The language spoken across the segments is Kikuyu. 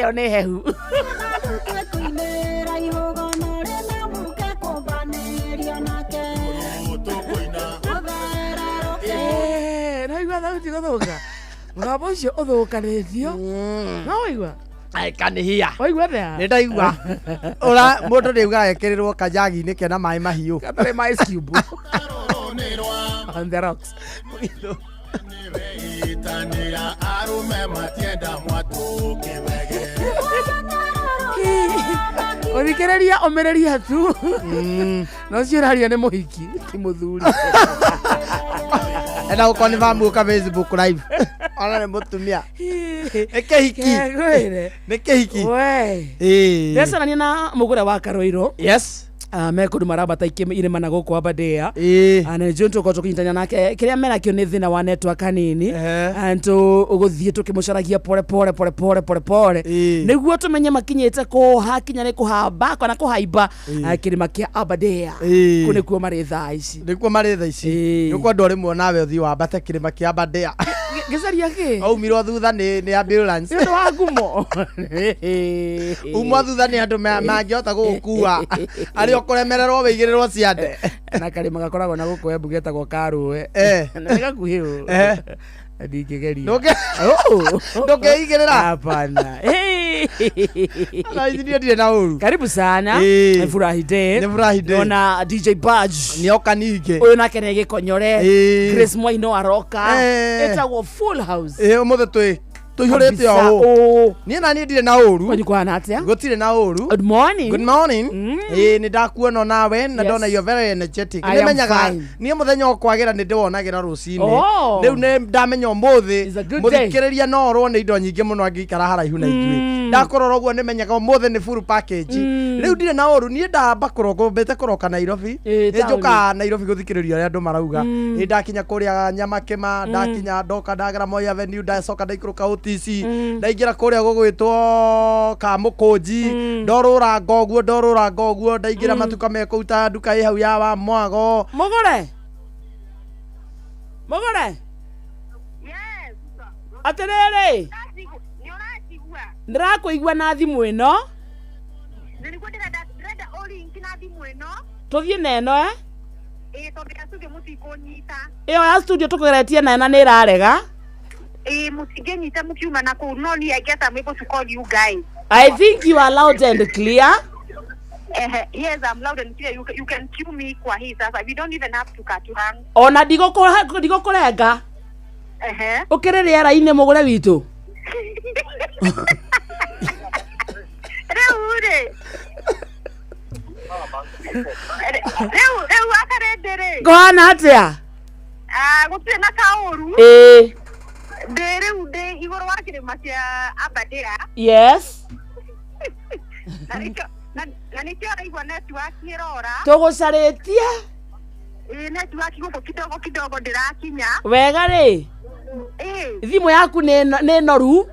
Ĩyo nĩ hehu. Eh, naigua thauti gũthũka, mũgambo ũcio ũthũkanĩtio, no waigua. I can hear. Waigua atĩa? Nĩ ndaigua. Ura mũndũ nĩ augaga ekĩrĩrwo kajagi-inĩ kena maĩ mahiũ. Gatarĩ ma ice cube on the rocks. Ũthikĩrĩria, ũmĩrĩria tu. No ũcio ũraria nĩ mũhiki, ti mũthuri. Enda gũkorwo nĩ mamuoka Facebook live. Ona nĩ mũtumia. Nĩ kĩhiki. Kegwĩre. Nĩ kĩhiki. We. Ĩĩ. Ndĩracarania na mũgũre wa Karoiro. Yes. Ah, me kũndũ marambata irĩma na gũkũ Aberdare. Ĩĩ. Ah, na nĩnjũĩ tũkorwo tũkĩnyitania nake, kĩrĩa menakĩo nĩ thĩna wa network hanini. Ehe. Tũgũthiĩ tũkĩmũcaragia pore pore pore pore pore pore nĩguo tũmenye makinyĩte kũ, hakinya nĩ kũhamba kana kũhaimba kĩrĩma kĩa Aberdare. Kũu nĩkuo marĩ thaa ici. Nĩkuo marĩ thaa ici. Nĩkuo andũ rĩmwe nawe ũthiĩ wambate kĩrĩma kĩa Aberdare. Gĩcaria kĩ? Aumirwo thutha nĩ ambulance. Nĩ ũndũ wa ngumo. Umwo thutha nĩ andũ mangĩhota gũgũkua arĩa ũkũremererwo wĩigĩrĩrwo ciande. Na karĩma gakoragwo na gũkũ Embu getagwo Karũe. Na nĩ gakuhĩ ũũ. Ndingĩgeria. Ndũngĩigĩrĩra? Hapana. Hey. Na ici niĩ ndirĩ na ũru. Karibu sana. Ĩĩ. Nĩ furahi day. Nĩ furahi day. Nona DJ Badge. Nĩoka ningĩ. Ũyũ nake nĩ gĩkonyore. Ĩĩ. Grace Mwai no aroka. Eh. Ĩtagwo full house. Ĩĩ, ũmũthĩ twĩ tũihũrĩte Kabisa, ũũ. ũũ. Niĩ na niĩ ndirĩ na ũru. Kwanyu kũhana atĩa? Gũtirĩ na ũru. Good morning. Good morning. Ĩĩ, nĩ ndakuona nawe na ndona you're very energetic. I am Nĩmenyaga fine. niĩ mũthenya ũkwagĩra nĩ ndĩwonagĩra rũcinĩ. Oh. Rĩu nĩ ndamenya ũmũthĩ It's a good day. mũthikĩrĩria no orwo nĩ indo nyingĩ mũno angĩikara haraihu na ithuĩ. Ndakũrora ũguo nĩmenyaga ũmũthĩ nĩ full package. Rĩu ndirĩ na ũru, niĩ ndamba kũroka mbĩte kũroka Nairobi. Ĩĩ, Nĩ taũni. njũkaga Nairobi gũthikĩrĩria ũrĩa andũ marauga. Nĩ ndakinya kũrĩa Nyamakĩma, ndakinya ndoka ndagera Moi Avenue, ndacoka ndaikũrũka OTC, ndaingĩra kũrĩa gũgwĩtwo Kamũkũnji, ndorũranga ũguo ndorũranga ũguo, ndaingĩra matuka me kũu ta nduka ĩ hau ya wa Mwago. Mũgũre. Mũgũre. Atĩrĩrĩ. Ndĩrakũigua na thimũ ĩno. Tũthiĩ na ĩno, eh? Ĩyo ya studio tũkũgeretie nayo na nĩ ĩrarega. Ĩĩ, mũtingĩnyita mũkiuma na kũu, no niĩ I guess I'm able to call you guys. I think you are loud and clear. Ehe, yes, I'm loud and clear. You can cue me kwa hii sasa. We don't even have to cut hang. Ona ndigũkũrenga. Ehe. Ũkĩrĩ rĩera-inĩ, mũgũre witũ. Rĩu rĩ. Rĩu akarĩndĩ rĩ. Kũhana atĩa? Ah, gũtirĩ na kaũru. Ĩĩ. Ndĩ rĩu ndĩ igũrũ wa kĩrĩma kĩa Aberdare. Yes. Na nĩkĩo ũraigua network ĩrora. Tũgũcarĩtie. Ĩĩ, network gũkũ kidogo kidogo ndĩrakinya. Wega rĩ. Ĩĩ. Thimũ yaku nĩ noru.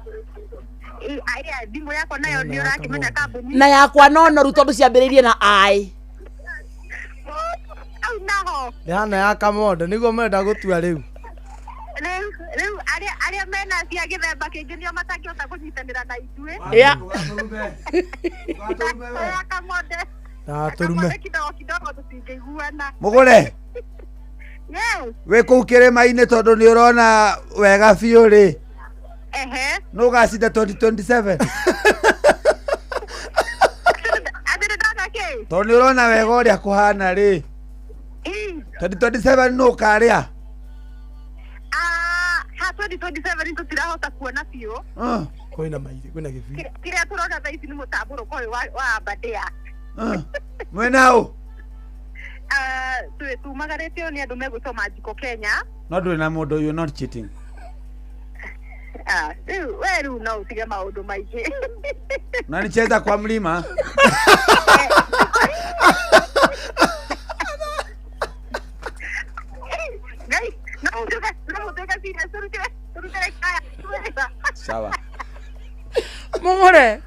Ĩĩ, aya, thimũ yakwa nayo nĩ ũrakĩmenya kambuni. Na yakwa no noru tondũ ciambĩrĩirie na I. Au naho. Nĩ hana ya Kamondo nĩguo marenda gũtua rĩu. Rĩu arĩa mena cia gĩthemba kĩngĩ nĩo matangĩhota kũnyitanĩra na ithuĩ. Yeah. Ya Kamonde. Na tũrume. Kamonde kidogo kidogo tũtingĩiguana. Mũgũre. Yes. Wĩ kũu kĩrĩma-inĩ tondũ nĩ ũrona wega biũ rĩ. Ehe. Nũ ũgacinda 2027? Atĩ ndona kĩ? Tondũ nĩ ũrona wega ũrĩa kũhana rĩ. 2027 nũ ũkarĩa? Ah, ha 2027 tũtirahota kuona biũ. Kwĩna mairĩ, kwĩna gĩbii. Kĩrĩa tũrona thaa ici nĩ mũtambũrũko ũyũ wa Aberdare. Mwena ũ? Ah, tumagarĩtio nĩ andũ megwĩtwo Manjiko Kenya. No ndũrĩ na mũndũ, you not cheating. Ah, rĩu we rĩu no ũtige maũndũ maingĩ. Unanicheza kwa mlima. Ngai, no mũtuĩke serious, tũrutĩre kaya. Sawa. Mũgũre.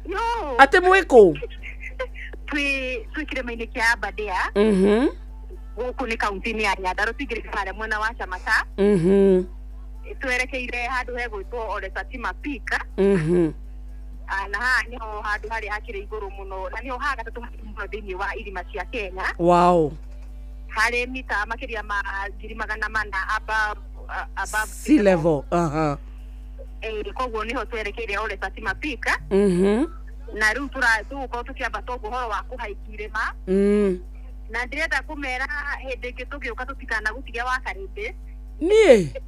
Yo. Atĩ mwĩ kũ? Twĩ kĩrĩma-inĩ kĩa Aberdare. Gũkũ nĩ kaunti-inĩ ya Nyandarua, tũingĩrĩte harĩa mwena wa Chamata. Twerekeire handũ hegwĩtwo Ole Satima Peak. Na haha nĩho handũ harĩa hakĩrĩ igũrũ mũno na nĩho ha gatatũ mũno thĩinĩ wa irĩma cia Kenya. Wow. Harĩ mita makĩria ma 400 above sea level. Aha. Koguo nĩho twerekeire Ole Satima Peak. Na rĩu tũgũkorwo tũkĩambata ũguo ũhoro wa kũhaiki irĩma. Na ndĩrenda kũmera hĩndĩ ĩngĩ tũgĩũka tũtikanagũtige wa Karĩndĩ. Niĩ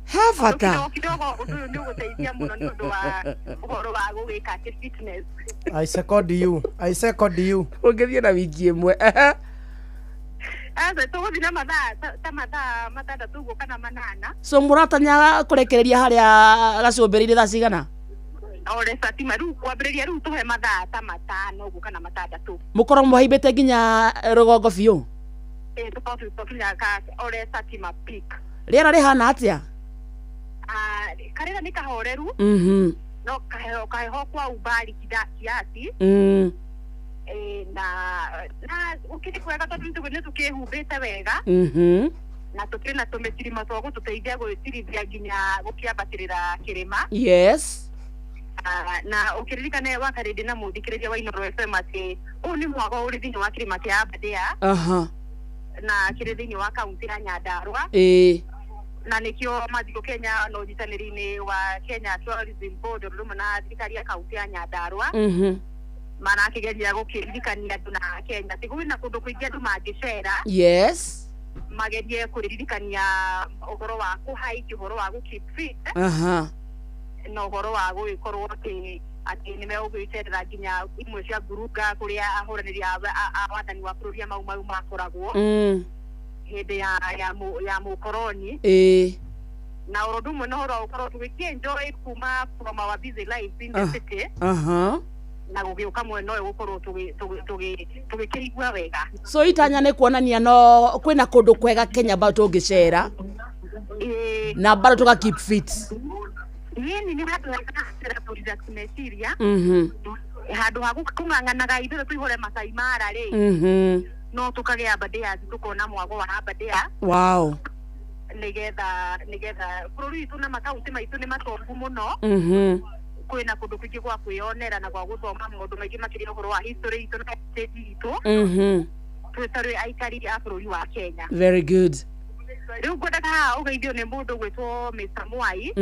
he bata kidogo ũndũ ũyũ nĩ ũgũteithia mũno nĩ ũndũ wa ũhoro wa gũgĩka atĩ fitness. I second you. I second you. Ũngĩthiĩ na wiki ĩmwe. Aca tũgũthiĩ na mathaa ta mathaa matandatũ ũguo kana manana. So mũratanya kũrekereria harĩa gacũmbĩrĩ-inĩ thaa cigana? Ole Satima rĩu kwambĩrĩria rĩu tũhe mathaa ta matano ũguo kana matandatũ. Mũkorwo mũhaimbĩte nginya rũgongo biũ? Tũkorwo tũkinya ka Ole Satima Peak. Rĩera rĩhana atĩa? Karĩra nĩ kahoreru. No kaheho kwa umbali kiasi. Na gũkĩrĩ kwega tondũ nĩ tũkĩhumbĩte wega. Na tũkĩrĩ na tũmĩtirima twa gũtũteithia gwĩtirithia nginya gũkĩambatĩrĩra kĩrĩma. Yes. Na ũkĩririkane wa Karĩndĩ na mũthikĩrĩria wa Inooro FM atĩ ũyũ nĩ mwago ũrĩ thĩinĩ wa kĩrĩma kĩa Aberdare. Na kĩrĩ thĩinĩ wa kaunti ya Nyandarua. Na nĩkĩo Mathiko Kenya na ũnyitanĩri-inĩ wa Kenya Tourism Board ũndũ ũmwe na thirikari ya kaunti ya Nyandarua. Marakĩgeria gũkĩririkania andũ na Kenya atĩ kwĩna kũndũ kũingĩ andũ mangĩcera. Yes. Magerie kwĩririkania ũhoro wa kũhaiki, ũhoro wa gũ keep fit. Na ũhoro wa gũgĩkorwo atĩ nĩ megũgĩcerera nginya imwe cia ngurunga kũrĩa ahũranĩri a wathani wa bũrũri a Mau Mau makoragwo. Hĩndĩ ya mũkoroni. Na ũndũ ũmwe na ũhoro wa gũkorwo tũgĩkĩ-enjoy kuma from our busy life in the city. Na gũgĩũka mwena ũyũ gũkorwo tũgĩkĩigua wega. So itanya nĩ kuonania no kwĩna kũndũ kwega Kenya bado tũngĩcera. Na bado tũga keep fit. Yeni nĩ handũ hega kũrelax meciria. Handũ ha kũng'ang'anaga ithuĩ tũihũre Masai Mara rĩ. No tũkagĩa Aberdare tũkona mwago wa Aberdare. Wow. Nĩgetha bũrũri witũ na makaunti maitũ nĩ matongu mũno. Kwĩna kũndũ kũingĩ gwa kwĩyonera na gwa gũthoma maũndũ maingĩ makĩria ũhoro wa history itũ na heritage itũ. Twĩ tarĩ aikari a bũrũri wa Kenya. Very good. Rĩu ngwendaga haha ũgeithio nĩ mũndũ ũgwĩtwo Mr. Mwai.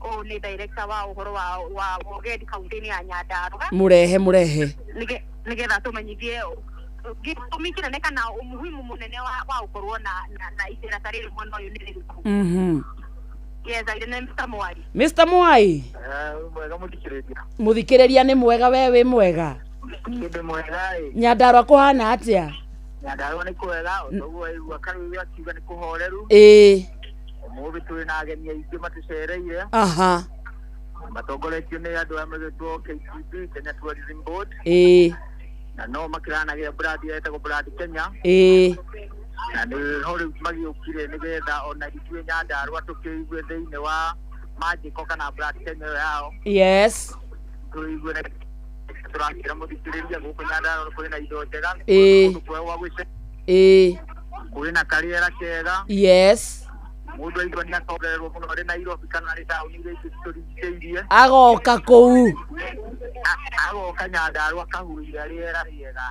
Ũyũ nĩ director wa ũhoro wa ũgendi kaunti-inĩ ya Nyandarua. Mũrehe mũrehe. Nĩgetha tũmenyithie gĩtũmi kĩnene kana umuhimu mũnene wa gũkorwo na icera ta rĩrĩ mwena ũyũ nĩ rĩrĩkũ. Yes, I name Mr. Mwai. Mr. Mwai. Mwega mũthikĩrĩria. Mũthikĩrĩria nĩ mwega, we wĩ mwega? Ndĩ mwega. Nyandarua kũhana atĩa? Nyandarua nĩ kwega, ũguo waigua Karũĩ akiuga nĩ kũhoreru. Ũmũthĩ twĩ na ageni aingĩ matũcereire. Matongoretio nĩ andũ aya megwĩtwo KTB, Kenya Tourism Board. Na no makĩranagia brand ĩtagwo Brand Kenya. Na nĩho rĩu magĩũkire nĩgetha ona ithuĩ Nyandarua tũkĩigue thĩinĩ wa manjĩko kana Brand Kenya ĩyo yao. Yes. Tũigue tũrakĩra mũthikĩrĩria gũkũ Nyandarua kwĩna indo njega. Kũndũ kwega gwa gwĩce. Kwĩna karĩera kega. Yes. Mũndũ aigua nĩ akongererwo mũno arĩ Nairobi kana arĩ taũni iria ingĩ citũrigicĩirie. Agoka kũu. Agoka Nyandarua akahuhia rĩera rĩega.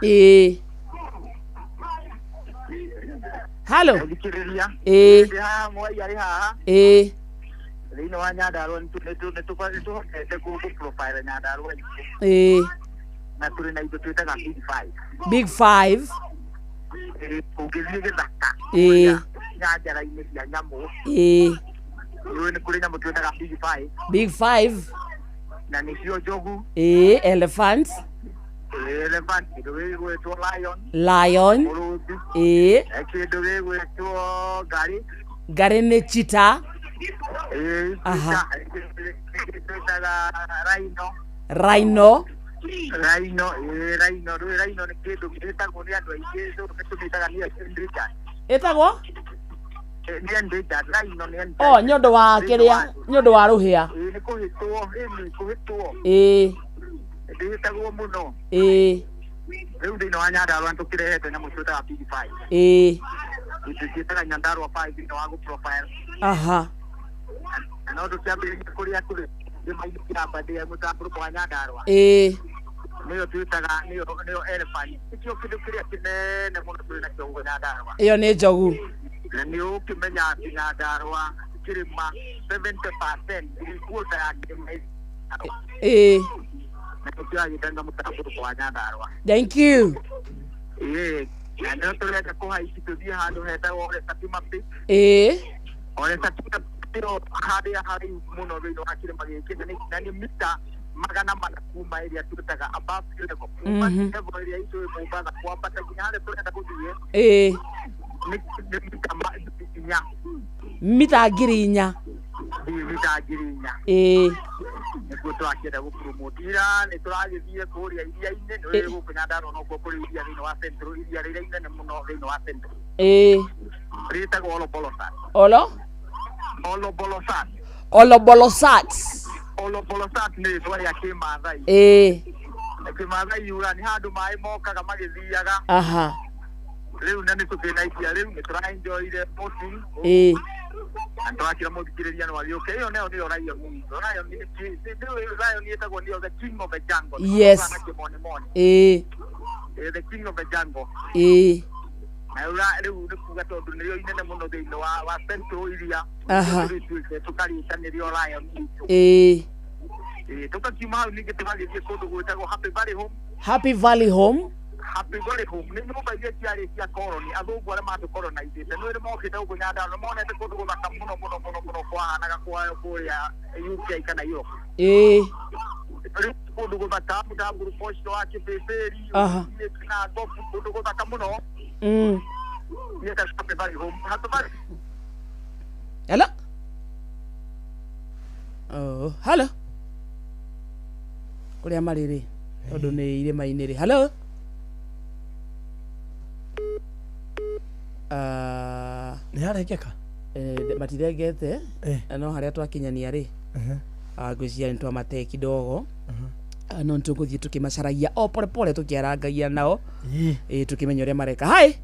Hello. Mũthikĩrĩria. Ndĩ haha Mwai arĩ haha. Thĩinĩ wa Nyandarua nĩtũhotete kũ profile Nyandarua itũ. Na tũrĩ na indo twĩtaga Big Five. Big Five. Ũngĩthiĩ gĩthaka. Nyanjara-inĩ cia nyamũ. Nĩ kũrĩ nyamũ twĩtaga Big Five. Big Five. Na nĩcio njogu. Elephant. Elephant, kĩndũ gĩgwĩtwo lion. Lion. Mũrũthi. Kĩndũ gĩgwĩtwo ngarĩ. Ngarĩ nĩ cheetah. Twĩtaga rhino. Rhino. Rhino, rhino, rhino nĩ kĩndũ gĩtagwo nĩ andũ aingĩ, tũmĩtaga nĩ endangered. Ĩtagwo? Nĩ endangered, rhino nĩ endangered. Oh, nĩ ũndũ wa kĩrĩa, nĩ ũndũ wa rũhĩa. Nĩ kũhĩtwo, nĩ kũhĩtwo. Ndĩhĩtagwo mũno. Rĩu thĩinĩ wa Nyandarua nĩtũkĩrehete nyamũ twĩtaga Big Five. Tũciĩtaga Nyandarua Five thĩinĩ wa gũ profile. Na no tũkĩambĩrĩria kũrĩa tũrĩ. Kĩrĩma-inĩ kĩa Aberdare mũtambũrũko wa Nyandarũa. Ĩĩ. Nĩyo twĩtaga nĩyo nĩyo elephant. Nĩkĩo kĩndũ kĩrĩa kĩnene mũno tũrĩ nakĩo gũkũ Nyandarũa. Ĩyo nĩ njogu. Na nĩ ũkĩmenya atĩ Nyandarũa kĩrĩma 70% three quarter ya kĩrĩma ĩ Nyandarũa. Ĩĩ. Na nĩkĩo agĩtanga mũtambũrũko wa Nyandarũa. Thank you. Ĩĩ. Na nĩyo tũrenda kũhaici tũthiĩ handũ hetagwo Ole Satima Peak. Ĩĩ. Ole Satima Peak nĩho harĩa haraihu mũno thĩinĩ wa kĩrĩma gĩkĩ na nĩ- na nĩ mita 400 kuma ĩrĩa twĩtaga above sea level. Kuma level ĩrĩa itũ ĩ Mombasa kwambata nginya harĩa tũrenda gũthiĩ Ĩĩ. nĩ nĩ mita 4,000. Mita 4,000. Ĩĩ, mita 4,000. Ĩĩ. Nĩguo tũrakĩenda gũpromote. Ira nĩ tũragĩthiĩ kũrĩa iria-inĩ, nĩ ũrĩ gũkũ Nyandarũa nokuo kũrĩ iria thĩinĩ wa Central, iria rĩrĩa inene mũno thĩinĩ wa Central. Ĩĩ. Rĩtagwo Olobolosat. Olo? Olobolosat. Olobolosat. Olobolosat nĩ rĩtwa rĩa Kĩmathai. Ĩĩ. Na Kĩmathai yugaga nĩ handũ maĩ mokaga magĩthiaga. Aha. Rĩu na nĩ tũkĩna iria rĩu nĩ tũraenjoyire boating. Ĩĩ. Na nĩtũrakĩra mũthikĩrĩria no agĩũke. Ĩyo nayo nĩyo Lion itũ. Lion nĩ kĩ- nĩ- nĩ- Lion ĩtagwo nĩyo the king of the jungle. Yes. Na kĩmonimoni. Ĩĩ. The king of the jungle. Ĩĩ. Na rĩu rĩu nĩ kuga tondũ nĩrĩo inene mũno thĩinĩ wa wa Central iria. Aha. Rĩtuĩte tũkarĩta nĩrĩo Lion itũ. Ĩĩ. Tũkakiuma hau ningĩ tũgagĩthiĩ kũndũ gwĩtagwo Happy Valley Home. Happy Valley Home. Happy Valley Home nĩ nyũmba iria ciarĩ cia koroni, athũngũ arĩa matũkoronaithĩte nĩ mokĩte gũkũ Nyandarũa, nĩ monete kũndũ gũthaka mũno mũno mũno mũno kwahanaga kwa kũrĩa UK kana Europe. Ĩĩ. Rĩu kũndũ gũthaka mũtambũrũko ũcio wa kĩbĩbĩri, Aha. ũthiĩte na ngobu, kũndũ gũthaka mũno. Nĩ Happy Valley Home. Happy Valley Hello? Oh, hello. Kũrĩa marĩ rĩ, tondũ nĩ irĩma-inĩ rĩ. Hello? Nĩ yarengeka? Matirengete, no harĩa twakinyania rĩ, ngwĩciria nĩ twamate kidogo. No nĩ tũgũthiĩ tũkĩmacaragia o pole pole tũkĩarangagia nao. Tũkĩmenya ũrĩa mareka. Hi.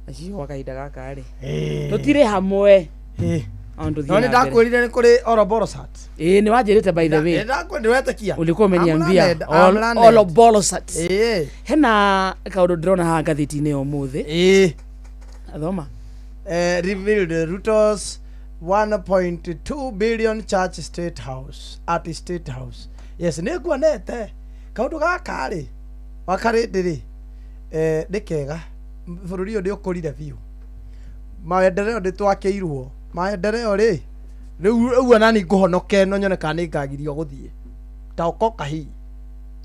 Acio gwa kahinda gaka rĩ. Tũtirĩ hamwe. No No nĩ ndakwĩrire nĩ kũrĩ Oroborosat. Ĩĩ, nĩ wanjĩrĩte by the way. Nĩ ndakwĩrire wetĩkia. Ulikuwa umeniambia I'm learned, I'm learned. Olobolosat. Hena kaũndũ ndĩrona haha ngathĩti-inĩ ya ũmũthĩ. Thoma. Revealed Ruto's 1.2 billion church state house at state house. Yes, nĩ nguonete kaũndũ gaka rĩ wakarĩndĩ rĩ nĩ kega, bũrũri ũyũ nĩ ũkũrire biũ, maendeleo nĩ twakĩirwo maendeleo rĩ rĩu rĩu ona ni ngũhonoka ĩno nyone kana nĩ ngagirio gũthiĩ taokoka hii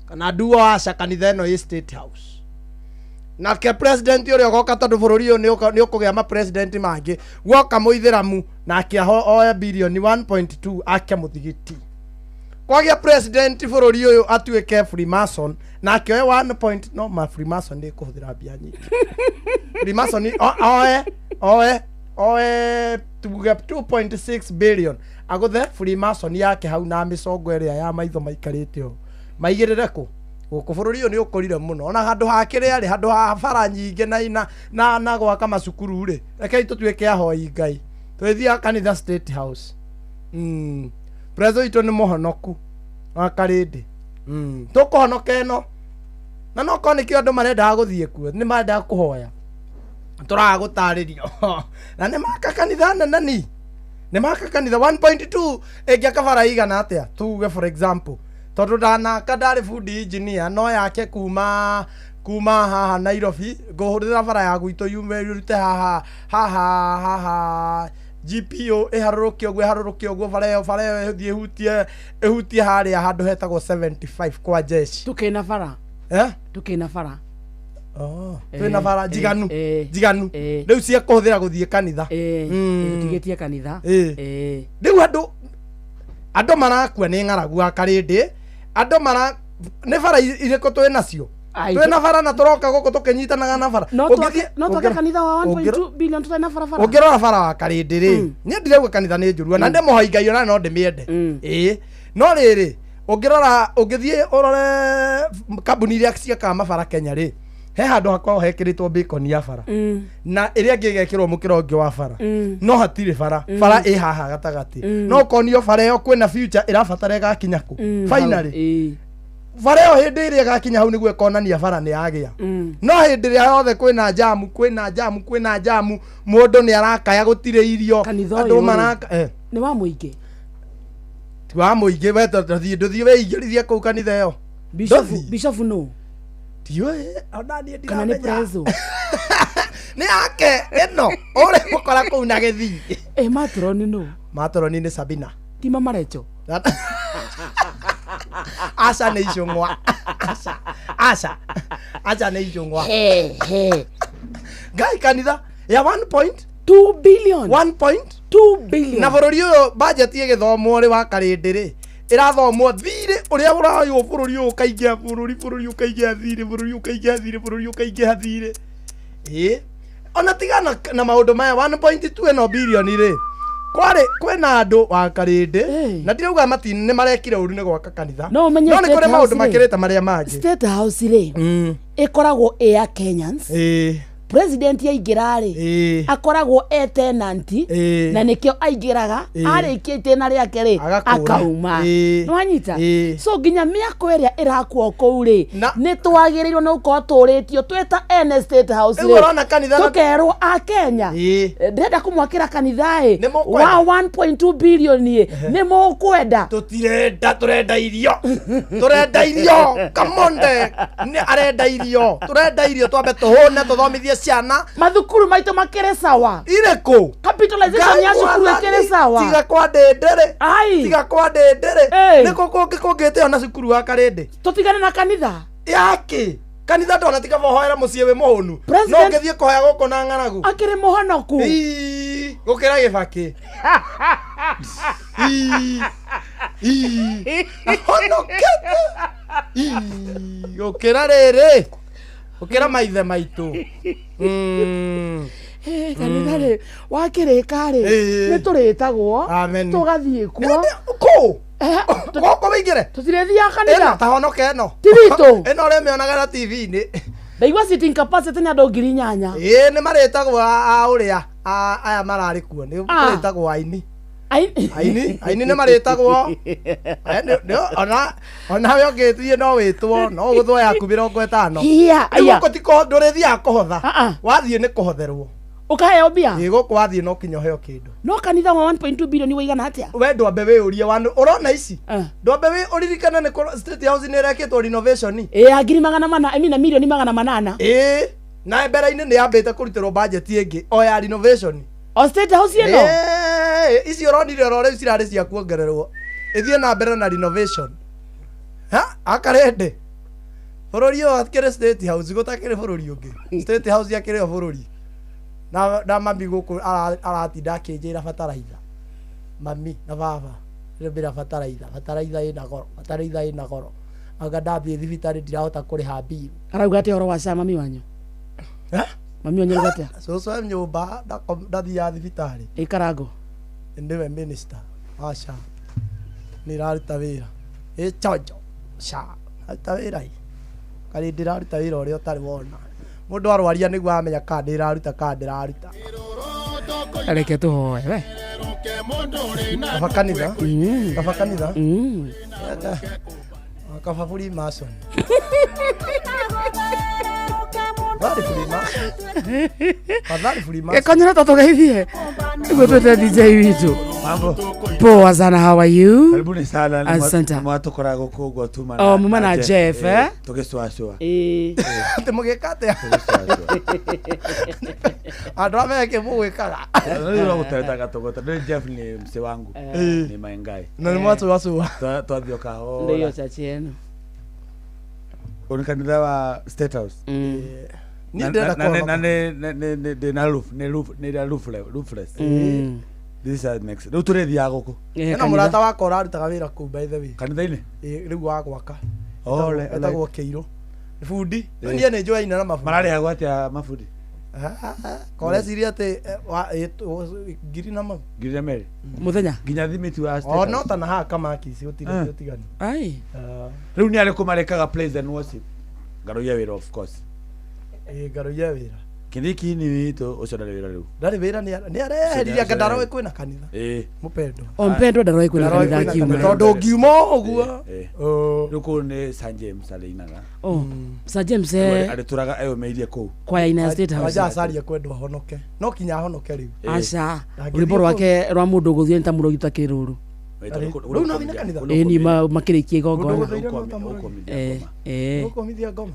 kana nduo aca kanitha ĩno ĩ state house nake president ũrĩa ũgoka tondũ bũrũri ũyũ nĩ ũkũgĩa ma president mangĩ guoka mũithĩramu nake oe bilioni 1.2 ake mũthigiti kwagĩa president bũrũri ũyũ atuĩke Freemason nake oe 1 point no ma Freemason nĩ kũhũthĩra mbia nyingĩ Freemason oe oe oe tuge 2.6 billion agũthe Freemason yake hau na mĩcongo ĩrĩa ya maitho maikarĩte ũũ maigĩrĩre kũ gũkũ bũrũri ũyũ nĩ ũkũrire mũno ona handũ ha kĩrĩa rĩ handũ ha bara nyingĩ na na na, na gwaka macukuru rĩ rekei tũtuĩke ahoi Ngai twĩthiaga kanitha state house. Prezo witũ nĩ mũhonoku wa karĩndĩ. Tũkũhonoka ĩno na no korwo nĩkĩo andũ marendaga gũthiĩ kuo nĩ marendaga kũhoya tũraga gũtarĩrio na nĩ maka kanitha nene ni nĩ maka kanitha 1.2 ĩngĩaka bara igana atĩa tuge for example tondũ ndanaka ndarĩ bundi engineer no yake kuma kuma haha Nairobi ngũhũthĩra bara ya gwitũ yume rute haha haha haha GPO ĩharũrũke ũguo ĩharũrũke ũguo bara ĩyo bara ĩyo ĩthiĩ ĩhutie ĩhutie harĩa handũ hetagwo 75 kwa jeshi. Tũkĩna bara. Tũkĩna bara. Twĩna bara njiganu njiganu rĩu cia kũhũthĩra gũthiĩ kanitha. Tũtigĩtie kanitha. Rĩu andũ andũ marakua nĩ ng'aragu wa karĩndĩ andũ mara nĩ bara irĩkũ twĩ nacio twĩ na bara na tũroka gũkũ tũkĩnyitanaga na bara No twake kanitha wa 1.2 billion tũtarĩ na barabara. Ũngĩrora bara wa karĩndĩ rĩ niĩ ndirauga kanitha nĩ njũru ona ndĩmũhoi Ngai ona no ndĩmĩende no rĩrĩ ũngĩrora ũngĩthiĩ ũrore kambuni iria ciakaga mabara Kenya rĩ He handũ hakoragwo hekĩrĩtwo bacon ya bara na ĩrĩa ĩngĩ ĩgekĩrwo mũkĩra ũngĩ wa bara, no hatirĩ bara, bara ĩ haha gatagatĩ, no ũkonio bara ĩyo kwĩna future ĩrabatara ĩgakinya kũ finally. Bara ĩyo hĩndĩ ĩrĩa ĩgakinya hau nĩguo ĩkonania bara nĩ yagĩa. No hĩndĩ ĩrĩa yothe kwĩna jamu, kwĩna jamu, kwĩna jamu, mũndũ nĩ arakaya gũtirĩ irio, andũ maraka. Nĩ wa mũingĩ, ti wa mũingĩ. We ndũthiĩ, ndũthiĩ wĩingĩrithie kũu kanitha ĩyo. Bishop no ndiũĩ ona niĩ. Kana nĩ preso? Nĩ yake ĩno ũrĩ mũkora kũu na gĩthii. Ĩ matroni no? Matroni nĩ Sabina. Ti mamarecho? Aca, nĩ icũng'wa. Aca, aca, aca, nĩ icũng'wa. Ngai, kanitha ya 1.2 billion. 1.2 billion. Na bũrũri ũyũ budget ĩgĩthomwo rĩ, wa karĩndĩ rĩ, ĩrathomwo thirĩ ũrĩa ũraywo bũrũri ũyũ ũkaingĩha, bũrũri ũkaingĩha thirĩ, bũrũri ũkaingĩha thirĩ, bũrũri ũkaingĩha thirĩ. Ĩ ona tigana na maũndũ maya, 1.2 ĩno bilioni rĩ, kwarĩ kwĩna andũ wa karĩndĩ na ndirauga mati nĩ marekire ũru nĩ gwaka kanitha, no nĩ kũrĩ maũndũ makĩrĩte marĩa mangĩ. State House rĩ, ĩkoragwo ĩ ya Kenyans. President aingĩra rĩ, akoragwo e tenant, na nĩkĩo aingĩraga, arĩkia itĩna rĩake rĩ, akauma. Nĩwanyita? So nginya mĩako ĩrĩa ĩrakwo kũu rĩ, nĩ twagĩrĩirwo nĩ gũkorwo tũrĩtio twĩ ta ene State House rĩ, tũkerwo a Kenya, ndĩrenda kũmwakĩra kanitha ĩ wa 1.2 billion ĩ, nĩ mũkwenda? Tũtirenda, tũrenda irio, tũrenda irio. Kamonde nĩ arenda irio, tũrenda irio, twambe tũhũne, tũthomithie ciana. Mathukuru maitũ makĩrĩ sawa? Irĩkũ? Capitalization ya cukuru ĩkĩrĩ sawa? Tiga kwa ndĩndĩrĩ, tiga kwa ndĩndĩrĩ. Nĩ kũ kũngĩ kũngĩtĩo na cukuru wa karĩndĩ? Tũtigane na kanitha. Yaki kanitha ndona tiga bohoera mũciĩ wĩ mũhũnu, no ũngĩthiĩ kũhoya gũkũ na ng'aragu. Akĩrĩ mũhonoku. Gũkĩra gĩbakĩ ahonokete gũkĩra rĩrĩ, gũkĩra maithe maitũ. Kanitha rĩ, wakĩrĩka rĩ, nĩ tũrĩtagwo tũgathiĩ kuo. Kũ gũkũ wĩingĩre? Tũtirĩthiaga kanitha. Ta honoke ĩno. Ti witũ. Ĩno ũrĩmĩonaga na TV-inĩ. Ndaigua seating capacity nĩ andũ 8,000. Ĩĩ, nĩ marĩtagwo a ũrĩa aya mararĩ kuo, nĩ kũrĩtagwo aini. Aini nĩ marĩtagwo. Onawe ũngĩthiĩ no wĩtwo, no ũgũthwo yaku 50. Gũkũ ti ndũrĩthiaga kũhotha, wathiĩ nĩ kũhotherwo. Ũkaheo mbia. Ĩ, gũkũ wathiĩ no kinya ũheo kĩndũ. No kanitha wa 1.2 billion wĩigana atĩa? We ndwambe wĩyũrie wanu ũrona ici, ndwambe wĩ ũririkane nĩ State House nĩ ĩrekĩtwo renovation. Ĩ, ya 400,000, I mean, 800,000,000. Ĩ, na mbere-inĩ nĩ yambĩte kũrutĩrwo budget ĩngĩ o ya renovation. O State House ĩno? Ici ũronire oro rĩu cirarĩ cia kuongererwo ĩthiĩ na mbere na renovation. Ha akarende bũrũri ũyũ akĩrĩ State House, gũtakĩrĩ bũrũri ũngĩ. State House akĩrĩ o bũrũri na mami gũkũ aratinda akĩnjĩra bataraitha, mami na baba rĩmbĩra bataraitha, bataraitha ĩna goro, bataraitha ĩna goro, anga ndathiĩ thibitarĩ ndirahota kũrĩha bill. Arauga atĩa ũhoro wa SHA mami wanyu? Mami wanyu arauga atĩa? Cũcũ e nyũmba, ndathiaga thibitarĩ. Ĩkarango. Nĩwe minister wa SHA, nĩ ĩraruta wĩra ĩ chonjo. SHA aruta wĩra ĩ karĩ ndĩraruta wĩra ũrĩa ũtarĩ wona mũndũ arwaria nĩguo amenya kana ndĩraruta kana ndĩraruta. Reke tũhoe we. Kaba kanitha, kaba kanitha, kaba Freemason. Thari Freemason. Fadhali Freemason. Gĩkonyora to tũgeithie nĩguo twĩte DJ witũ. Mambo. Poa sana, how are you? Karibuni sana. Asante. Mwatũkora gũkũ ũguo tuma. Oh, muma na Jeff, eh? Tũgĩcũacũa. Ĩĩ. Atĩ mũgĩka atĩa? Andũ a meke mũgwĩkaga. Rĩu gũteretaga tũgũta. Nĩ Jeff, nĩ mse wangu. Nĩ maengai. Na nĩ mwacũacũa. Twathiĩ kahora. Ndio chachi yenu. Ũyũ nĩ kanitha wa State House. Niĩ ndĩrenda Na kuona. Nĩ ndĩ na roof, nĩ roof, nĩ ĩrĩa roofless, roofless. This is next. Rĩu tũrĩthiaga gũkũ. Hena mũrata wakwa ũrarutaga wĩra kũu, by the way. Kanitha-inĩ? Ĩ, rĩu wa gwaka. Ole, Etagwo Kĩirũ. Nĩ bundi. Niĩ nĩ njũaine na mabundi. Mararĩhagwo atĩa mabundi? Koreciria atĩ ngiri na mau. Ngiri na merĩ. Mũthenya. Nginya thimiti wa State O House. no ta na haha kamakisi gũtirĩ ũtiganu. Ai. Rĩu nĩ arĩkũ marekaga praise and worship? Ngaroia wĩra, of course. Ĩ, Ngarũiye wĩra. Kindiki ni witũ ũcio ndarĩ wĩra rĩu. Ndarĩ wĩra, nĩ areheririe anga ndaroĩ kwĩna kanitha. Mũpendwa. O mpendwa ndaroĩ kwĩna Ndaroĩ kanitha kwĩna akiuma. kanitha, tondũ ũngiuma ũguo. Oh. Rĩu kũu nĩ Sir James arĩinaga. Oh, Sir James Arĩtũraga eyũmĩirie kũu. Kwaya-inĩ ya State House. Wanja acaria kwendwo ahonoke. No kinya ahonoke rĩu. Aca. Ndangĩthiĩ Rwĩmbo kũu. rwake rwa mũndũ ũgũthiĩ nĩ ta mũrogi ũtakĩrĩ rũru. Rĩu no thiĩ na kanitha? Ĩĩ ni makĩrĩkia igongona. Mũndũ ũgũthũire no ta mũrogi. Ũkũmithia ngoma.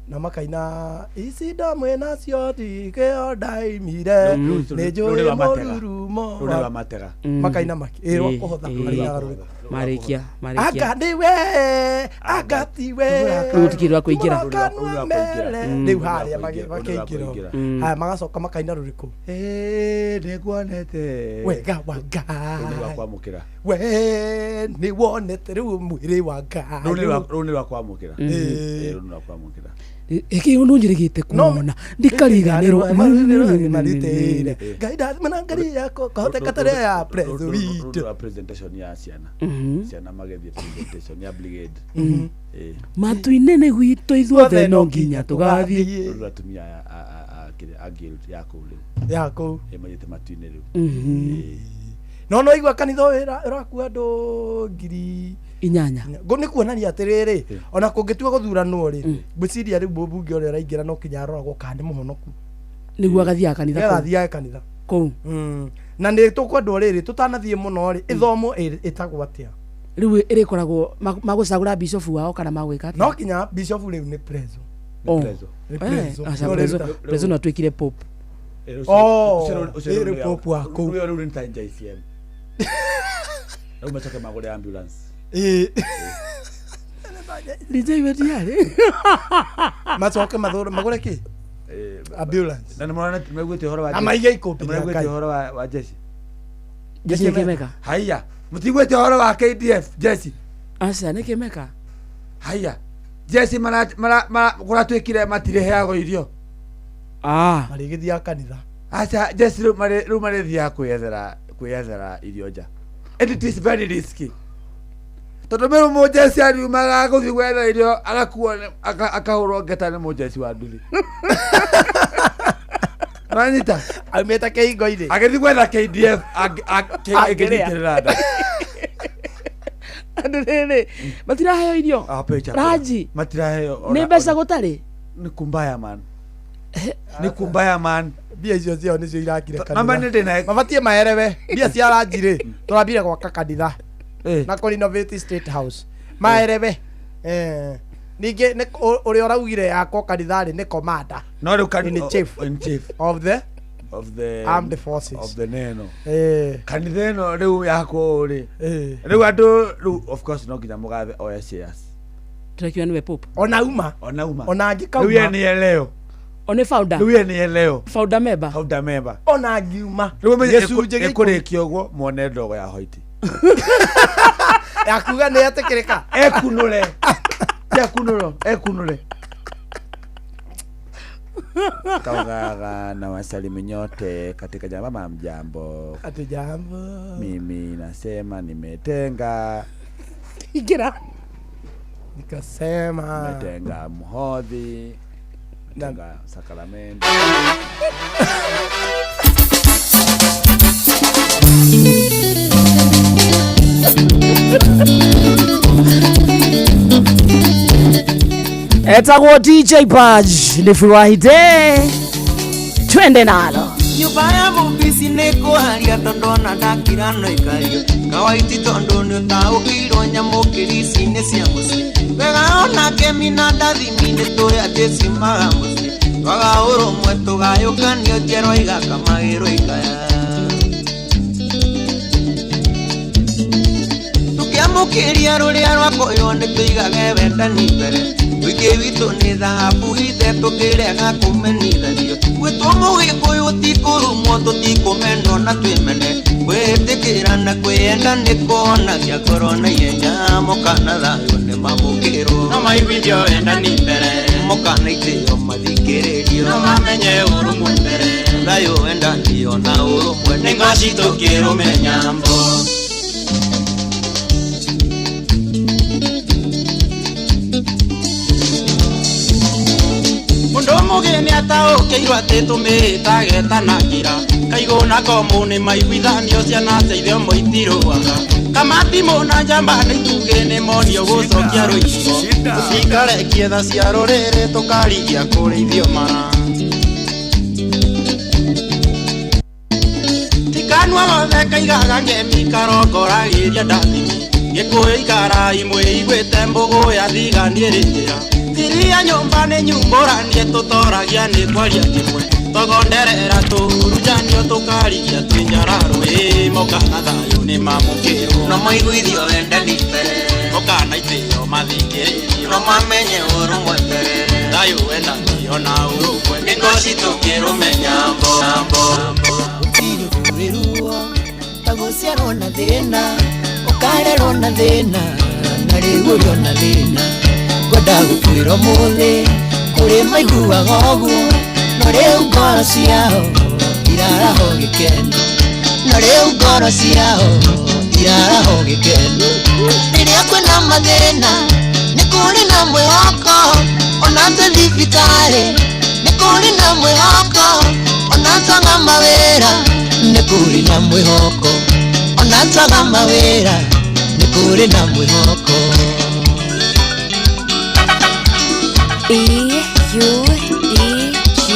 Na makaina ici ndamwe nacio ndikĩo ndaimire nĩ njũĩ mũrurumo Rũrĩ rwa matega. Makaina maki ĩ rwa kũhotha marinaga rũrĩkũ? Marĩkia marĩkia. Anga nĩwe, anga tiwe. Rĩu gũtikĩrĩ rwa kũingĩra. Kanua mele. Rĩu harĩa makĩingĩra haya magacoka makaina rũrĩkũ? Ĩĩ, nĩnguonete. Wega wa Rũrĩ rwa Ngai. kwamũkĩra. We nĩ wonete rĩu mwĩrĩ wa Ngai. Rũu nĩ rwa kwamũkĩra. Ĩĩ, rũu nĩ rwa kwamũkĩra. Ĩkĩ ũndũ njĩrĩgĩte kuona ndikariganĩrwo. Marutĩire Ngai ndathima na ngari yakwa kahoteka tarĩa ya preso Rũu witũ. nĩ rwa presentation ya ciana. Ciana magĩthiĩ presentation ya brigade. Ĩĩ. Matu-inĩ nĩ gwitũ ithuothe no nginya tũgathiĩ. Rũu rwa atumia a kĩrĩa, a guild ya kũu rĩu. Ya kũu. Ĩĩ, mathiĩte matu-inĩ rĩu. Ĩĩ. No igua kanitha ũyũ ĩrakua andũ ngiri 8. Nĩ kuonania atĩrĩrĩ, ona kũngĩtua gũthuranwo rĩ, ngwĩciria rĩu mũmbunge ũrĩa ũraingĩra no kinya aroragwo kana nĩ mũhonoku. Nĩguo agathiaga kanitha Nĩgetha kũu. athiage kanitha kũu. Na nĩ tũkwendwo rĩrĩ tũtanathiĩ mũno rĩ, ĩthomo ĩtagwo atĩa? Rĩu ĩrĩkoragwo magũcagũra bishop wao kana magwĩka atĩa? No kinya bishop rĩu nĩ preso. Oh. Preso. Nĩ preso. Aca, No preso. rĩu Preso no atuĩkire pope. Oh, ĩ, rĩu pope wa kũu. Rĩu nĩ ta JCM. Rĩu macoke magũre ambulance. Ĩ. DJ Wetiarĩ. Macoke mathũre magũre kĩ? Ambulance. Na nĩ mũrona nĩmaiguĩte ũhoro wa Na maige ikũmbĩ Nĩ rĩa mũraiguĩte Ngai. ũhoro wa jeshi. Jeshi nĩ kĩmeka. Haiya, mũtiguĩte ũhoro wa KDF jeshi. Aca nĩ kĩmeka. Haiya, jeshi kũratuĩkire matirĩheagwo irio. Ah. Marĩgĩthiaga kanitha. Aca jeshi rĩu marĩthiaga kwĩyethera irio nja. And it is very risky. Tondũ mĩrũ mũjeci ariumaga gũthiĩ gwetha irio agakuo akahũrwo ngeta nĩ mũjeci wa nduthi. Nanyita. Aumĩte kĩhingo-inĩ. Agĩthiĩ gwetha KDF ĩngĩnyitĩrĩra nda. Andũ rĩrĩ matiraheo irio. Aheo chakula. Raji. Matiraheo. Nĩ mbeca gũtarĩ. Nĩ kumbaya man. Nĩ kumbaya man. Mbia icio ciao nĩcio irakire Namba nĩ ndĩna mabatiĩ maerewe mbia cia ranji rĩ tũrambire gwaka kanitha na kũ renovate State House maerewe. Ningĩ nĩ ũrĩa ũraugire yakwo kanitha rĩ nĩ commander No rĩu in chief in chief of the of the armed forces of the neno. Kanitha ĩno rĩu yakwo rĩ. Rĩu andũ rĩu of course no nginya mũgathe oye shares. Tũrakiuga nĩwe pope. Ona uma. Ona uma. Ona angĩkauma. Rĩu ye nĩye leo. O nĩ founder. Rĩu ye nĩye leo. Founder member. Founder member. Ona angiuma. Rĩu menye Gĩcunjĩ gĩa ikũmi. ĩkũrĩkia ũguo muone ndogo ya hoiti. Ya kuga nĩ etĩkĩrĩka. Ekunũre. Ti ekunũro, ekunũre. Kaugaga na wasalimu nyote katika jamaa mjambo. Ati jambo. Mimi nasema nimetenga. Ingĩra. Nikasema. Nimetenga muhodhi. Nimetenga sakramenti. Etagwo DJ Baj nĩ furahide. Twende nalo. Nyũmba ya mũbici nĩ kũharia tondũ ona ndakira no ikario kawaiti tondũ nĩ ũtaũkĩirwo nyamũkĩri ici nĩ cia mũciĩ wega ona kemi na ndathimi nĩ tũrĩ atĩcimaga mũciĩ twaga ũrũmwe tũgayũkanio njerwa igakamagĩrwo ikaya tũkĩamũkĩria rũrĩa rwakoywo nĩ tũigage wendani mbere Wiki witũ nĩ thahabu ithe tũkĩrega kũmenithanio gwĩtwo mũgĩkũyũ ti kũrumwo tũtikũmenwo na twĩmene kwĩĩtĩkĩra na kwĩyenda nĩ kuonagia ngoro na ihenya mũkana thayũ nĩ mamũkĩrwo no maiguithio wendani mbere mũkana itĩo mathikĩrĩrio no mamenye ũrũmwe mbere thayũ wendanio na ũrũmwe nĩ ngoci tũkĩrũme nyambo. Mundu Mũgĩ nĩataũkĩirwo atĩ tũmĩĩtagetanagĩra kaigũ na komũ nĩ maiguithanio ciana cia ithe ũmwe itirũaga kamatimũ na njamba nĩ itugĩ nĩ monio gũcokia rũirigo tũtikarekie tha cia rũrĩrĩ tũkarigia kũrĩithio mara tikanua gothe kaigaga ngemi karongoragĩria ndathimi gĩkũyũ ikara imwe iguĩte mbũgũ ya thigani ĩrĩ njĩra thiria nyũmba nĩ nyumbũranie tũtoragia nĩ kwaria kĩmwe togonderera tũhurunjanio tũkarigia twĩ njararũĩ moka na thayũ nĩ mamũkĩrwo no maiguithio wendani mbere moka na itĩo mathikĩrĩrio no mamenye ũrũmwe mbere thayũ wendanio na ũrũmwe nĩngoci tũkĩrũmenya mbo gũtirĩ kũrĩ ruo ta gũciarwo na thĩna ũkarerwo na thĩna na rĩu ũrĩ o na thĩna ngwenda gũkwĩra ũmũthĩ kũrĩ maiguaga ũguo no rĩu ngoro ciao iraraho gĩkeno no rĩu ngoro ciao iraraho gĩkeno rĩrĩa kwĩna mathĩna nĩ kũrĩ na mwĩhoko ona twĩ thibitarĩ nĩ kũrĩ na mwĩhoko ona twaga mawĩra nĩ kũrĩ na mwĩhoko ona twaga mawĩra nĩ kũrĩ na mwĩhoko. B U D G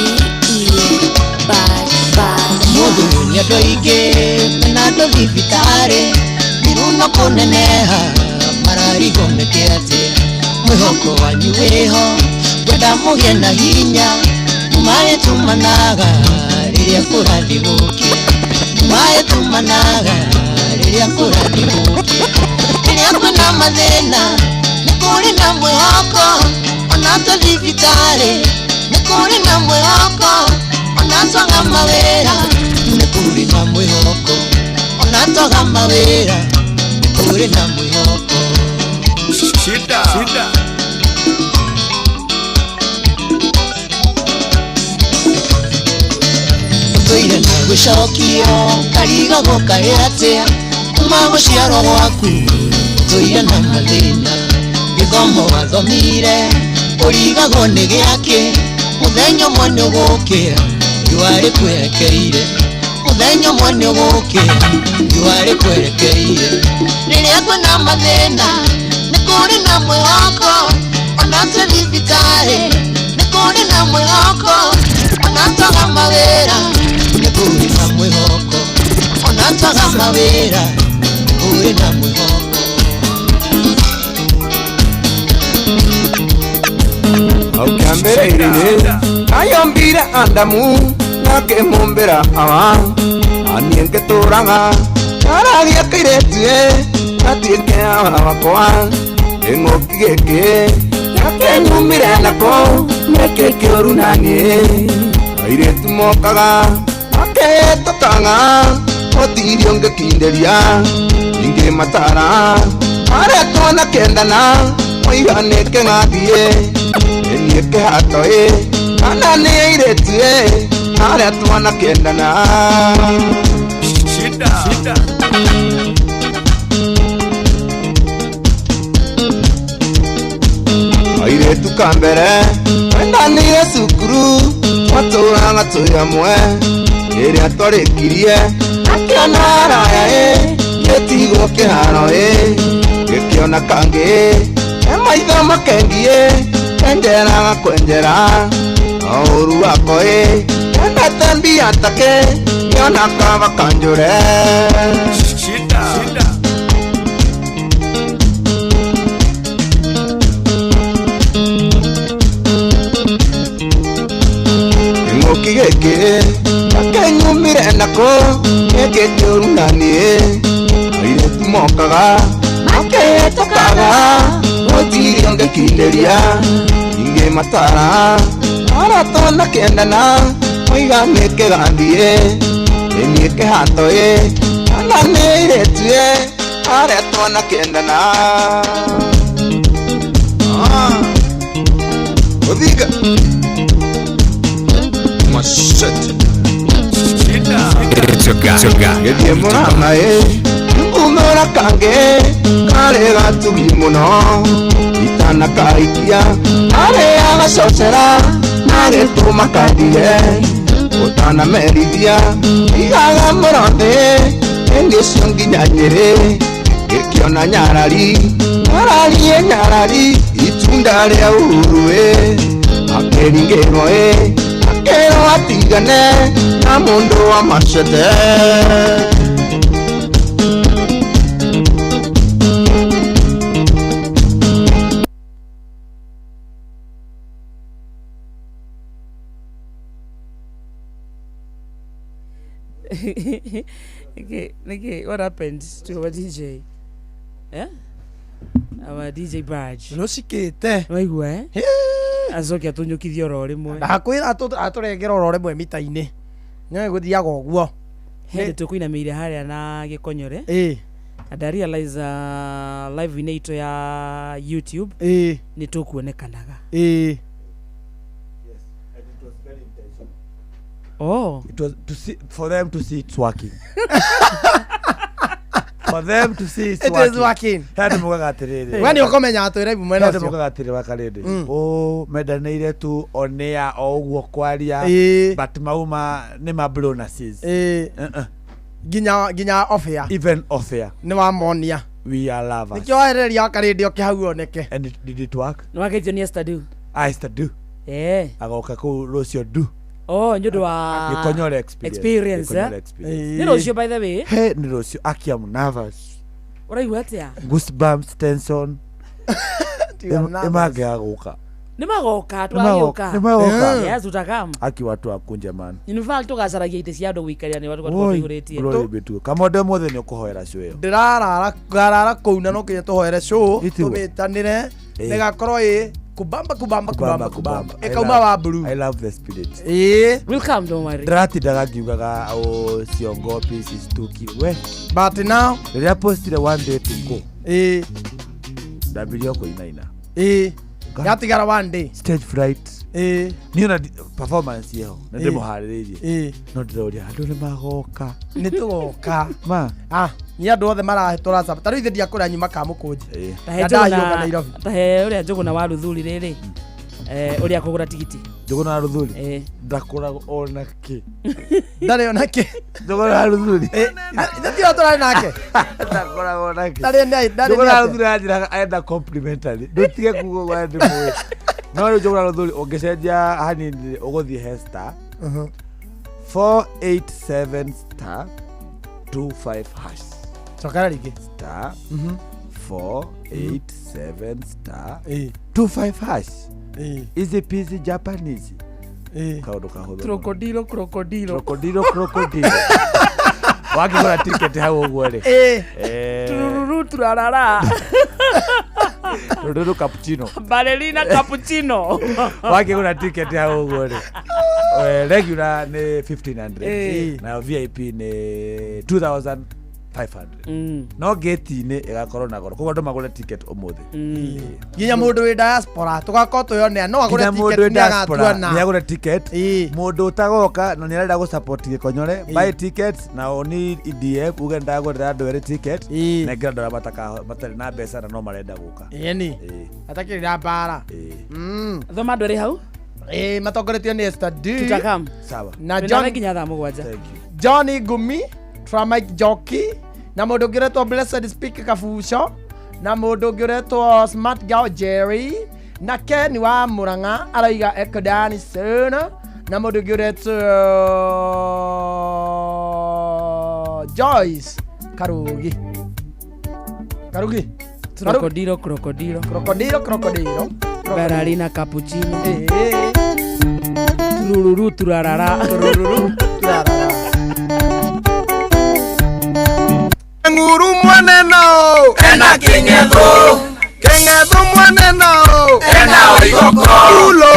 E Bad Bad Mũndũ nĩ andũ aingĩ mena andũ thibitarĩ mĩruno kũneneha mararigwo meke atĩa mwĩhoko wanyu wĩho ngwenda mũgĩe na hinya mũmaĩtumanaga rĩrĩa kũrathiĩ gũkĩa mũmaĩtumanaga rĩrĩa kũrathiĩ gũkĩa rĩrĩa kwĩna mathĩna nĩ kũrĩ na mwĩhoko ona twĩ thibitarĩ nĩ kũrĩ na mwĩhoko ona twaga mawĩra nĩ kũrĩ na mwĩhoko ona twaga mawĩra nĩ kũrĩ na mwĩhoko. Shida Shida Ũtũire na gũcokio karigagwo kaĩ atĩa kuma gũciarwo gwaku ũtũire na mathĩna gĩthomo wathomire ũrigagwo nĩ gĩakĩ mũthenya ũmwe nĩ ũgũkĩra riũa rĩkwerekeire mũthenya ũmwe nĩ ũgũkĩra riũa rĩkwerekeire rĩrĩa kwĩna mathĩna nĩ kũrĩ na mwĩhoko ona twĩ thibitarĩ nĩ kũrĩ na mwĩhoko ona twaga mawĩra nĩ kũrĩ na mwĩhoko ona twaga mawĩra nĩ kũrĩ na mwĩhoko. Aukiambere ayombire Adamu nakimumbira Hawa naniĩ ngĩtũraga karagia kairetu gatuĩke wakwa kĩng'ũki gĩkĩ gakĩnyumire nako nĩkĩ kĩũru naniĩ airĩtu mokaga makĩhĩtũkaga gũtirĩ ũngĩkindĩria ingĩmatara arĩa twanakendana moiga nĩ kĩng'athiĩ nĩ kĩhato ĩ kana nĩ airĩtu ĩ arĩa twanakendana. Shida Shida Airĩtu ka mbere twendanire cukuru twatũraga twĩ hamwe rĩrĩa twarĩkirie akĩona araya ĩ gĩtigwo kĩharo ĩ gĩkĩona kangĩ e maitho makengi ĩ kenjeraga kwenjera o ũru wako ĩ kendete mbia take ngĩona kaba kanjũre. Shida Shida Kĩng'ũki gĩkĩ gakĩnyumire nako gĩkĩ kĩũru naniĩ airĩtu mokaga makĩhĩtũkaga gũtirĩ ũngĩkindĩria ingĩmatara arĩa twanakendana moiga nĩ kĩgathiĩ nĩ niĩ kĩhato ĩ kana nĩ airĩtu ĩ arĩa twanakendana. Gũthinga Machete Shida Gĩthiĩ Mũrang'a ĩ ngumũra kangĩ karĩ gatugi mũno itanakaikia karĩ agacocera Agĩtũma kandige ũtanamerithia igaga mũrothĩ ĩndĩ ũcio nginya Nyĩrĩ ngĩkĩona nyarari nyarari ĩ nyarari itunda rĩa uhuru ĩ akĩringĩrwo ĩ akĩrwo atigane na mũndũ wa macete. Okay, okay, what happened to our DJ? Eh? Our DJ Badge. Rũcikĩte. Waigua eh? Acoke atũnyũkithie oro rĩmwe. Ndakwĩra atũrengere oro rĩmwe mita-inĩ. Nĩwe gũthiaga ũguo. Hĩndĩ tũkũinamĩire harĩa na gĩkonyore. Ĩĩ. And I realize live inĩ itũ ya YouTube Ĩĩ. nĩ tũkuonekanaga. Ĩĩ. Oh. It was to see, for them to see it's working. For them to see it's It working. is working. He mugaga atiriri. We nĩ ũkũmenya atĩ live mwena He ũcio. mugaga atiriri wakarĩndĩ. Oh, mendanĩire tu on air o ũguo kwaria. Ĩĩ. But mauma nĩ ma bonuses. Ĩĩ. Nginya nginya off air. Even off air. Nĩ wamonia. We are lovers. Nĩkĩo wahereria wakarĩndĩ oke hau oneke. And did it work? Nĩ wageithio nĩ Esther Du. Ah, Esther Du. Eh. Agoka kũu rũciũ Du. Oh, nĩ ũndũ wa Gĩkonyore experience. Experience, Gĩkonyore eh? experience. Nĩ rũciũ by the way. He nĩ rũciũ. Aki am nervous. Ũraigua atĩa? Goosebumps, tension. Ĩmangĩaga gũka. Nĩ magoka twagĩũka. Nĩ magoka. Yes, tutakam. Aki watu akunje man. In fact tũgacaragia itĩ cia andũ gũikaria nĩ watu Woi, tũihũrĩtie. glory be to. Kamonde mothe nĩ ũkũhoera show ĩyo. Ndĩrarara ngarara kũu na no nginya tũhoere show Itigo. tũmĩtanĩre Ĩĩ. nĩgakorwo ĩ kubamba kubamba kubamba kubamba ĩkauma wa blue. I love the spirit. Ĩĩ. We'll come, don't worry. Ndĩratindaga ngiugaga o ciongopi cistuki we. But now rĩrĩa postire one day to go. Ĩĩ. Ndambirie o kũinaina. Ĩĩ. Yatigara one day. Stage fright. Ĩĩ. Niĩ ona performance ĩho nĩ Ĩĩ. ndĩmũharĩrĩirie. Ĩĩ. No ndĩroria andũ nĩ magoka. Nĩ tũgoka. Ma. Ah, nĩ andũ othe marahĩtũra saba. Ta rĩu ithe ndiakũrĩa nyuma Kamũkũnji. Ĩĩ. Tahe Na Njũgũna- ndahiũka Nairobi. tahe ũrĩa Njũgũna wa Ruthuri rĩrĩ ũrĩa akũgũra tigiti. Njũgũna wa Ruthuri? Ĩĩ. Ndakũragwo ona kĩ. Ndarĩ ona kĩ. Njũgũna wa Ruthuri. Ithe tiwe tũrarĩ nake. Ndakũragwo ona kĩ. Ndarĩ ndarĩ Njũgũna wa nĩ atĩa? Ruthuri anjĩraga arenda complimentary. Ndũtige kuga ũguo ndĩ mũĩ. No rĩu Njũgũna wa Ruthuri ũngĩcenjia hanini ũgũthiĩ he star 487 star 25 hash. Cokera rĩngĩ. Star 487 star 25 hash. Easy peasy Japanese. Kaũndũ kahũthũ. Crocodilo crocodilo. Crocodilo crocodilo. Wakĩgũra ticket hau ũguo rĩ. Ĩĩ. Turururu turarara. Turururu cappuccino. Ballerina cappuccino. Wakĩgũra ticket hau ũguo rĩ. Regular nĩ 1500 Ĩĩ. nayo VIP nĩ 2500. No gate-inĩ ĩgakorwo na goro koguo andũ magũre ticket ũmũthĩ. Nginya mũndũ wĩ diaspora tũgakorwo twĩonea no agũre Nginya mũndũ ticket wĩ nĩ diaspora agatuona. nĩ agũre ticket. Mũndũ ũtagoka na nĩ arenda gũ-support Gĩkonyore buy tickets na oni EDF uge ndagũrĩra andũ erĩ ticket nengera andũ arĩa matarĩ na mbeca na no marenda gũka. Ĩni. Atakĩrĩ na mbara. Thoma andũ erĩ hau. Ĩĩ matongoretio nĩ Esther D. Tutakam. Sawa. Na Twĩnawe John nginya thaa mũgwanja. Johnny Ngumi, Tramike Jockey, na mũndũ ũngĩ ũretwo Blessed Speak Kabuco, na mũndũ ũngĩ ũretwo Smart Girl Jerry, na Ken wa Murang'a araiga Ekodani sana, na mũndũ ũngĩ ũretwo Joyce Karugi. Karugi. Crocodilo crocodilo. Crocodilo crocodilo. Ballerina cappuccino. Turururu turarara. Turururu turarara. Nguru mwaneno ena king'etho king'etho mwaneno ena oigoko ulo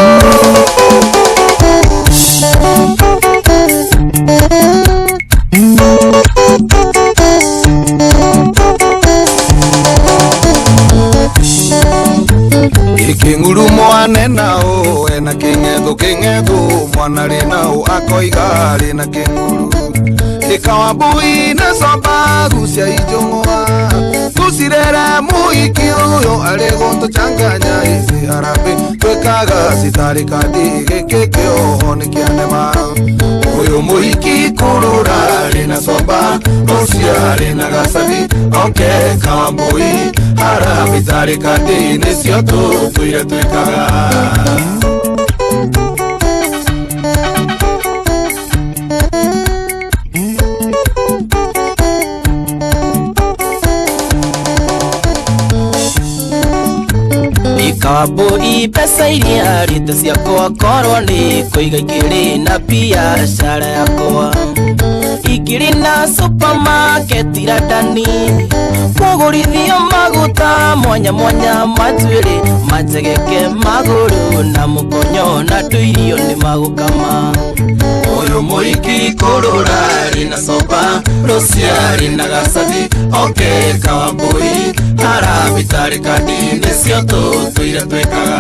Iking'uru mwanena o ena king'etho king'etho mwana rĩ nao akoiga rĩ na kĩng'uru Ikawambui na soba gucia ijũng'wa gucirere mui Mũhiki ũyũ arĩ gũtũchanganya ici harambĩ twĩkaga citarĩ kandi gĩkĩ kĩoho nĩ kĩanema Ũyũ mũhiki kũrũra arĩ na soba ũcio arĩ na gacabi oke Kawambui harambĩ tarĩ kandi nĩcio tũtũire twĩkaga. Kawambui mbeca iria rĩte ciakwa korwo nĩ kũiga ikĩrĩ na biacara yakwa ikĩrĩ na supermarket Radani kũgũrithio maguta mwanya mwanya matuĩrĩ mategeke magũrũ na mũkonyo na tũirio nĩ magũkama. Ũyũ mũhiki kũrũra arĩ na soba rũcio arĩ na gacabi oke Kawambui harambĩ tarĩ kandi nĩcio tũtũire twĩkaga.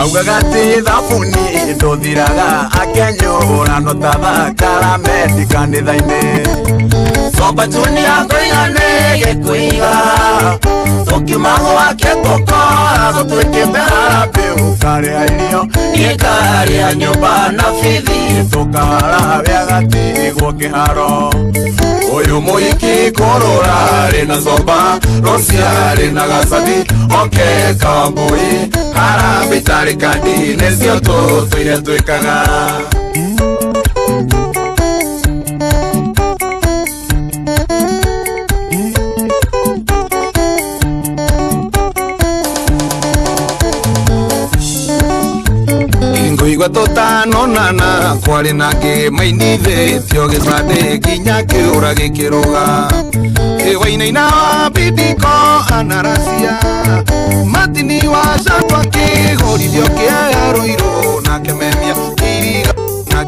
Augaga atĩ thabuni ndũthiraga akenyũra no ta thakaramenti kanitha-inĩ Soba Junior ngoiga nĩ gĩkũiga tũkiuma gwake tũkoragwo twĩkĩte harambĩ ũkarĩa irio niĩ ngarĩa nyũmba na bithi tũkahara agatigwo kĩharo. Ũyũ mũhiki kũrũra arĩ na soba rũcio arĩ na gacabi oke Kawambui harambĩ tarĩ kandi nĩcio tũtũire twĩkaga. Ngũigua tũtanonana kwarĩ na kĩmainithĩtio gĩbandĩ nginya kĩũra gĩkĩrũga Wainaina wa bidiko anaracia Matini wa cakwa kĩgũrithio kĩa Ruiru na kĩmemia kĩiriga na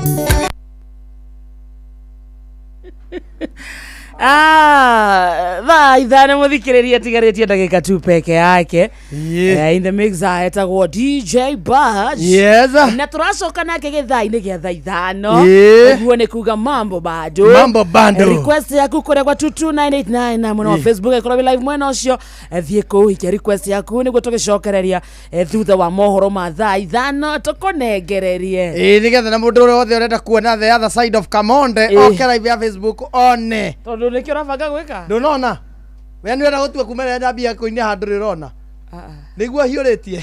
Thaa ithano mũthikĩrĩria tigarĩtie ndagĩka tu peke yake. In the mix etagwo DJ Baj. Yes. Na tũracoka nake gĩthaa-inĩ gĩa thaa ithano. Ũguo nĩ kuga mambo bado. Mambo bado. Request yaku kũrĩa kwa 22989 na mwena wa Facebook ĩkorwo wĩ live mwena ũcio. Thiĩ kũu ikia request yaku nĩguo tũgĩcokereria thutha wa mohoro ma thaa ithano tũkũnengererie. Nĩgetha na mũndũ ũrĩa wothe ũrenda kuona the other side of Kamonde oke live ya Facebook one. Tondũ nĩkĩo ũrabanga gwĩka? Ndũnona? We nĩ ũrenda gũtua kuma rĩrĩa ndambia kũina handũ rĩrona. Nĩguo hiũrĩtie.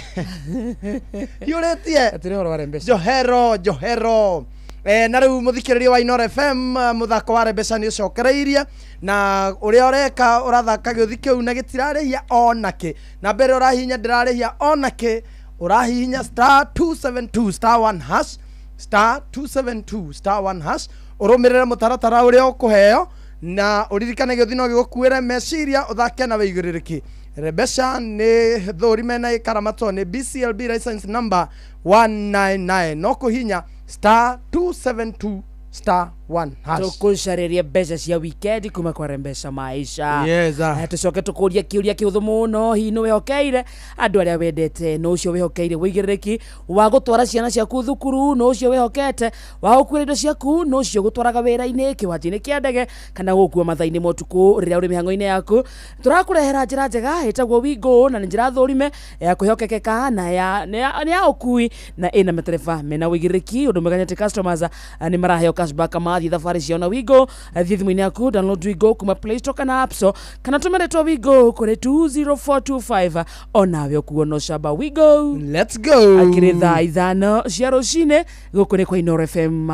Hiũrĩtie. Atĩrĩ ũhoro wa Rembesha. Johero, Johero. Na rĩu mũthikĩrĩria wa Inoro FM mũthako wa Rembesha nĩ ũcokereirie na ũrĩa ũreka ũrathaka gĩũthi kĩu na gĩtirarĩhia onakĩ. Na mbere ũrahihinya ndĩrarĩhia onakĩ, ũrahihinya star 272 star 1 hash star 272 star 1 hash ũrũmĩrĩre mũtaratara ũrĩa ũkũheo na ũririkane gĩũthi no gĩgũkuĩre meciria ũthake na wĩigĩrĩrĩki. Rembesha nĩ thũrime na ĩkaramatwo nĩ BCLB license number 199 no kũhinya star 272 star 1 hash. Tũkũcarĩria mbeca cia weekend kuma kwa Rembesha Maisha. Yes. Tũcoke tũkũrie kĩũria kĩhũthũ mũno, hihi nĩ wĩhokeire andũ arĩa wendete, nũ ũcio wĩhokeire wĩigĩrĩrĩki wa gũtwara ciana ciaku thukuru, nũ ũcio wĩhokete wa gũkuĩra indo ciaku, nũ ũcio gũtwaraga wĩra-inĩ, kĩwanja-inĩ kĩa ndege kana gũkua mathaa-inĩ ma ũtukũ rĩrĩa ũrĩ mĩhang'o-inĩ yaku. Tũrakũrehera njĩra njega ĩtagwo Wingo na nĩ njĩra thũrime ya kwĩhokekeka na ya nĩ ya ũkui na ĩna matereba mena wĩigĩrĩrĩki. Ũndũ mwega nĩ atĩ customers nĩ maraheo cashback mathiĩ thabarĩ ciao na Wingo. Thiĩ thimũ-inĩ yaku download Wingo kuma Play Store kana App Store kana tũme rĩtwa Wingo kũrĩ 20425 onawe ũkuo no camba Wingo. Let's go. Akĩrĩ thaa ithano cia rũcinĩ gũkũ nĩ kwa Inoro FM.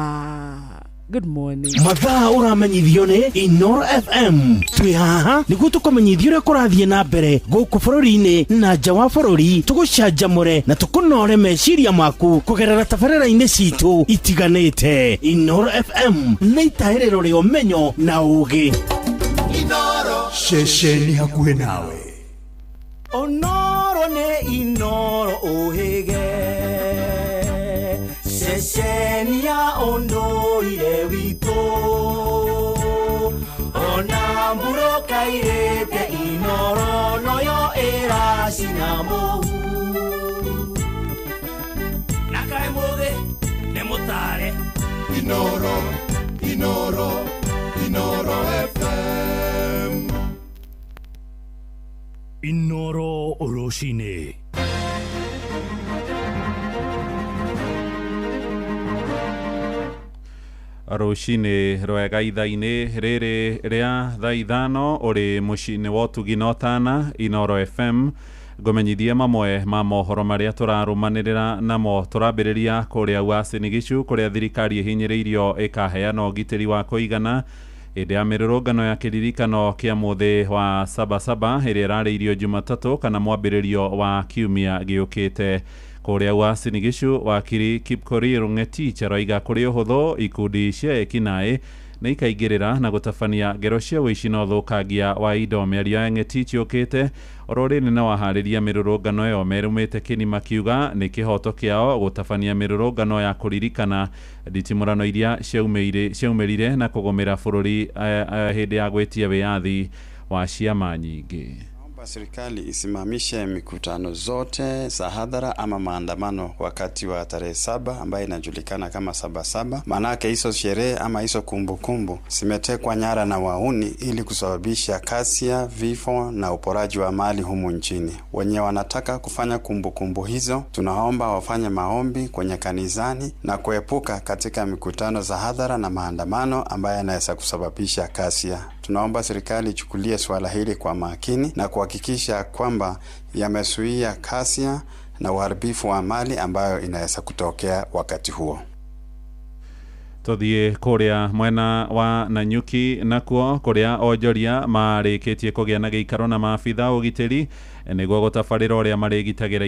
Good morning. Mathaa ũramenyithio nĩ Inoro FM. Twĩ haha nĩguo tũkũmenyithia ũrĩa kũrathiĩ na mbere gũkũ bũrũri-inĩ na nja wa bũrũri, tũgũcanjamũre na tũkũnore meciria maku kũgerera tabarĩra-inĩ citũ itiganĩte. Inoro FM nĩ itahĩrĩro rĩa ũmenyo na ũũgĩ. Ceceni hakuhĩ nawe. Onoro nĩ Inoro ũhĩge ceceni ya ũndũire witũ ona mbura kairĩte Inoro noyo ĩracina mũhu. Inoro, Inoro, Inoro FM. Inoro rũcinĩ. Rũcinĩ rwega ithaa-inĩ rĩrĩ rĩa thaa 5 ũrĩ mũciĩ-inĩ wa ũtugi na ũtana Inoro FM. Ngũmenyithie mamwe ma mohoro marĩa tũrarũmanĩrĩra namo. Tũrambĩrĩria kũrĩa Uasin Gishu kũrĩa thirikari ĩhinyĩrĩirio ĩkaheana ũgitĩri wa kũigana hĩndĩ ya mĩrũrũngano ya kĩririkano kĩa mũthĩ wa Sabasaba ĩrĩa ĩrarĩirio Jumatatũ kana mwambĩrĩrio wa kiumia gĩũkĩte. Kũrĩa Uasin Gishu wakiri Kipkorir Ng'etich aroiga kũrĩ ũhũthũ ikundi cia ekinaĩ nĩ ikaingĩrĩra na gũtabania ngero cia ũici na ũthũkangia wa indo. Mĩario ya Ng'etich yũkĩte oro rĩrĩ na waharĩria mĩrũrũngano ĩyo merũmĩte kĩni makiuga nĩ kĩhoto kĩao gũtabania mĩrũrũngano ya kũririkana nditimũrano iria ciaumĩrire na kũgũmĩra bũrũri hĩndĩ ya gwĩtia wĩyathi wa ciama nyingĩ. Naomba serikali isimamishe mikutano zote za hadhara ama maandamano wakati wa tarehe 7 ambayo inajulikana kama Sabasaba. Manake hizo sherehe ama hizo kumbukumbu zimetekwa nyara na wauni ili kusababisha ghasia, vifo na uporaji wa mali humu nchini. Wenye wanataka kufanya kumbukumbu hizo, tunaomba wafanye maombi kwenye kanisani na kuepuka katika mikutano za hadhara na maandamano ambayo yanaweza kusababisha ghasia. Tunaomba serikali ichukulie swala hili kwa makini na kuhakikisha kwamba yamezuia ghasia na uharibifu wa mali ambayo inaweza kutokea wakati huo. Tuthiĩ kũrĩa mwena wa Nanyuki nakuo kũrĩa onjoria marĩkĩtie kũgĩa na gĩikaro na maabitha ũgitĩri nĩguo gũtabarĩra ũrĩa marĩgitagĩra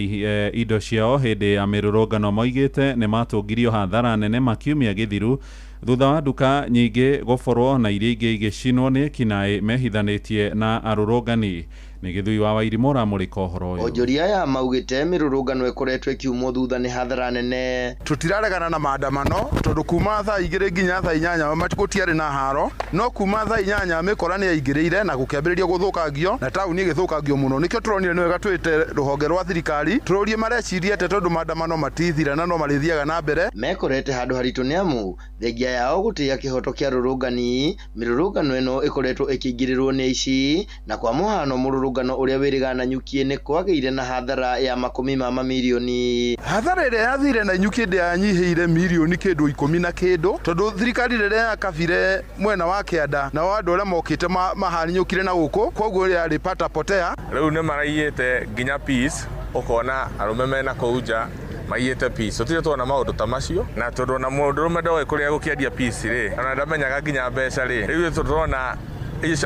indo ciao hĩndĩ ya mĩrũrũngano. Moigĩte nĩ matũngirio hathara nene makiumia gĩthiru thutha wa nduka nyingĩ gũborwo na iria ingĩ igĩcinwo nĩ ekinaĩ mehithanĩtie na arũrũngani. Nĩ Gĩthui wa Wairimũ ũramũrĩka ũhoro ũyũ. Onjoria aya maugĩte mĩrũrũngano ĩkoretwo ĩkiumwo thutha nĩ hathara nene. Tũtiraregana na maandamano tondũ kuma thaa 2 nginya thaa 8 gũtiarĩ na haro, no kuma thaa 8 mĩkora nĩ yaingĩrĩire na gũkĩambĩrĩria gũthũkangio na taũni ĩgĩthũkangio mũno. Nĩkĩo tũronire nĩ wega twĩte rũhonge rwa thirikari tũrũrie mareciria atĩa tondũ maandamano matithira na no marĩthiaga na mbere. Mekorete handũ haritũ nĩ amu thengia yao gũtĩĩa kĩhoto kĩa rũrũngani, mĩrũrũngano ĩno ĩkoretwo ĩkĩingĩrĩrwo nĩ aici, na kwa mũhano mũrũrũngano ũrĩa wĩrĩga Nanyuki nĩ kwagĩire na hathara ya makũmi ma mamirioni. Hathara ĩrĩa yathire Nanyuki ndĩanyihĩire mirioni kĩndũ 10 na kĩndũ tondũ thirikari rĩrĩa yakabire mwena wa kĩanda na andũ arĩa mokĩte mahaninyũkire na gũkũ, koguo yarĩ pata potea. Rĩu nĩ maraiyĩte nginya peace, ũkona arũme mena kũu nja maiyĩte peace. Tũtirĩ tuona maũndũ ta macio, na tondũ ona mũndũrũme ndoĩ kũrĩa gũkĩendia peace rĩ, ona ndamenyaga nginya mbeca rĩ, rĩu tũrona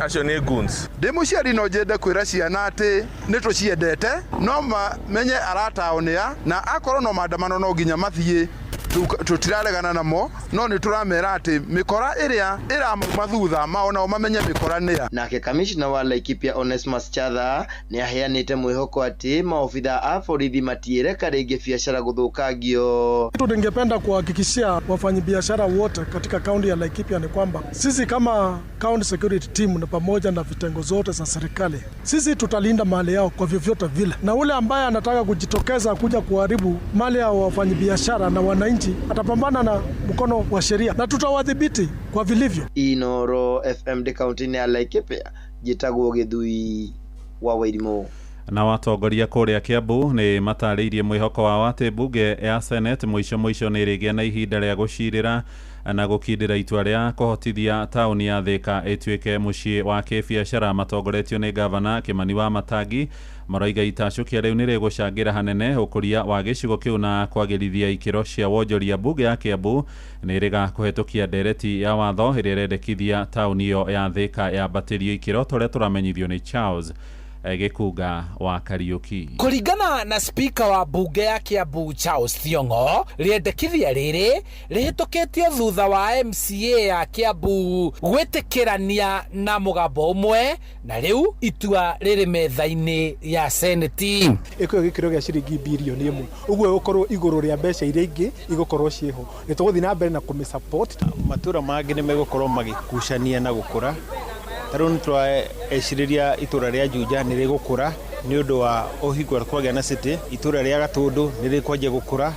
acio nĩ goons. Ndĩ mũciari no njende kwĩra ciana atĩ nĩ tũciendete, no mamenye arata ao nĩa, na akorwo no maandamano no nginya mathiĩ, tũtiraregana namo, no nĩ tũramera atĩ mĩkora ĩrĩa ĩramauma thutha mao nao mamenye mĩkora nĩa. Nake kamishna wa Laikipia Onesmus Chatha nĩ aheanĩte mwĩhoko atĩ maobitha a borithi matiĩreka rĩngĩ biacara gũthũkangio. Tungependa kuhakikishia wafanyabiashara wote katika kaunti ya Laikipia ni kwamba sisi kama county security team na pamoja na vitengo zote za serikali, sisi tutalinda mali yao kwa vyovyote vile, na ule ambaye anataka kujitokeza kuja kuharibu mali ya wafanyabiashara na wananchi atapambana na mkono wa sheria na tutawadhibiti kwa vilivyo. Inoro FM de kaunti ya Laikipia, njĩtagwo Gĩthui wa Wairimũ. Na watongoria kũrĩa Kiambu nĩ matarĩirie mwĩhoko wao atĩ mbunge ya Senate mũico mũico nĩ ĩrĩgĩa na ihinda rĩa gũcirĩra na gũkindĩra itua rĩa kũhotithia taũni ya Thika ĩtuĩke mũciĩ wa kĩbiacara. Matongoretio nĩ gavana Kĩmani wa Matangi maroiga itacũkia rĩu nĩ rĩgũcangĩra hanene ũkũria wa gĩcigo kĩu na kwagĩrithia ikĩro cia wonjoria. Mbunge ya Kiambu nĩ ĩrĩga kũhetũkia ndereti ya watho ĩrĩa ĩrendekithia taũni ĩyo ya Thika yambatĩrio ikĩro ta ũrĩa tũramenyithio nĩ Charles Gĩkunga wa Kariuki. Kũringana na speaker wa mbunge ya Kiambu Charles Thiong'o, rĩendekithia rĩrĩ rĩhĩtũkĩtio thutha wa MCA ya Kiambu gwĩtĩkĩrania na mũgambo ũmwe, na rĩu itua rĩrĩ metha-inĩ ya Senate. Ĩkũyo gĩkĩro gĩa ciringi birioni 1, ũguo ĩgũkorwo igũrũ rĩa mbeca iria ingĩ igũkorwo ciĩho. Nĩ tũgũthiĩ na mbere na kũmĩ-support. Matũra mangĩ nĩ megũkorwo magĩkucania na gũkũra. Ta rĩu nĩ tũrecirĩria itũra rĩa Juja nĩ rĩgũkũra nĩ ũndũ wa ũhingo kwagĩa na city, itũra rĩa Gatũndũ nĩ rĩkwanjia gũkũra,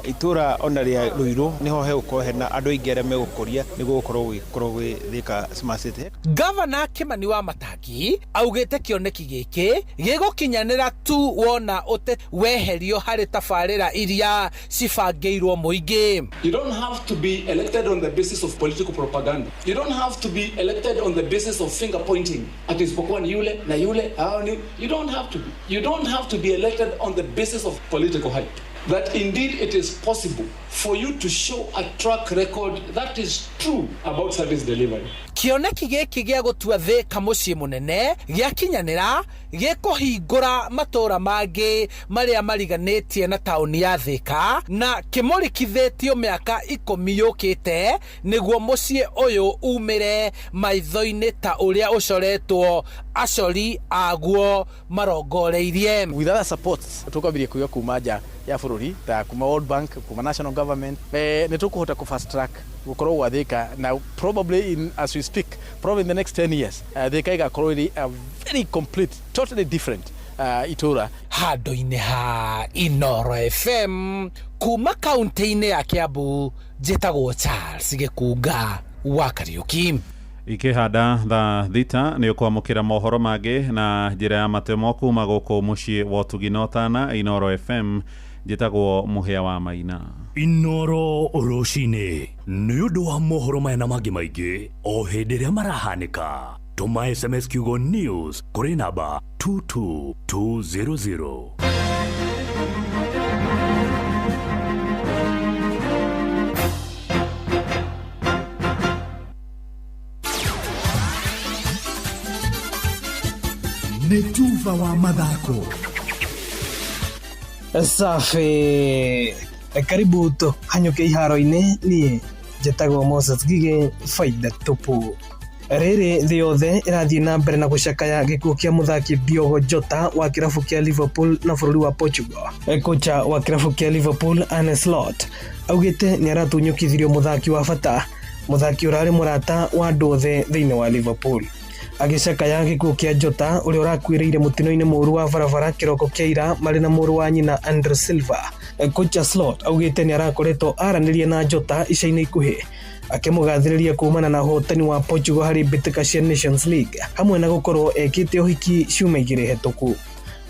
Itũra ona rĩa Ruiru niho hegũkorwo hena andũ aingĩ arĩa megũkũria nĩguo gũkorwo gũgĩkorwo gwĩ Thika Smart City. Gavana Kimani wa Matangi augĩte kĩoneki gĩkĩ gĩgũkinyanĩra tu wona ũteti weherio harĩ tabarĩra iria cibangĩirwo mũingĩ. You don't have to be elected on the basis of political propaganda. You don't have to be elected on the basis of finger pointing. Ati isipokuwa ni yule na yule, hao ni. You don't have to be. You don't have to be elected on the basis of political hype. That indeed it is possible for you to show a track record that is true about service delivery. Kĩoneki gĩkĩ gĩa gũtua Thika mũciĩ mũnene gĩakinyanĩra gĩkũhingũra matũũra mangĩ marĩa mariganĩtie na taũni ya Thika na kĩmũrikithĩtio mĩaka 10 yũkĩte nĩguo mũciĩ ũyũ umĩre maitho-inĩ ta ũrĩa ũcoretwo acori aguo marongoreirie. With other supports tũkwambĩrĩria kũiga kuma nja ya bũrũri ta kuma World Bank, kuma national government, nĩ tũkũhota kũ fast track gũkorwo gwa Thika na probably in, as we speak, probably in the next 10 years, Thika ĩgakorwo ĩrĩ a very complete, totally different itũra. Handũ-inĩ ha Inoro FM kuma kaunti-inĩ ya Kiambu, njĩtagwo Charles Gĩkunga wa Kariuki. Ikĩhanda thaa 6 nĩ ũkwamũkĩra mohoro mangĩ na njĩra ya matemo kuma gũkũ mũciĩ wa ũtugi na ũtana Inoro FM. Njĩtagwo Mũhĩa wa Maina. Inoro rũcinĩ nĩ ũndũ wa mohoro maya na mangĩ maingĩ o hĩndĩ ĩrĩa marahanĩka. Tũma SMS kiugo news kũrĩ namba 22200. Nĩ tuba wa mathako. Safi. Karibu tũhanyũke iharo-inĩ. Niĩ njĩtagwo Moses Ngigĩ, faida tupu. Rĩrĩ thĩ yothe ĩrathiĩ na mbere na gũcakaya gĩkuũ kĩa mũthaki Diogo Jota wa kĩrabu kĩa Liverpool na bũrũri wa Portugal. Kocha wa kĩrabu kĩa Liverpool Arne Slot augĩte nĩ aratunyũkithirio mũthaki wa bata, mũthaki ũrarĩ mũrata wa andũ othe thĩinĩ wa Liverpool. Agĩcakaya gĩkuũ kĩa Jota ũrĩa ũrakuĩrĩire mũtino-inĩ mũũru wa barabara kĩroko kĩa ira marĩ na mũrũ wa nyina Andre Silva. Kocha Slot augĩte nĩ arakoretwo aranĩria na Jota ica-inĩ ikuhĩ, akĩmũgathĩrĩria kumana na ũhotani wa Portugal harĩ mbĩtĩka cia Nations League hamwe na gũkorwo ekĩte ũhiki ciumia 2 hĩtũku.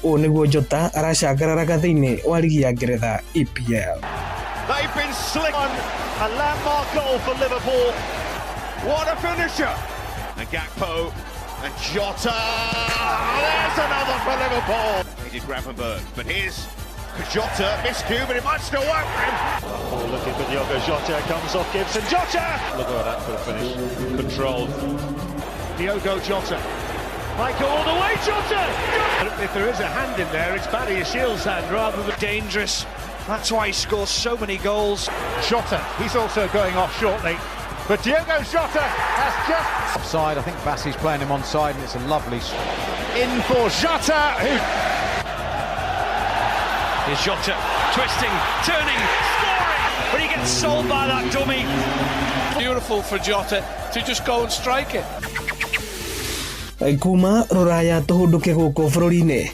Ũũ nĩguo Jota aracangararaga thĩinĩ wa rigi ya Ngeretha EPL. They've been slick on a landmark goal for Liverpool. What a finisher! And Gakpo and Jota. There's another for Liverpool. He did Gravenberch, but here's Jota, miscue, but it might still work for him. Oh, looking for Diogo Jota, comes off Gibson. Jota! Look at that for a finish. Controlled. Diogo Jota. Might go all the way, Jota! If there is a hand in there, it's Barry Shields' hand rather than dangerous. That's why he scores so many goals. Jota, he's also going off shortly. But Diogo Jota has just... Offside, I think Bassey's playing him onside, and it's a lovely... In for Jota, who... Here's Jota, twisting, turning, scoring! But he gets sold by that dummy. Beautiful for Jota to just go and strike it. Kuma rũraya tũhũndũke gũkũ bũrũri-inĩ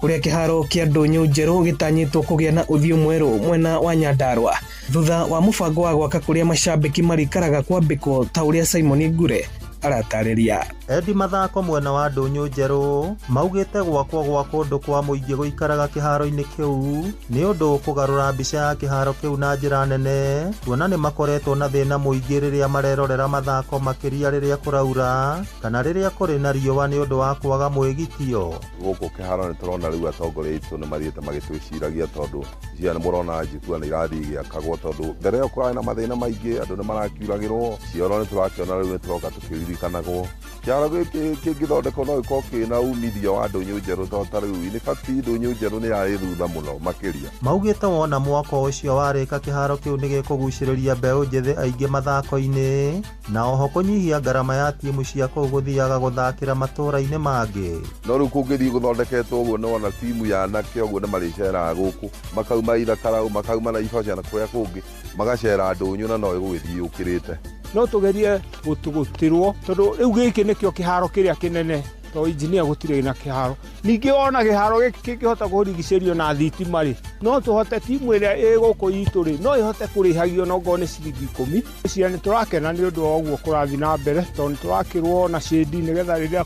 kũrĩa kĩharo kĩa ndũnyũ njerũ gĩtanyĩtwo kũgĩa na ũthiũ mwerũ mwena wa Nyandarua thutha wa mũbango wa gwaka kũrĩa macambĩki marĩikaraga kwambĩkwo ta ũrĩa Simon Ngure aratarĩria. Endi mathako mwena wa ndũnyũ njerũ maugĩte gwakwo gwa kũndũ kwa mũingĩ gũikaraga kĩharo-inĩ kĩu nĩ ũndũ ũkũgarũra mbica ya kĩharo kĩu na njĩra nene, kuona nĩ makoretwo na thĩna mũingĩ rĩrĩa marerorera mathako makĩria rĩrĩa kũraura kana rĩrĩa kũrĩ na riũa nĩ ũndũ wa kwaga mwĩgitio. Gũkũ kĩharo nĩ tũrona rĩu atongoria aitũ nĩ mathiĩte magĩtwĩciragia tondũ cia nĩ mũrona njikua nĩ irathiĩ igĩakagwo tondũ mbere ĩyo kũrarĩ na mathĩna maingĩ, andũ nĩ marakiuragĩrwo cioro nĩ tũrakĩona rĩu nĩ tũroka tũkĩririkanagwo. Kĩharo gĩkĩ kĩngĩthondekwo no gĩkorwo kĩna umithio wa ndũnyũ njerũ tondũ ta rĩu nĩ batiĩ ndũnyũ njerũ nĩ yarĩ thutha mũno makĩria. Maugĩte wona mwako ũcio warĩka kĩharo kĩu nĩ gĩkũgucĩrĩria mbeũ njĩthĩ aingĩ mathako-inĩ na oho kũnyihia ngarama ya timu cia kũu gũthiaga gũthakĩra matũũra-inĩ mangĩ. No rĩu kũngĩthiĩ gũthondeketwo ũguo nĩ wona timu ya anake ũguo nĩ marĩceraga gũkũ makauma Ithakaraũ makauma Naivasha na kũrĩa kũngĩ magacera ndũnyũ na no ĩgũgĩthiĩ yũkĩrĩte. No tũgerie gũtũgũtĩrwo tondũ rĩu gĩkĩ nĩkĩo kĩharo kĩrĩa kĩnene To injinia gũtirĩ na kĩharo. Ningĩ ona kĩharo gĩkĩ kĩngĩhota kũrigicĩrio na thitima rĩ, no tũhote timu ĩrĩa ĩ gũkũ itũ rĩ, no ĩhote kũrĩhagio no ngorwo nĩ ciringi 10. Cia nĩ tũrakena nĩ ũndũ wa ũguo kũrathiĩ na mbere tondũ nĩ tũrakĩrwo na shade nĩgetha rĩrĩa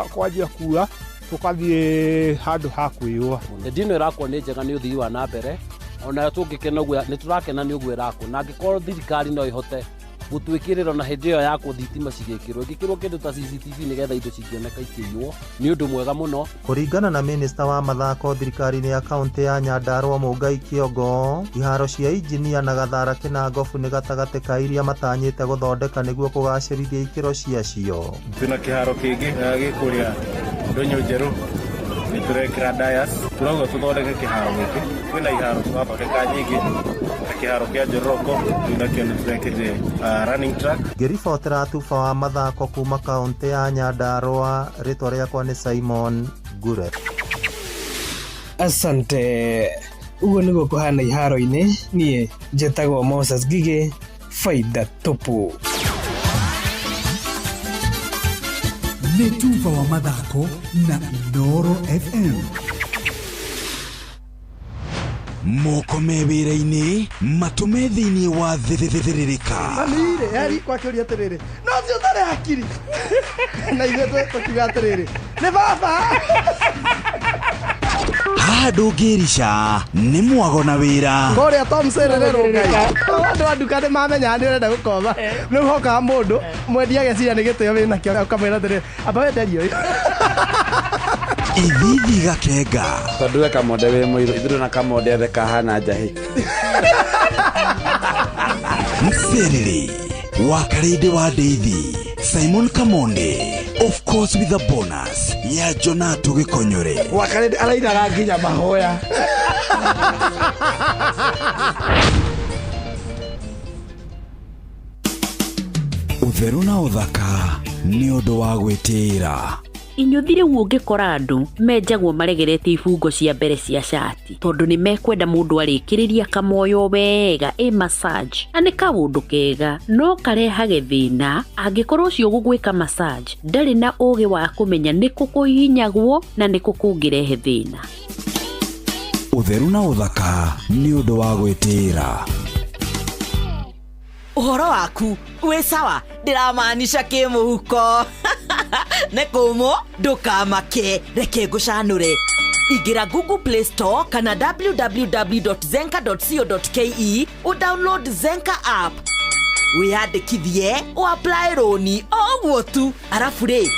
kwanjia kura tũkathiĩ handũ ha kwĩyũa. Redio ĩno ĩrakwo nĩ njega nĩ ũthii wa na mbere onayo tũngĩkena ũguo nĩ tũrakena nĩ ũguo ĩrakwo na angĩkorwo thirikari no ĩhote gũtwĩkĩrĩra na hĩndĩ ĩyo yakwo thitima cigĩkĩrwo ĩngĩkĩrwo kĩndũ ta CCTV nĩgetha indo cingĩoneka ikĩiywo nĩ ũndũ mwega mũno. Kũringana na minista wa mathako thirikari-inĩ ya kaũntĩ ya Nyandarua Mũngai Kĩongo, iharo cia injinia na Gathara Kĩnangobu nĩ gatagatĩ ka iria matanyĩte gũthondeka nĩguo kũgacĩrithia ikĩro ciacio. Twĩna kĩharo kĩngĩ gĩ kũrĩa Ndũnyũ Njerũ nĩ tũrekĩra dais tũrauga tũthondeke kĩharo gĩkĩ kwĩna iharo tũrathondeka nyingĩ ta kĩharo kĩa Njoroko rĩu nakĩo nĩ tũrekĩrire running track. Ngĩribotera Tuba wa mathako kuma kaũntĩ ya Nyandarua, rĩtwa rĩakwa nĩ Simon Ngure. Asante. Ũguo nĩguo kũhana iharo-inĩ, niĩ njĩtagwo Moses Ngigĩ, faida tupu. Nĩ tuba wa mathako na Inooro FM. Moko me wĩra-inĩ matũme thĩinĩ wa thĩrĩrĩka. Mami-rĩ, eri kwakĩũria atĩrĩrĩ, no ũcio ũtarĩ hakiri na ithuĩ tũkiuga atĩrĩrĩ, nĩ baba. Haha ndũngĩrica nĩ mwago na wĩra. Kũrĩa Tom Serere Rũngai. Andũ a nduka nĩ mamenyaga nĩ ũrenda gũkoma. Rĩu hokaga mũndũ mwendia ageciria nĩ gĩtĩo wĩnakĩo ũkamwĩra atĩrĩrĩ, amba wenderie ũyũ. Ithithi gakenga. Tondũ we kamonde wĩ mũirũ, ithuĩ na kamonde othe kahana njahĩ. Mserere wa Karĩndĩ wa Ndeithi, Simon Kamonde, of course with a bonus ya Jonato Gĩkonyore. Wa Karĩndĩ arainaga nginya mahoya. Ũtheru na ũthaka nĩ ũndũ wa gwĩtĩĩra. Inyuthi rĩu ũngĩkora andũ menjagwo maregerete ibungo cia mbere cia cati tondũ nĩ mekwenda mũndũ arĩkĩrĩria kamoyo wega ĩ massage na nĩ kaũndũ kega no karehage thĩna angĩkorwo ũcio ũgũgwĩka massage ndarĩ na ũgĩ wa kũmenya nĩkũ kũhihinyagwo na nĩkũ kũngĩrehe thĩna. Ũtheru na ũthaka nĩ ũndũ wa gwĩtĩĩra. Ũhoro waku wĩ sawa ndĩramaanisha kĩmũhuko. Nĩ kũmũ ndũkamake reke ngũcanũre. Ingĩra Google Play Store kana www.zenka.co.ke ũdownload Zenka app wĩyandĩkithie ũapply rũni o ũguo tu arabu rĩ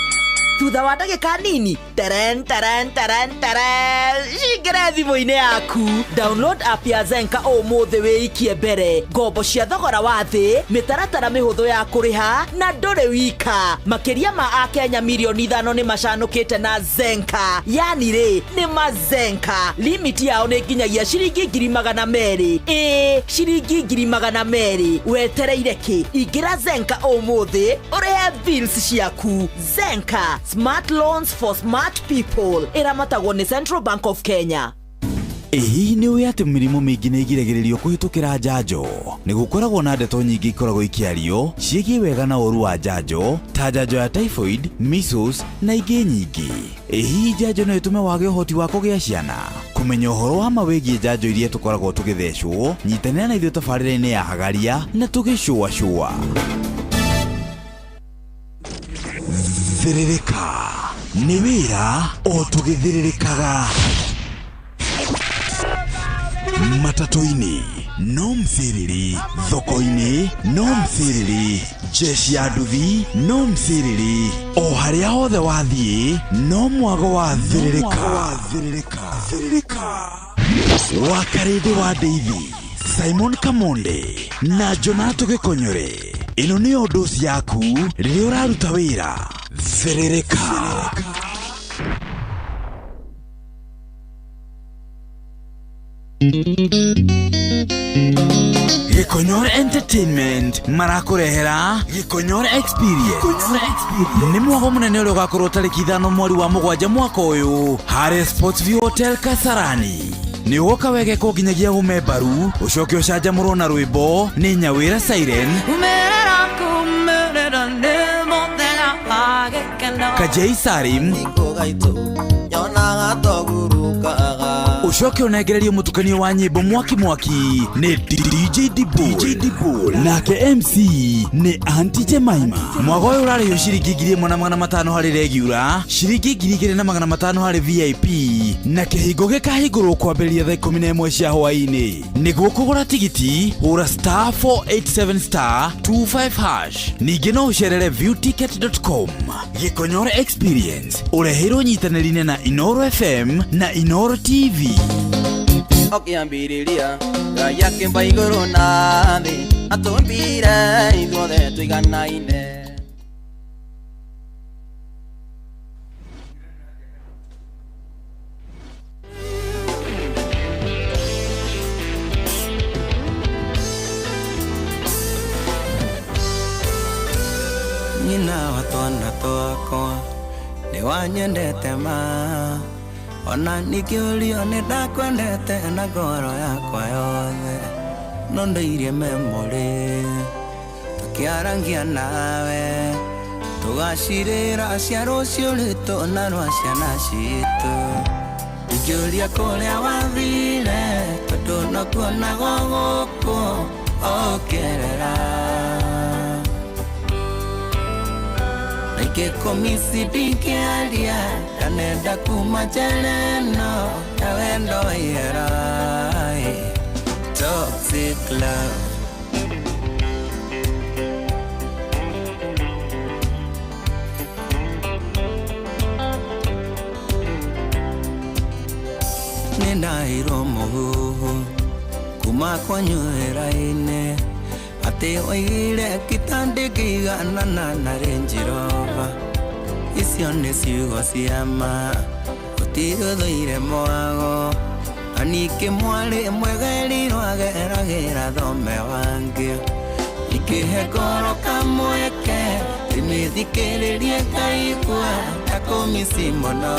thutha wa ndagĩka nini teren teren teren teren cingĩre thimũ-inĩ yaku. Download app ya Zenka ũmũthĩ wĩikie mbere ngombo cia thogora wa thĩ mĩtaratara mĩhũthũ ya kũrĩha na ndũrĩ wika. Makĩria ma akenya mirioni 5 nĩ macanũkĩte na Zenka, yani rĩ nĩ mazenka. Limit yao nĩ nginyagia ciringi 200,000. Ĩĩ ciringi 200,000. Wetereire kĩ? Ingĩra Zenka ũmũthĩ ũrĩhe bills ciaku. Zenka, smart loans for smart people. Ĩramatagwo nĩ Central Bank of Kenya. Ĩ hihi nĩ ũĩ atĩ mĩrimũ mĩingĩ nĩ ĩgiragĩrĩrio kũhĩtũkĩra njanjo? Nĩ gũkoragwo na ndeto nyingĩ ikoragwo ikĩario ciĩgiĩ wega na ũru wa njanjo ta njanjo ya typhoid, measles na ingĩ nyingĩ. Ĩ hihi njanjo no ĩtũme wage ũhoti wa kũgĩa ciana? Kũmenya ũhoro wa ma wĩgiĩ njanjo iria tũkoragwo tũgĩthecwo, nyitanĩra na ithuĩ tabarĩra-inĩ ya Hagaria na tũgĩcũacũa. Thĩrĩrĩka nĩ wĩra o tũgĩthĩrĩrĩkaga. Matatũ-inĩ no mciriri, thoko-inĩ no mciriri, jeshi ya nduthi no mciriri, o harĩa hothe wathiĩ no mwago wa thĩrĩrĩka. Wa Karĩndĩ wa Ndeithi, Simon Kamonde na Jonato Gĩkonyore. Ĩno nĩyo ndoci yaku rĩrĩa ũraruta wĩra. Thĩrĩrĩka. Gĩkonyore Entertainment marakũrehera Gĩkonyore Experience. Nĩ mwago mũnene ũrĩa ũgakorwo tarĩki 5 mweri wa 7 mwaka ũyũ harĩa Sports View Hotel Kasarani. Nĩ ũgoka wegekwo nginyagia ũme mbaru ũcoke ũcanjamũrwo na rwĩmbo nĩ Nyawĩra Siren. Umerera kumerera nĩ mũthenya wa Kajei Salim nyonaga togurukaga ucoke unengererio mutukanio wa nyimbo mwaki mwaki ni DJ Dibul nake MC ni Auntie Jemima. Mwago uyu urarĩhio ciringi 1500 harĩ regular, ciringi 2500 harĩ VIP, na kĩhingo gĩkahingũrwo kwambĩrĩria thaa 11 cia hwaĩ-inĩ. Nĩguo kũgũra tigiti hũra star 487 star 25 hash. Ningĩ no ũcerere viewticket.com. Gĩkonyore Experience ũreheirwo nyitanĩri-inĩ na Inoro FM na Inoro TV. Okiambiriria Ngai akĩmba igũrũ na thĩ atũmbire ithuothe tũiganaine. Nyina wa twana twakwa nĩ wanyendete ma ona nikĩũrio nĩ ndakwendete na ngoro yakwa yothe no ndairie memory tũkĩarangia nawe tũgacirĩra cia rũciũ rwitũ na rwa ciana citũ ingĩũria kũrĩa wathire tondũ no kuonagwo gũkũ ũkĩerera Nikĩkũmisi ndingĩaria ndanenda kuma njera ĩno ya wendo wa ihera. Toxic love. Nĩndaheirwo mũhuhu kuma kwanyu wĩra-inĩ atĩ oigire kitandĩkĩiganana na Range Rover. Icio nĩ ciugo cia ma gũtirĩ ũthũire mwago na ningĩ mwarĩ mwegerirwo ageragĩra thome wangĩ ingĩhe ngoro kamweke ndĩmĩthikĩrĩrie ngaigua ta kũmici mũno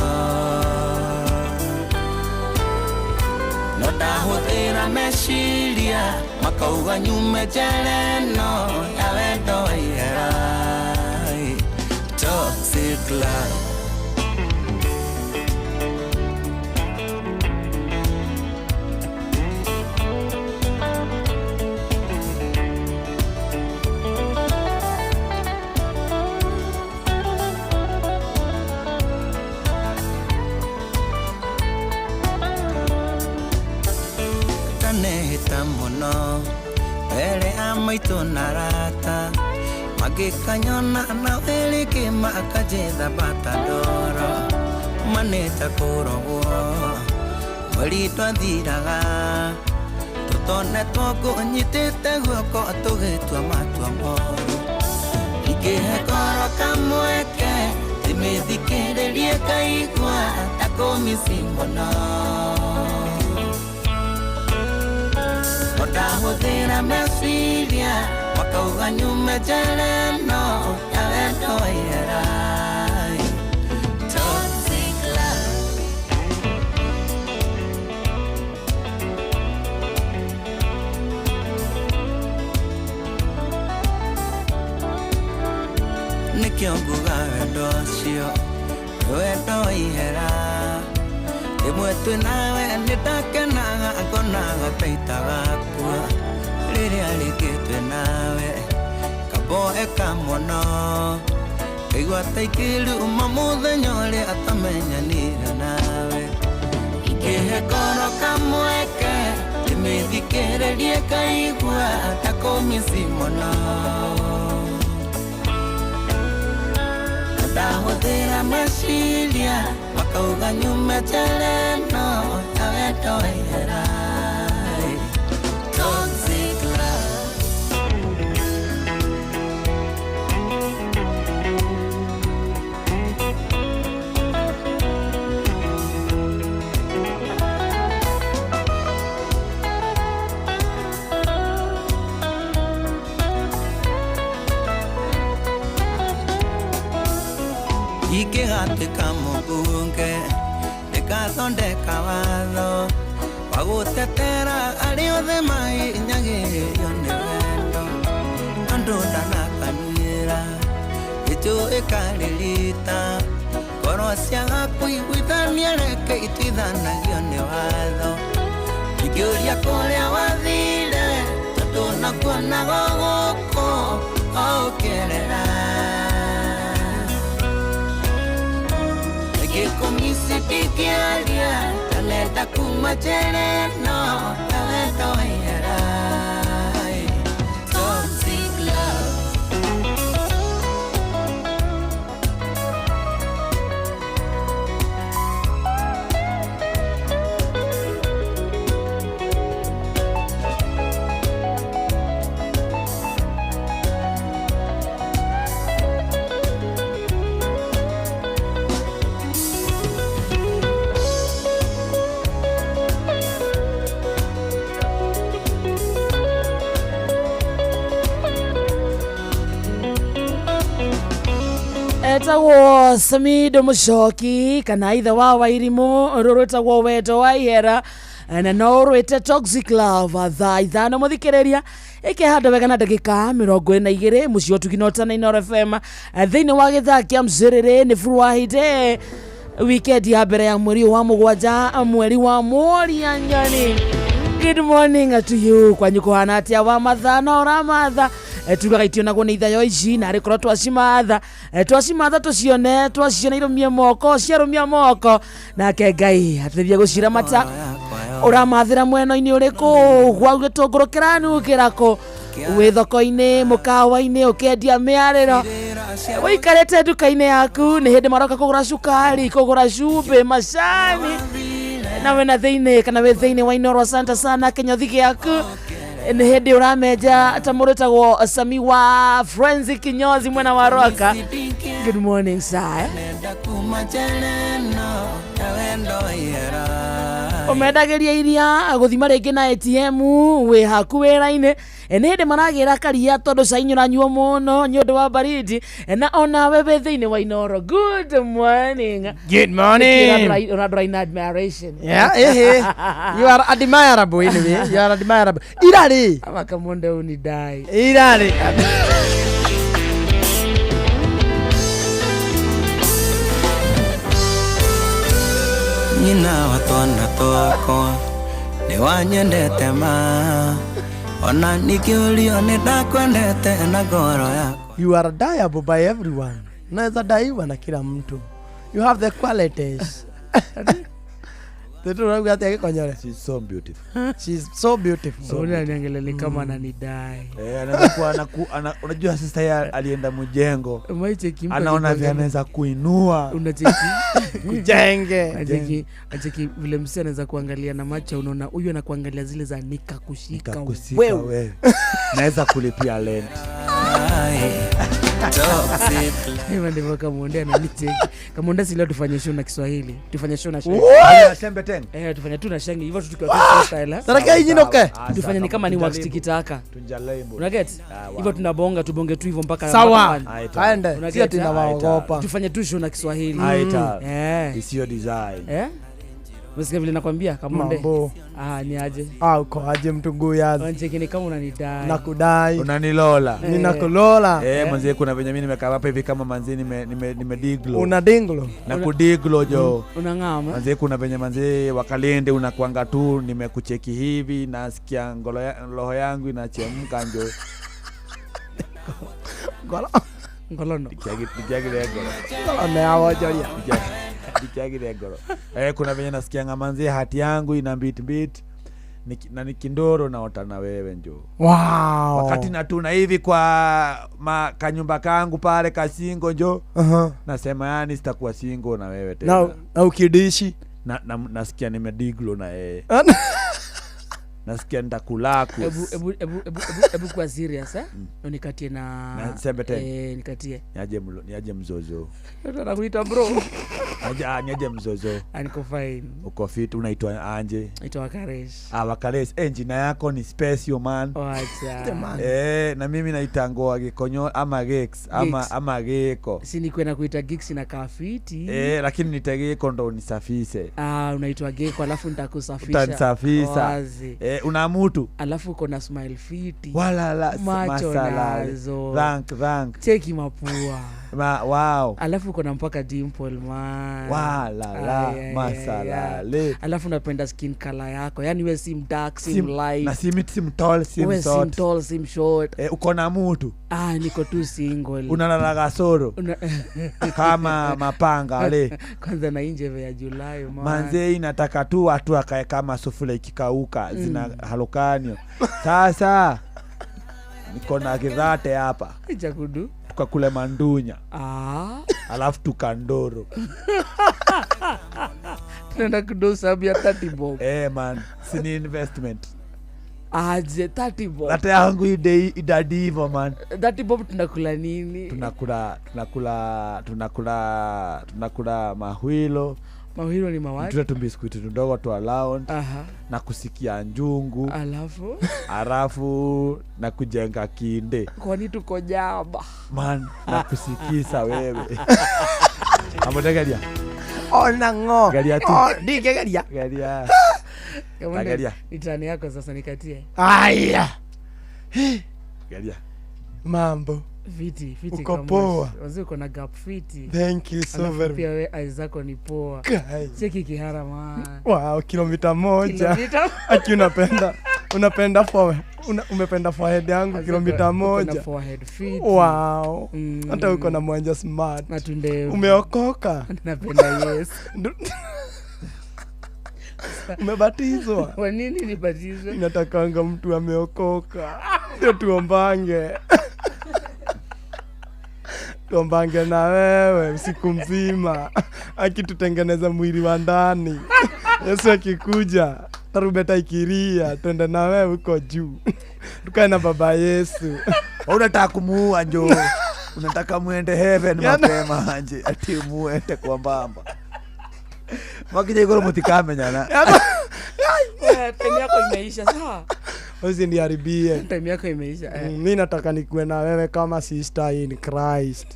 no ndahũthĩra meciria makauga nyume njera ĩno ya wendo wa ihera. Toxic love. Ndanehĩta mũno mbere ya maitũ na arata magĩkanyona na wĩrĩkĩ makanjetha bata ndoro manĩta kũrogwo mweri twathiraga tũtonetwo ngũnyitĩte guoko tũgĩtua matua moru ingĩhe ngoro kamweke ndĩmĩthikĩrĩrie ngaigua ta kũmici mũno ndahũthĩra meciria makauga nyume njera ĩno ya wendo wa ihera. Toxic love. Nĩkĩo nguga wendo ũcio nĩ wendo wa ihera rĩmwe twĩ nawe nĩ ndakenaga ngonaga ta itagakua rĩrĩa rĩngĩ twĩ nawe kamboeka mũno ngaigua ta ingĩruma mũthenya ũrĩa atamenyanire nawe ingĩhe ngoro kamweke ndĩmĩthikĩrĩrie ngaigua ta kũmici mũno ndahũthĩra meciria makauga nyume njera ĩno ya wendo wa ihera. Toxic love. Ingĩgatuĩka mũmbunge ndĩgathondeka watho wa gũtetera arĩa othe mahinyagĩrĩrio nĩ wendo tondũ ndanakanyuĩra Ituikalilita ngoro ciaga kũiguithania reke ituithanagio nĩ watho ingĩũria kũrĩa wathire tondũ nakuonaga gũkũ o ũkĩrĩra ngĩkũmisi ndingĩaria ndanenda kuma njĩra ĩno ya wendo wa ihera. Toxic love. Etagwo Samido Mucoki kana ithe wa Wairimu rũrũ rwĩtagwo wendo wa ihera na no rwĩte Toxic Love. Thaa 5 mũthikĩrĩria ĩkĩhanda wega na ndagĩka 22 mũciĩ ũtugi na ũtana Inooro FM thĩinĩ wa gĩthaa kĩa mzĩrĩrĩ nĩ Friday weekend ya mbere ya mweri wa mũgwanja mweri wa Moria Nyoni. Good morning to you. Kwanyu kũhana atĩa wa mathaa na ũramatha tugaga itionagwo nĩ ithayo ici na arĩkorwo twacimatha twacimatha tũcione twaciona irũmie moko ciarũmia moko nake Ngai atũteithie gũciramata. Ũramathĩra mwena-inĩ ũrĩkũ gwau gĩtũngũrũ kĩranungĩra kũ wĩ thoko-inĩ mũkawa-inĩ ũkĩendia mĩarĩro ũikarĩte nduka-inĩ yaku nĩ hĩndĩ maroka kũgũra cukari kũgũra cumbĩ macani na wĩna thĩinĩ kana wĩ thĩinĩ wa Inooro. Asante sana kĩnyothi gĩaku nĩ hĩndĩ ũramenja ta mũndũ wĩtagwo Sami wa Frenzy kinyozi mwena wa Rwaka. Good morning sir. Ũmendagĩria iria gũthima rĩngĩ na ATM wĩ haku wĩra-inĩ nĩ hĩndĩ maragĩra karia tondũ cai nĩ ũranyua mũno nĩ ũndũ wa baridi na onawe wĩ thĩinĩ wa Inooro. Good morning. Good morning. Ũrandora in admiration. Yeah, you are admirable anyway. You are admirable. Irari. Amakamonde unidai. Irari. Nyina wa twana twakwa nĩ wanyendete ma ona nikĩũrio nĩ ndakwendete na ngoro yakwa. You are diable by everyone. Naweza daiwa na kila mtu. You have the qualities. Tete unauga atia gĩkonyore. She's so beautiful. She's so beautiful. So unaniangalia kama ananidai. Anaweza kuwa unajua sasa yeye alienda mjengo. Anaona vile anaweza kuinua. Unacheki kujenge. Unacheki vile msee anaweza kuangalia na macho unaona huyu anakuangalia zile za nikakushika wewe. Naweza kulipia rent. Hivi ndivyo Kamonde ananicheki. Kamonde si leo tufanye show na Kiswahili. Tufanye show na Sheng. Shembe tena. Tufanye tu na Sheng hivyo tu tukiwa freestyle. Saraka inyinoke. Tufanye ni kama ni wax tikitaka. Tunjalaibu. Una get? Hivyo tunabonga tubonge tu hivyo mpaka sawa. Aende. Sio tunawaogopa. Tufanye tu show na Kiswahili. Isiyo design. Msikia vile nakwambia Kamonde. Mambo. Ni aje? Uko aje mtungu yazi. Unacheki ni kama unanidai. Nakudai. Unanilola. Ninakulola. Mzee kuna venye mimi nimekaa hapa hivi kama manzi nime diglo. Una dinglo. Na kudiglo jo. Unang'ama. Manzi kuna venye manzi wakalende unakuanga tu nimekucheki hivi nasikia ngolo roho yangu inachemka njo. Ngolo. Ngolono. Nikiagile ngolo. Ngolo na awojoria. Nikiagile ngoro. Kuna venye nasikia ngamanzi hati yangu ina beat beat na nikindoro naota na wewe njo. Wow. Wakati natuna hivi kwa kanyumba kangu pale kasingo njo. Nasema yani sitakuwa singo na wewe tena. Na ukidishi na nasikia nimediglo na yeye. Nasikia nitakulaku. Ebu kwa serious Nikatie na sembe tena. Nikatie. Niaje mzozo. Nakuita bro. Niaje mzozo. Niko fine. Uko fit unaitwa Anje? Naitwa Wakaresh. Wakaresh. Jina yako ni special man. Wacha. Na mimi naita Gikonyo ama Gex ama Geko. Si niko na kuita Gex na kafiti. Lakini nita Geko ndo unisafishe. Unaitwa Geko alafu nitakusafisha. Utanisafisha. Una mtu. Alafu uko na smile fiti. Wala la macho nazo. Thank. Cheki mapua. Wow. Alafu uko na mpaka dimple, man. Wa, la, la, Ay, ay, ay, masalale. Ay. Alafu unapenda skin color yako, yani we si dark, si light. Na si mtall, si We si mshort. Tall, si short. Eh, uko na mutu? Ah, niko tu single. Unalalaga soro kama mapanga le. Kwanza na injeve ya Julai, man. Manze, inataka tu watu akae kama sufula ikikauka zina halukanio. Sasa niko na kidhate hapa. Chakudu. Tukakule mandunya. Ah. Alafu tukandoro. Tunaenda kudo sababu ya 30 bob. Eh, man, si ni investment? Aje 30 bob? Hata yangu ide idadi hivyo, man. 30 bob tunakula nini? Tunakula mahwilo. Mahwilo ni mawati? Tule tumbiskuiti tudogo twa round. Na kusikia njungu. Alafu? Alafu na kujenga kinde. Kwani tuko jaba? Man, na kusikisa wewe. Amotegeria. Ona ng'o. Geria tu. Oh, ndingĩgeria. Geria. Kama Angalia. ni tani yako sasa nikatie. Aya. Geria. Mambo. Fiti, fiti Uko kama poa. Wazee uko na gap fiti. Thank you so Alafu very pia we eyes zako ni poa. Kai. Cheki kihara, man. Wow, kilomita 1. Kilomita. Aki unapenda umependa forehead yangu Wazee kilomita uko na 1. forehead fiti. Wow. Hata uko na mwanja smart. Na tundevu. Umeokoka. Napenda Yesu. Umebatizwa? Kwa nini nibatizwe? Inatakanga mtu ameokoka ndio tuombange. Tuombange na wewe usiku mzima, akitutengeneza mwili wa ndani. Yesu akikuja, tarumbeta ikilia, twende na wewe huko juu, tukae na baba Yesu. Unataka kumuua njo. Unataka muende heaven mapema anje ati muende kwa mbamba. Makija igoro mutikamenyana. Eh, time yako imeisha, sawa? Usiniharibie. Time yako imeisha. Eh. Mi nataka nikuwe na wewe kama sister in Christ.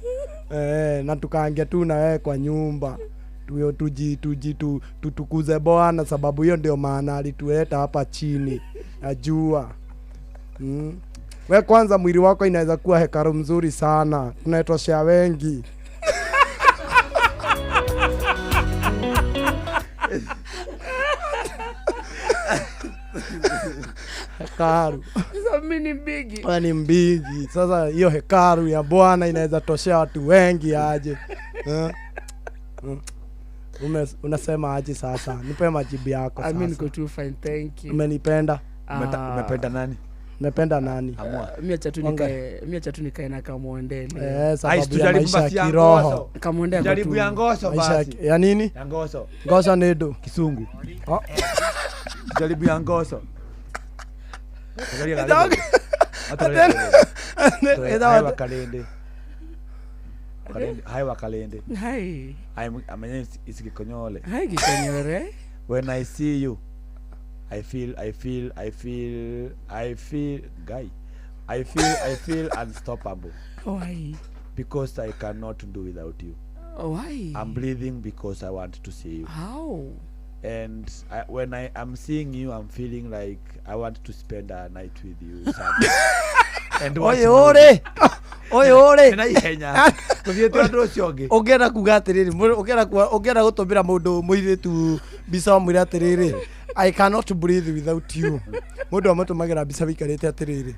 Eh, na tukaangia tu na wewe kwa nyumba. Tuyo tuji tuji tu, tutukuze Bwana sababu hiyo ndio maana alitueta hapa chini. Najua. We kwanza mwili wako inaweza kuwa hekalu mzuri sana. Tunatoshea wengi. Hekalu. Sasa mimi ni mbigi. Wewe ni mbigi. Sasa hiyo hekalu ya Bwana inaweza toshea watu wengi aje. Eh? Unasema aje sasa? Nipe majibu yako I sasa. mean, niko too fine, thank you. Umenipenda? Ah. Umependa nani? Umependa nani? Mi acha tu nikae na Kamonde leo. Eh, sababu Ai, ya tujaribu maisha ya basi ya kiroho. ngoso. Kamonde ako Jaribu tu. ya ngoso Maisha ya basi. ya nini? Ya ngoso. Ngoso ni ndu. Kisungu. Oh. Jaribu ya ngoso. Angalia Ĩthao- karibu. Hata Ĩthao- Hai wakalende. Wakalende. Hai wakalende. Hai. I'm is Gikonyole. Hai Gikonyore. When I see you, I feel, I feel, I feel, I feel, guy, I feel unstoppable. Why? Because I cannot do without you. Why? I'm breathing because I want to see you. How? And when I am seeing you, I'm feeling like I want to spend a night with you somewhere. And watch Oye, movie. ore. Oye, ore. Nĩ na ihenya. Tũthiĩte ũndũ ũcio ũngĩ. Ũngĩenda kuga atĩrĩrĩ, ũngĩenda gũtũmĩra mũndũ mũirĩtu mbica ũmwĩre atĩrĩrĩ, I cannot breathe without you. Mũndũ amũtũmagĩra mbica wĩikarĩte atĩrĩrĩ.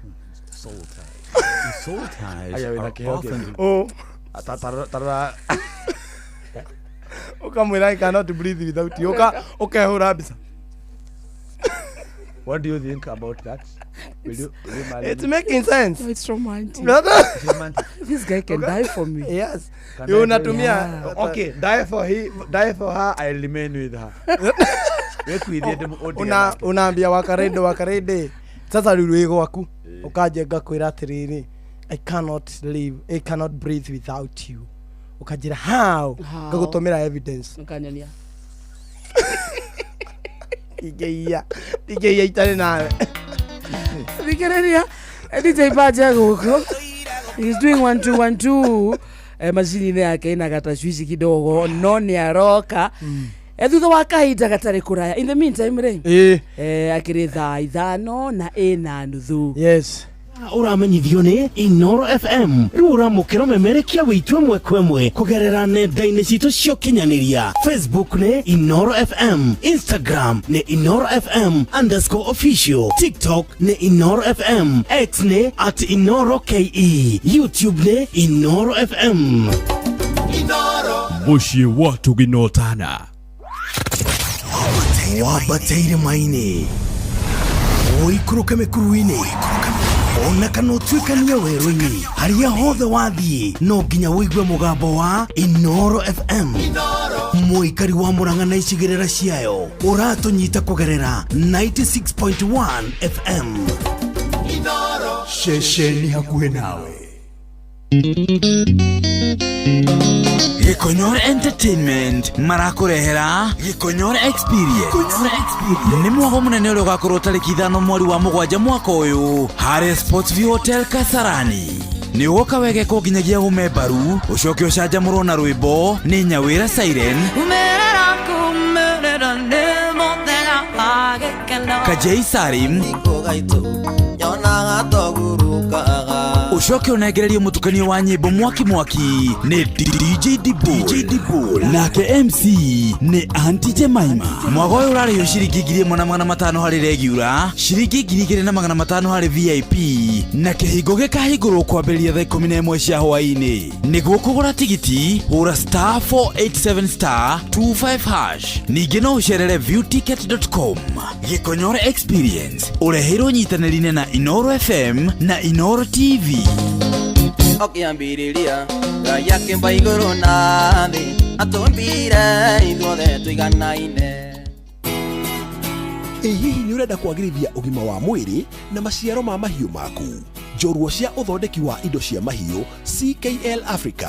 Soul ties. Soul ties Aya, wĩna are kĩheo often kĩngĩ. Oh. Tarora. Ũkamwĩra I cannot breathe without you. Ũkehũra mbica. What do you think about that? Will you marry It's me? making sense. No, it's romantic. It's romantic. This guy can die for me. Yes. Can You I unatumia Yeah. Okay, die for her, I remain with her. Wekuithie ndĩmũ- Unaambia wakarende wakarende sasa rĩu wĩ gwaku ũkanjia ngakwĩra atĩrĩrĩ, I cannot live, I cannot breathe without you. Ũkanjĩra how? How? Ngagũtũmĩra evidence. Ũkanyonia. Ingĩiya ingĩiya itarĩ nawe. Thikĩrĩria DJ Baja gũkũ. He's doing 1 2 1 2. Eh, macini-inĩ yake ina gatacwici kidogo no nĩ aroka thutha wa kahinda gatarĩ kũraya. In the meantime rĩ, akĩrĩ thaa 5:30. Yes. Ũramenyithio nĩ Inoro FM. Rĩu ũramũkĩra ũmemerekia witũ ĩmwe kwa ĩmwe kũgerera nenda-inĩ citũ cia ũkinyanĩria. Facebook nĩ Inoro FM, Instagram nĩ Inoro FM underscore official, TikTok nĩ Inoro FM, X nĩ at Inoro KE, YouTube nĩ Inoro FM. Mũciĩ wa Tũginotana. Wambate irĩma-inĩ, ũikũrũke mĩkuru-inĩ, ona kana ũtuĩkanie werũ-inĩ, harĩa hothe wathiĩ no nginya ũigue mũgambo wa Inoro FM. Mũikari wa Mũrang'a na icigĩrĩra ciayo ũratũnyita kũgerera 96.1 FM. Ceceni hakuhĩ nawe. Gĩkonyore Entertainment marakũrehera Gĩkonyore Experience. Nĩ mwago mũnene ũrĩa ũgakorwo tarĩki 5 mweri wa 7 mwaka ũyũ harĩa Sports View Hotel Kasarani. Nĩ ũgoka wegekwo nginyagia ũme mbaru, ũcoke ũcanjamũrwo na rwĩmbo nĩ Nyawĩra Siren, Umerera kumerera nĩ mũthenya wa gĩkeno. Kajei Sarim, Nyonaga togurukaga. Ũcoke ũnengererio mũtukanio wa nyĩmbo mwaki mwaki nĩ DJ Dibul, nake MC nĩ Aunty Jemima. Mwago ũyũ ũrarĩhio ciringi 1,500 harĩ regular, ciringi 2,500 harĩ VIP, na kĩhingo gĩkahingũrwo kwambĩrĩria thaa 11 cia hwaĩ-inĩ. Nĩguo kũgũra tigiti hũra star 487 star 25 hash. Ningĩ no ũcerere viewticket.com. Gĩkonyore Experience ũreheirwo nyitanĩri-inĩ na Inoro FM na Inoro TV. Ũkĩambĩrĩria Ngai akĩmba igũrũ na thĩ, atũmbire ithuothe tũiganaine. Ĩ hihi nĩ ũrenda kwagĩrithia ũgima wa mwĩrĩ na maciaro ma mahiũ maku? Njorua cia ũthondeki wa indo cia mahiũ CKL Africa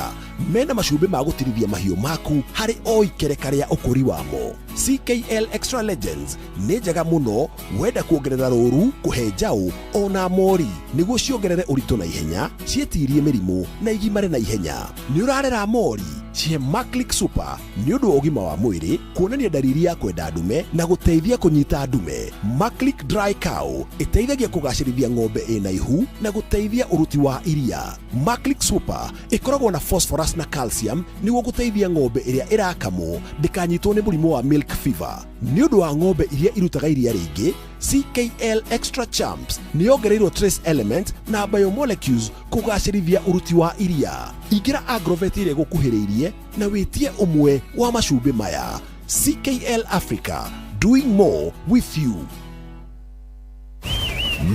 mena macumbĩ ma gũtirithia mahiũ maku harĩ o ikereka rĩa ũkũri wamo. CKL Extra Legends nĩ njega mũno wenda kuongerera rũru, kũhe njaũ ona mori nĩguo ciongerere ũritũ na ihenya, ciĩtirie mĩrimũ na igimare na ihenya. Nĩ ũrarera mori, cihe Maclick Super nĩ ũndũ wa ũgima wa mwĩrĩ, kuonania ndariri ya kwenda ndume na gũteithia kũnyita ndume. Maclick Dry Cow ĩteithagia kũgacĩrithia ng'ombe ĩna ihu na gũteithia ũruti wa iria. Maclick Super ĩkoragwo na phosphorus na calcium nĩguo gũteithia ng'ombe ĩrĩa ĩrakamwo ndĩkanyitwo nĩ mũrimũ wa milk fever. Nĩ ũndũ wa ng'ombe iria irutaga iria rĩingĩ, CKL Extra Champs nĩ yongereirwo trace element na biomolecules kũgacĩrithia ũruti wa iria. Ingĩra Agrovet ĩrĩa ĩgũkuhĩrĩirie na wĩtie ũmwe wa macumbĩ maya. CKL Africa, doing more with you.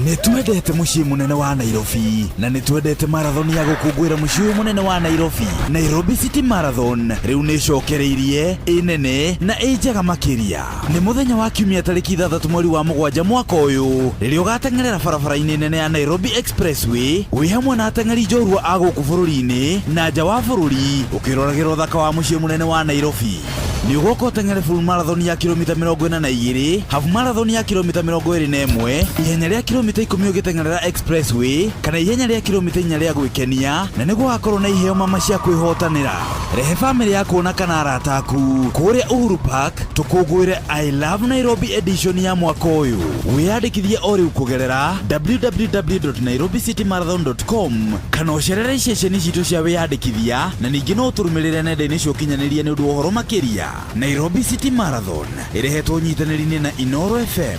Nĩ twendete mũciĩ mũnene wa Nairobi na nĩ twendete marathon ya gũkũngũĩra mũciĩ ũyũ mũnene wa Nairobi. Nairobi City Marathon rĩu nĩ ĩcokereirie, ĩ nene na ĩ njega makĩria. Nĩ mũthenya wa kiumia tarĩki 6 mweri wa 7 mwaka ũyũ rĩrĩa ũgateng'erera barabara-inĩ nene ya Nairobi Expressway wĩ hamwe na ateng'eri njorua a gũkũ bũrũri-inĩ na nja wa bũrũri ũkĩroragĩra ũthaka wa mũciĩ mũnene wa Nairobi. Nĩ ũgoka ũteng'ere full marathon ya kilomita 42, half marathon ya kilomita 21, ihenya rĩa kilomita 10 ũgĩteng'erera expressway kana ihenya rĩa kilomita 4 rĩa gwĩkenia, na nĩguo gakorwo na iheo mama cia kwĩhotanĩra. Rehe bamĩrĩ yaku ona kana arata aku kũrĩa Uhuru Park tũkũngũĩre I Love Nairobi edition ya mwaka ũyũ. Wĩyandĩkithie o rĩu kũgerera www.nairobicitymarathon.com kana ũcerere iceceni citũ cia wĩyandĩkithia, na ningĩ no ũtũrũmĩrĩre nenda-inĩ cia ũkinyanĩria nĩ ũndũ wa ũhoro makĩria. Nairobi City Marathon ĩrehetwo nyitanĩri-inĩ na Inoro FM.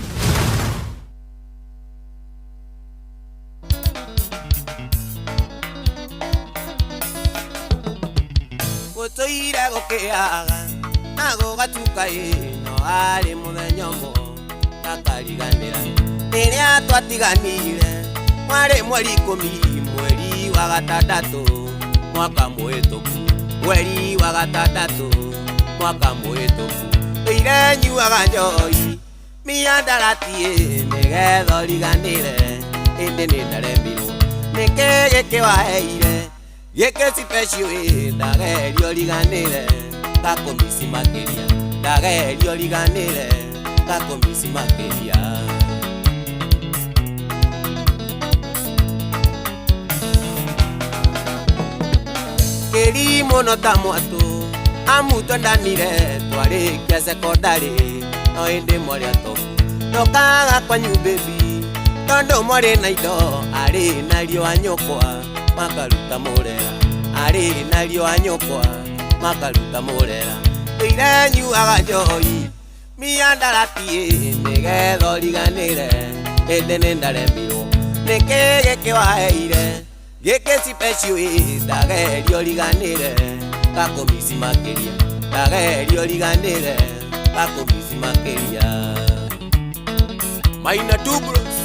Gũtũire gũkĩaga na gũgatuka ĩ, no arĩ mũthenya ũmwe ngakariganĩra. Rĩrĩa twatiganire warĩ mweri 10 mweri wa 6 mwaka mũhĩtũku, mweri wa 6 mwaka mũhĩtũku. Ndũire nyuaga njohi mĩandarati ĩ, nĩgetha ũriganĩre, ĩndĩ nĩ ndaremirwo. Nĩkĩ gĩkĩ waheire gĩkĩ special ĩ, ndageria ũriganĩre ngakũmici makĩria, ndageria ũriganĩre ngakũmici makĩria. Kĩrimũ no ta mwatũ amu twendanire twarĩkia cekondarĩ, no ĩndĩ mwarĩ atobu ndokaga kwanyu baby tondũ mwarĩ na indo arĩ Arĩ nario anyũkwa makaruta mũrera. Arĩ nario anyũkwa makaruta mũrera. Ndũire nyuaga njohi miandarati nĩgetha ũriganĩre. Ĩndĩ nĩndaremirwo nĩkĩ gĩkĩ waheire gĩkĩ special ndageria ũriganĩre gakũmici makĩria ndageria ũriganĩre gakũmici makĩria. Maina Dubros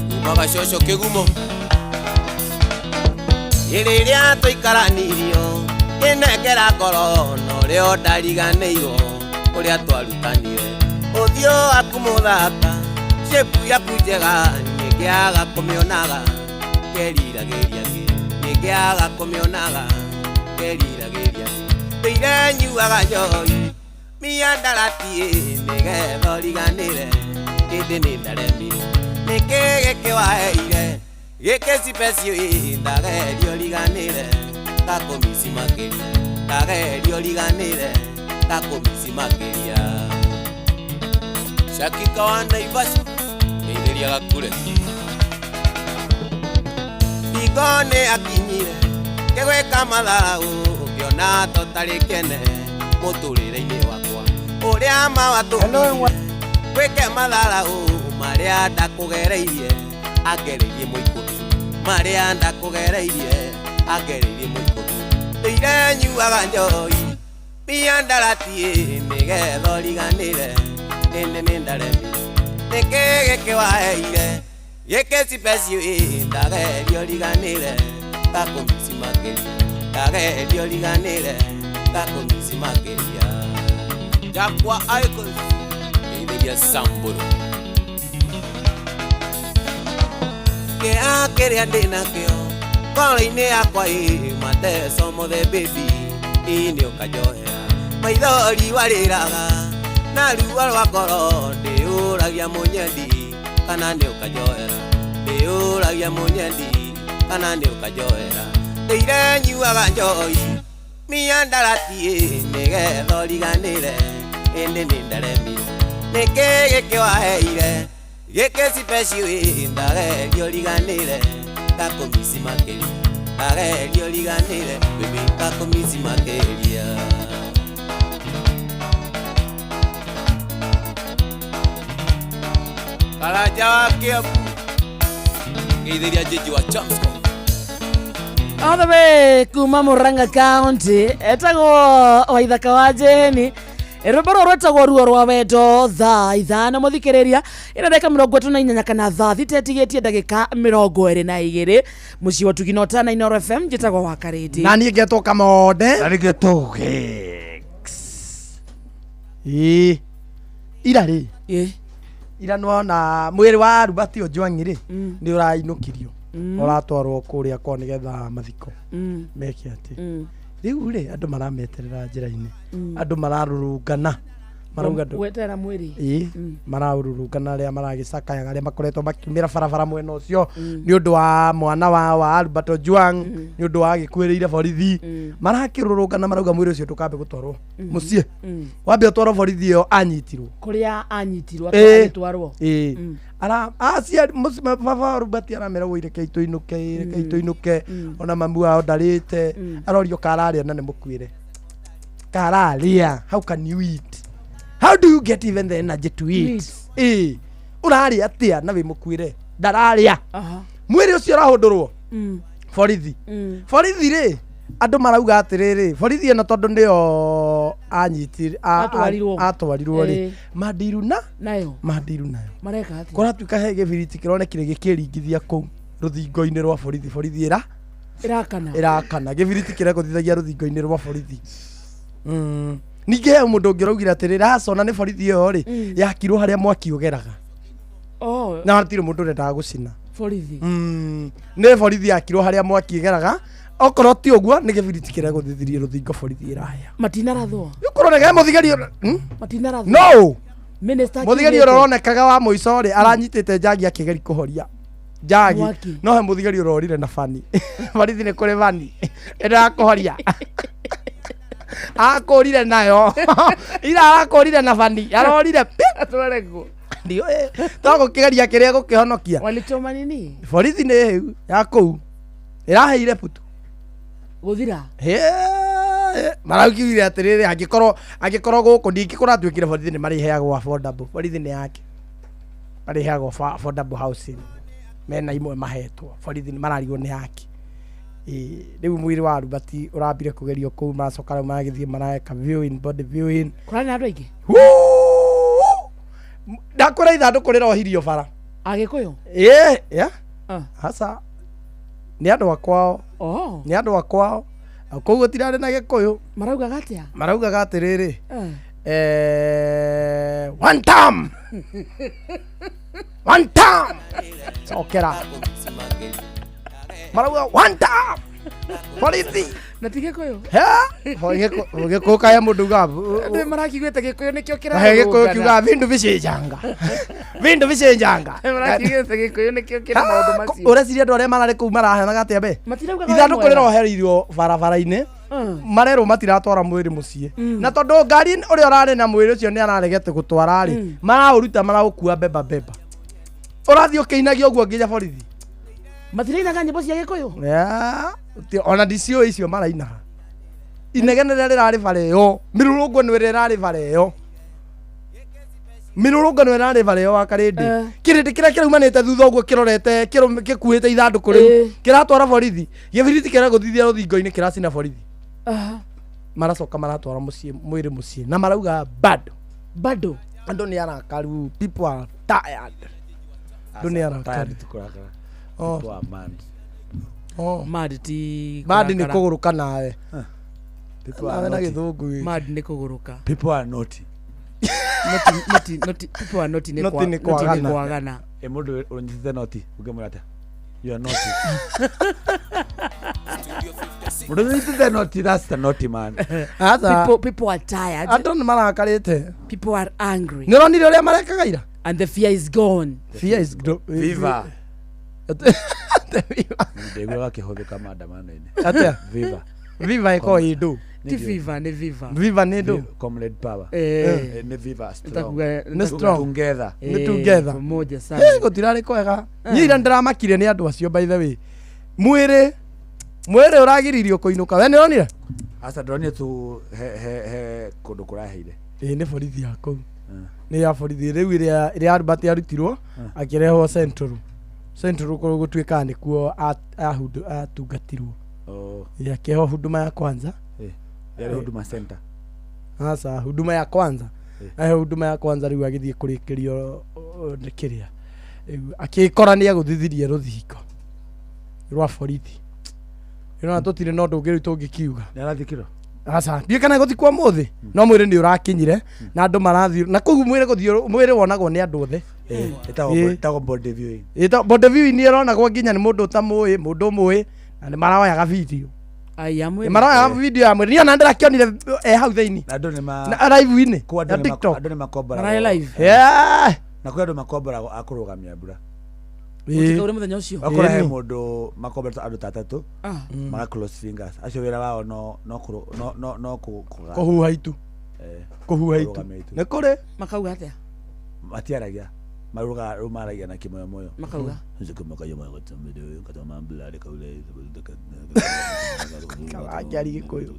kuma Gacoco Kĩgumo. Rĩrĩa tũikaranirio kĩnengera ngoro na ũrĩa ndariganĩirwo ũrĩa twarutanire. Ũthiũ waku mũthaka shape yaku njega niĩ ngĩaga kũmĩonaga ngeriragĩria ngĩ niĩ ngĩaga kũmĩonaga ngeriragĩria ngĩ. Ndũire nyuaga njohi miandarati nĩgetha ũriganĩre. Ĩndĩ nĩndaremirwo nĩkĩ gĩkĩ waheire gĩkĩ special ndageria ũriganĩre gakũmici makĩria ndageria ũriganĩre gakũmici makĩria. Shakika wa Naivasha ngeithĩria gakure. Hingo nĩ akinyire ngĩgwĩka matharau ũkĩona tũtarĩ kĩene mũtũrĩre-inĩ wakwa ũrĩa mawatũmire gwĩke matharau marĩa ndakũgereirie angereirie mũikũmi marĩa ndakũgereirie angereirie mũikũmi. Ndũire nyuaga njohi miandarati nĩgetha ũriganĩre. Ĩndĩ nĩndaremirwo nĩkĩ gĩkĩ waheire gĩkĩ special ndageria ũriganĩre gakũmici makĩria ndageria ũriganĩre gakũmici makĩria. Jakwa Icons ngeithĩria Samburu. Kĩeha kĩrĩa ndĩnakĩo ngoro-inĩ yakwa ĩ mateco mothe baby ĩ nĩ ũkanjohera. Maithori warĩraga na ruo rwa ngoro ndĩũragia mũnyendi kana nĩ ũkanjohera. Ndĩũragia mũnyendi kana nĩ ũkanjohera. Ndũire nyuaga njohi miandarati nĩgetha ũriganĩre. Ĩndĩ nĩndaremirwo nĩkĩ gĩkĩ waheire gĩkĩ special ndageria ũriganĩre gakũmici makĩria ndageria ũriganĩre baby gakũmici makĩria. Karanja wa Kiambu ngeithĩria Jiji wa Chamsco. All the way kuma Murang'a County etagwo Waithaka wa Jeni. Rwĩmbo rũrũ rwĩtagwo ruo rwa wendo thaa 5 mũthikĩrĩria ĩna ndagĩka 38 kana thaa 6 ĩtigĩtie ndagĩka 22 mũciĩ wa Tugina Ũtana Inooro FM njĩtagwo wa Karĩndĩ na niĩ ngetwo Kamonde na niĩ ngetwo Gex. Ĩĩ ira rĩ ĩ ira nĩwona mwĩrĩ wa Robert Ojwang rĩ nĩ ũrainũkirio ũratwarwo kũrĩa kwao nĩgetha mathiko meke atĩ rĩu rĩ andũ marameterera njĩra-inĩ andũ mararũrũngana marauga andũ gweterera mwĩrĩ ĩĩ maraũrũrũngana arĩa maragĩcakayaga arĩa makoretwo makiumĩra barabara mwena ũcio nĩ ũndũ wa mwana wa Albert Ojwang nĩ ũndũ wa gĩkuĩrĩire borithi marakĩrũrũngana marauga mwĩrĩ ũcio ndũkambe gũtwarwo mũciĩ wambe ũtwarwo borithi ĩyo anyitirwo kũrĩa anyitirwo Ĩĩ. agĩtwarwo ĩĩ ara aciari baba wa Robert aramera woi reke itũinũke reke itũinũke ona mamu wao ndarĩte arorio kararĩa na nĩ mũkuĩre kararĩa how can you eat how do you get even the energy to eat ĩĩ ũrarĩa atĩa na wĩ mũkuĩre ndararĩa mwĩrĩ ũcio ũrahũndũrwo borithi borithi rĩ andũ marauga atĩrĩrĩ borithi ĩno tondũ nĩyo anyitire Atwarirwo. atwarirwo rĩ Ĩĩ. mandiru na nayo mandiru nayo mareka atĩa kũratuĩka he gĩbiriti kĩronekire gĩkĩringithia kũu rũthingo-inĩ rwa borithi borithi ĩra ĩrakana ĩrakana gĩbiriti kĩregũthithagia rũthingo-inĩ rwa borithi ningĩ he mũndũ ũngĩ ũraugire atĩrĩrĩ acona nĩ borithi ĩyo rĩ yakirwo harĩa mwaki ũgeraga oh na hatirĩ mũndũ ũrendaga gũcina borithi nĩ borithi yakirwo harĩa mwaki ĩgeraga okorwo ti ũguo nĩ gĩbiriti kĩregũthithirie rũthingo borithi ĩrahĩa matinarathwo kũroneka he mũthigari matinarathwo no Minister mũthigari akiugĩte. ũrĩa ũronekaga wa mũico rĩ aranyitĩte njagi akĩgeria kũhoria njagi Mwaki. no he mũthigari ũrorire na bani borithi nĩ kũrĩ bani ĩno ya kũhoria akũrire nayo ira arakũrire na bani arorire pi. Ndiũĩ twagũkĩgeria kĩrĩa gũkĩhonokia. Walichoma nini? Borithi nĩ hĩu ya kũu ĩraheire butu. Gũthira. Maraukiugire atĩrĩrĩ, angĩkorwo gũkũ ndingĩkũratuĩkire borithi nĩ marĩheagwo affordable, borithi nĩ yake marĩheagwo affordable housing, mena imwe mahetwo borithi nĩ mararigwo nĩ yake. Rĩu mwĩrĩ wa Albert ũrambire kũgerio kũu, maracoka rĩu maragĩthiĩ mareka viewing, body viewing. Kũrarĩ na andũ aingĩ? Ndakwĩra ithandũkũ rĩrohirio bara. Agĩkũyũ? Ĩĩ, yeah. Hasa nĩ andũ a kwao. Oh. Nĩ andũ a kwao. Kũu gũtirarĩ na Gĩkũyũ. Maraugaga atĩa? Maraugaga atĩrĩrĩ, one time. One time. Cokera. Marauga one time. Borithi. Na ti Gĩkũyũ? Gĩkũyũ kaya mũndũ ugaga. Andũ marakiugĩte Gĩkũyũ nĩkĩo Kahe Gĩkũyũ kĩrarũrũngana. kiugaga vindu vicenjanga. Vindu vicenjanga. Marakiugĩte Gĩkũyũ nĩkĩo kĩna maũndũ macio. Ũreciria andũ arĩa mararĩ kũu marahanaga atĩa be? Matiraugaga wĩ Ithandũkũ mwega. rĩrohereirio barabara-inĩ. Marerwo matiratwara mwĩrĩ mũciĩ. Na tondũ ngari ũrĩa ũrarĩ na mwĩrĩ ũcio nĩ araregete gũtwara rĩ, maraũruta maraũkua beba beba. Ũrathiĩ ũkĩinagia ũguo nginya borithi. Matirainaga nyĩmbo cia Gĩkũyũ? Yeah. Ona ndiciũĩ icio marainaga. Inegene rĩrĩa rĩrarĩ bara ĩyo, mĩrũrũngano ĩrĩa ĩrarĩ bara ĩyo, mĩrũrũngano ĩrĩa ĩrarĩ bara ĩyo wa Karĩndĩ, kĩrĩndĩ kĩrĩa kĩraumanĩte thutha ũguo kĩrorete gĩkuĩte ithandũkũ rĩu kĩratwara borithi, gĩbiriti kĩragũthithia rũthingo-inĩ kĩracina borithi. Maracoka maratwara mũciĩ mwĩrĩ mũciĩ na marauga bado bado andũ nĩ arakaru, people are tired. Andũ nĩ arakaru. Oh. People are mad. Oh. Mad ti Mad nĩ kũrakara. kũgũrũka nawe. People are Nawe na naughty. gĩthũngũ gĩkĩ. Mad nĩ kũgũrũka. People are naughty. Naughty, people are naughty nĩ Naughty nĩ naughty nĩ kwagana. kwagana. Ĩ mũndũ ũnyitĩte naughty ũngĩmwĩra atĩa? You are naughty. Mũndũ ũnyitĩte naughty, that's the naughty man. Aca. People are tired. Andũ nĩ marakarĩte. People are angry. Nĩ ũronire ũrĩa marekaga ira? And the fear is gone. Fear is gone. Viva. Ndaiguaga gakĩhũthĩka maandamano-inĩ. Atĩa? Viva. Viva ĩkoragwo ĩ ndũ. Ti viva nĩ viva. Viva nĩ ndũ. Comrade power. Eh. Nĩ viva strong. Nitakuga- Nĩ strong. Together. Nĩ together. Pamoja sana. Eh, gũtirarĩ kwega. Niĩ ira ndĩramakire nĩ andũ acio by the way. Mwĩrĩ ũragiririo kũinũka. We nĩ ũronire? Aca ndĩronire tu he kũndũ kũraheire. Ĩĩ nĩ borithi ya kũu. Nĩ ya borithi rĩu ĩrĩa Albert arutirwo akĩrehwo Central. Central kũu gũtuĩkaga nĩkuo atungatirwo. Oh. Ĩĩ, akĩheo huduma ya kwanza. Eh. Yarĩ Huduma Center. Aca huduma ya kwanza. Aheo huduma ya kwanza rĩu agĩthiĩ kũrĩkĩrio nĩ kĩrĩa. Rĩu akĩkora nĩ agũthithirie rũthingo rwa borithi. Ĩno tũtirĩ na ũndũ ũngĩ rĩu tũngĩkiuga. Nĩ arathikirwo? Aca ndiũĩ kana gũthikwo ũmũthĩ no mwĩrĩ nĩ ũrakinyire na andũ marathiĩ na kũu mwĩrĩ gũthiĩ mwĩrĩ wonagwo nĩ andũ othe. Eh, Ĩĩ. ĩtagwo body viewing. Ĩta body viewing nĩ ĩronagwo nginya nĩ mũndũ ũtamũĩ, mũndũ ũmũĩ na nĩ maroyaga video. Aya Nĩ mwĩrĩ. maroyaga video ya mwĩrĩ. Niĩ ona ndĩrakĩonire e hau thĩinĩ. Na andũ nĩ ma Na live-inĩ Kũu andũ ya nĩ TikTok. andũ nĩ makomboragwo. Mararĩ live. Yeah. Na kwĩ andũ makomboragwo a kũrũgamia mbura. Gũtikaure mũthenya ũcio. Wakora he Ĩni. mũndũ makomboretwo andũ ta atatũ Ah. maka close fingers. Acio wĩra wao no no kũga. Kũhuha itu. Eh. Kũhuha itu. Kũrũgamia itu. Nĩ kũrĩ. Makauga atĩa? Matiaragia. Marugaga rĩu maragia na kĩmoyomoyo. Makauga. Karangiari Gĩkũyũ.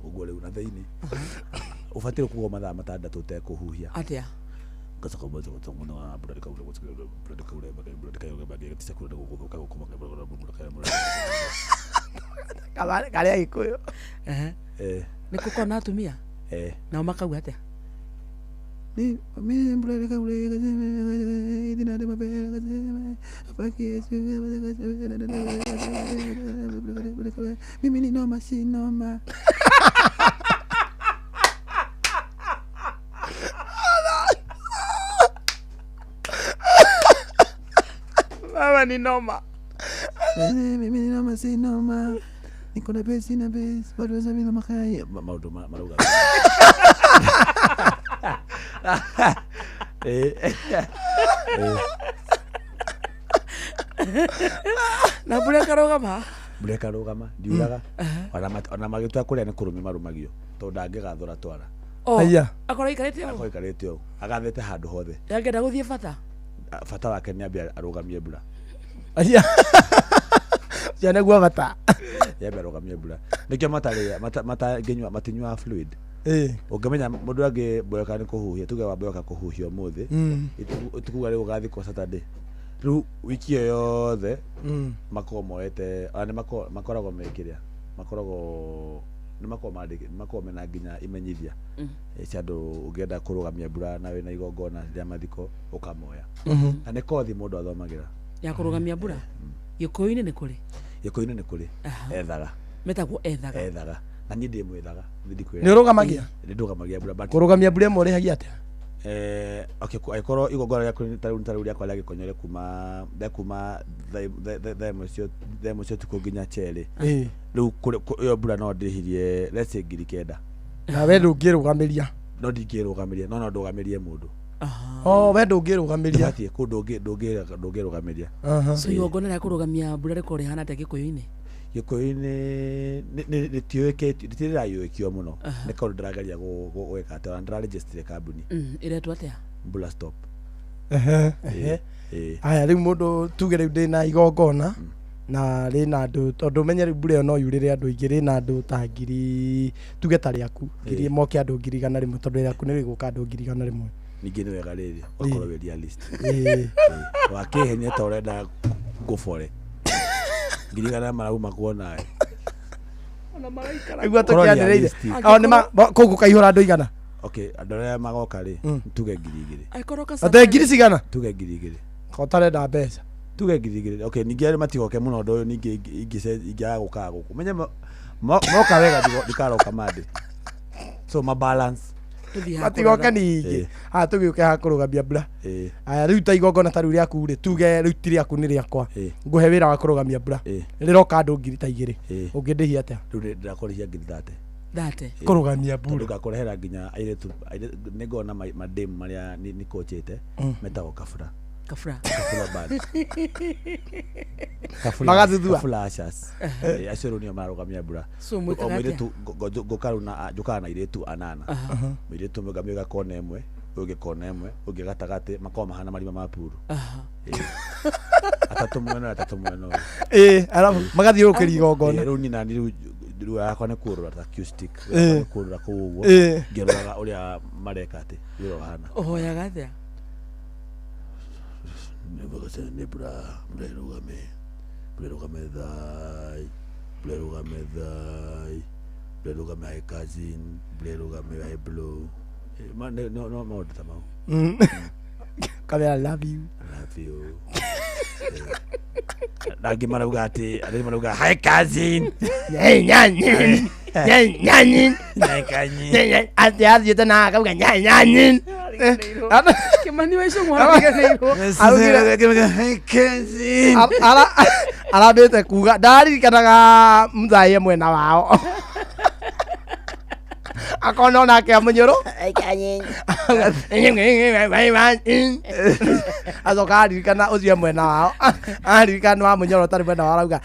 Ũguo rĩu na thĩinĩ. Ũbataire kuga mathaa matandatũ ũtekũhuhia. Atĩa? Karĩa Gĩkũyũ. Ehe. Eh. Nĩ kũkorwo na atumia? Eh. Nao makauga atĩa? Mimi ni noma si noma. Mama ni noma. Mimi ni noma si noma. Niko na besi na besi bado za bila makai. Maũndũ marauga. Eh. Eh. Na mbura ĩkarũgama. Mbura ĩkarũgama ndiuraga. Ona magĩtua kũrĩa nĩ kũrũmio marũmagio tondũ ndangĩgathũra twara. Oh, Aya. akorwo aikarĩte akorwo ũũ aikarĩte ũũ agathĩte handũ hothe. Angĩenda gũthiĩ bata. Bata wake nĩ ambe arũgamie mbura. Aya. Ũcio nĩguo bata. Nĩ ambe arũgamie mbura. Nĩkĩo matarĩ matangĩnyua matinyuaga fluid. Ĩĩ. Ũngĩmenya mũndũ angĩboeka nĩ kũhuhia, tuge wamboeka kũhuhia ũmũthĩ, itukuga rĩu ũgathikwo Saturday. Rĩu wiki ĩyo yothe makoragwo moete, ona nĩ makoragwo me kĩrĩa, makoragwo nĩ makoragwo mandĩkĩ, makoragwo mena nginya imenyithia cia andũ ũngĩenda kũrũgamia mbura na wĩna igongona rĩa mathiko ũkamoya. Na nĩ kothi mũndũ athomagĩra. Ya kũrũgamia mbura. Gĩkũyũ-inĩ nĩ kũrĩ. Gĩkũyũ-inĩ nĩ kũrĩ. Ethaga. Metagwo ethaga. Ethaga. Na niĩ ndĩ mwĩthaga. Nĩ Nĩ ũrũgamagia? Nĩ ndũgamagia mbura but Kũrũgamia mbura ĩmwe ũrĩhagia atĩa? Okay, angĩkorwo igongona rĩaku nĩ ta rĩu rĩakwa rĩa gĩkonyo rĩa kuma thaa ĩmwe cia ũtukũ nginya cherĩ. Rĩu ĩyo mbura no ndĩhirie let's say 9,000. Na we ndũngĩrũgamĩria. No ndingĩrũgamĩria, no ndũgamĩrie mũndũ. Oh, we ndũngĩrũgamĩria. Ndũbatiĩ kũ ndũngĩrũgamĩria. So igongona rĩa kũrũgamia mbura rĩkoragwo rĩhana atĩa gĩkũyũ-inĩ? Gĩkũyũ-inĩ rĩtiũĩkĩtio, rĩtirayũĩkio mũno. Nĩ kaũndũ ndĩrageria gwĩka atĩ ona ndĩraregister kambuni. Ĩretwo atĩa? Mbura Stop. Ehe, ehe. Aya rĩu mũndũ tuge rĩu ndĩna igongona na rĩna andũ tondũ menye rĩu mbura ĩyo no yurĩre andũ aingĩ, rĩna andũ ta ngiri tuge ta rĩaku ngiri moke andũ 100,000 tondũ rĩaku nĩ rĩgũka andũ 100,000. Ningĩ nĩ wega rĩrĩ ũgakorwo wĩ realist. Wakĩhenia ta ũrenda ngũbore 100,000 marauma kuona we. Nĩguo tũkĩanĩrĩire. O nĩ kũu gũkaihũra andũ igana. Okay, andũ arĩa magoka rĩ, tuge 2,000. Ate ngiri cigana? Tuge 2,000. Ko ũtarenda mbeca. Tuge 2,000. Okay, ningĩ arĩa matigoke mũno ũndũ ũyũ ningĩ ingĩaga gũkaga gũkũ. Menye moka wega ndikaroka Monday. So ma balance. Matigoke ningĩ. Aya tũgĩũke haha kũrũgamia mbura. Aya rĩu ta igongona ta rĩu rĩaku rĩ, tuge rĩu ti rĩaku nĩ rĩakwa. Ngũhe wĩra wa kũrũgamia mbura. Rĩroka andũ ngiri ta igĩrĩ. Ũngĩndĩhia atĩa? Rĩu ndĩrakũrĩhia 30,000. Thate. Kũrũgamia mbura. Tondũ ngakũrehera nginya airĩtu, nĩ ngona madem marĩa nĩ coachĩte metagwo Kabura. Kabura. Kabura band. Magathuthua. Kabura ushers. Acio rĩu nĩo mararũgamia mbura. So O mwĩkaga atĩa? mũirĩtu ngũka rĩu na njũkaga na airĩtu anana. Mũirĩtu ũmwe ngamĩiga kona ĩmwe, ũyũ ũngĩ kona ĩmwe, ũngĩ gatagatĩ, makoragwo mahana marima ma puru. Atatũ mwena ũyũ, atatũ mwena ũyũ. Arabu magathiũrũrũkĩria igongona. Rĩu niĩ nani rĩu rĩu yakwa nĩ kũrũra ta cue stick. Nĩ kũrũra kũu ũguo. Ngĩroraga ũrĩa mareka atĩ, wĩra ũhana. Ũhoyaga atĩa? Nĩ mbura, mbura ĩrũgame, mbura ĩrũgame thai, mbura ĩrũgame thai, mbura ĩrũgame hi cousin, mbura ĩrũgame hi blow. No maũndũ ta mau. Kamera love you. Love you. Na angĩ marauga atĩ, angĩ marauga hi cousin. Nyanyi. Nyanyi. Nyanyi. Atĩ athiĩte na akauga nyanyi. Kĩmani wa Icũng'wa ariganĩirwo. Arambĩte kuga ndaririkanaga muthaie mwena wao. Akona onake amũnyũrũ. Acoka aririkana ũcio mwena wao. Aririkana wa mũnyoro ũtarĩ mwena wao arauga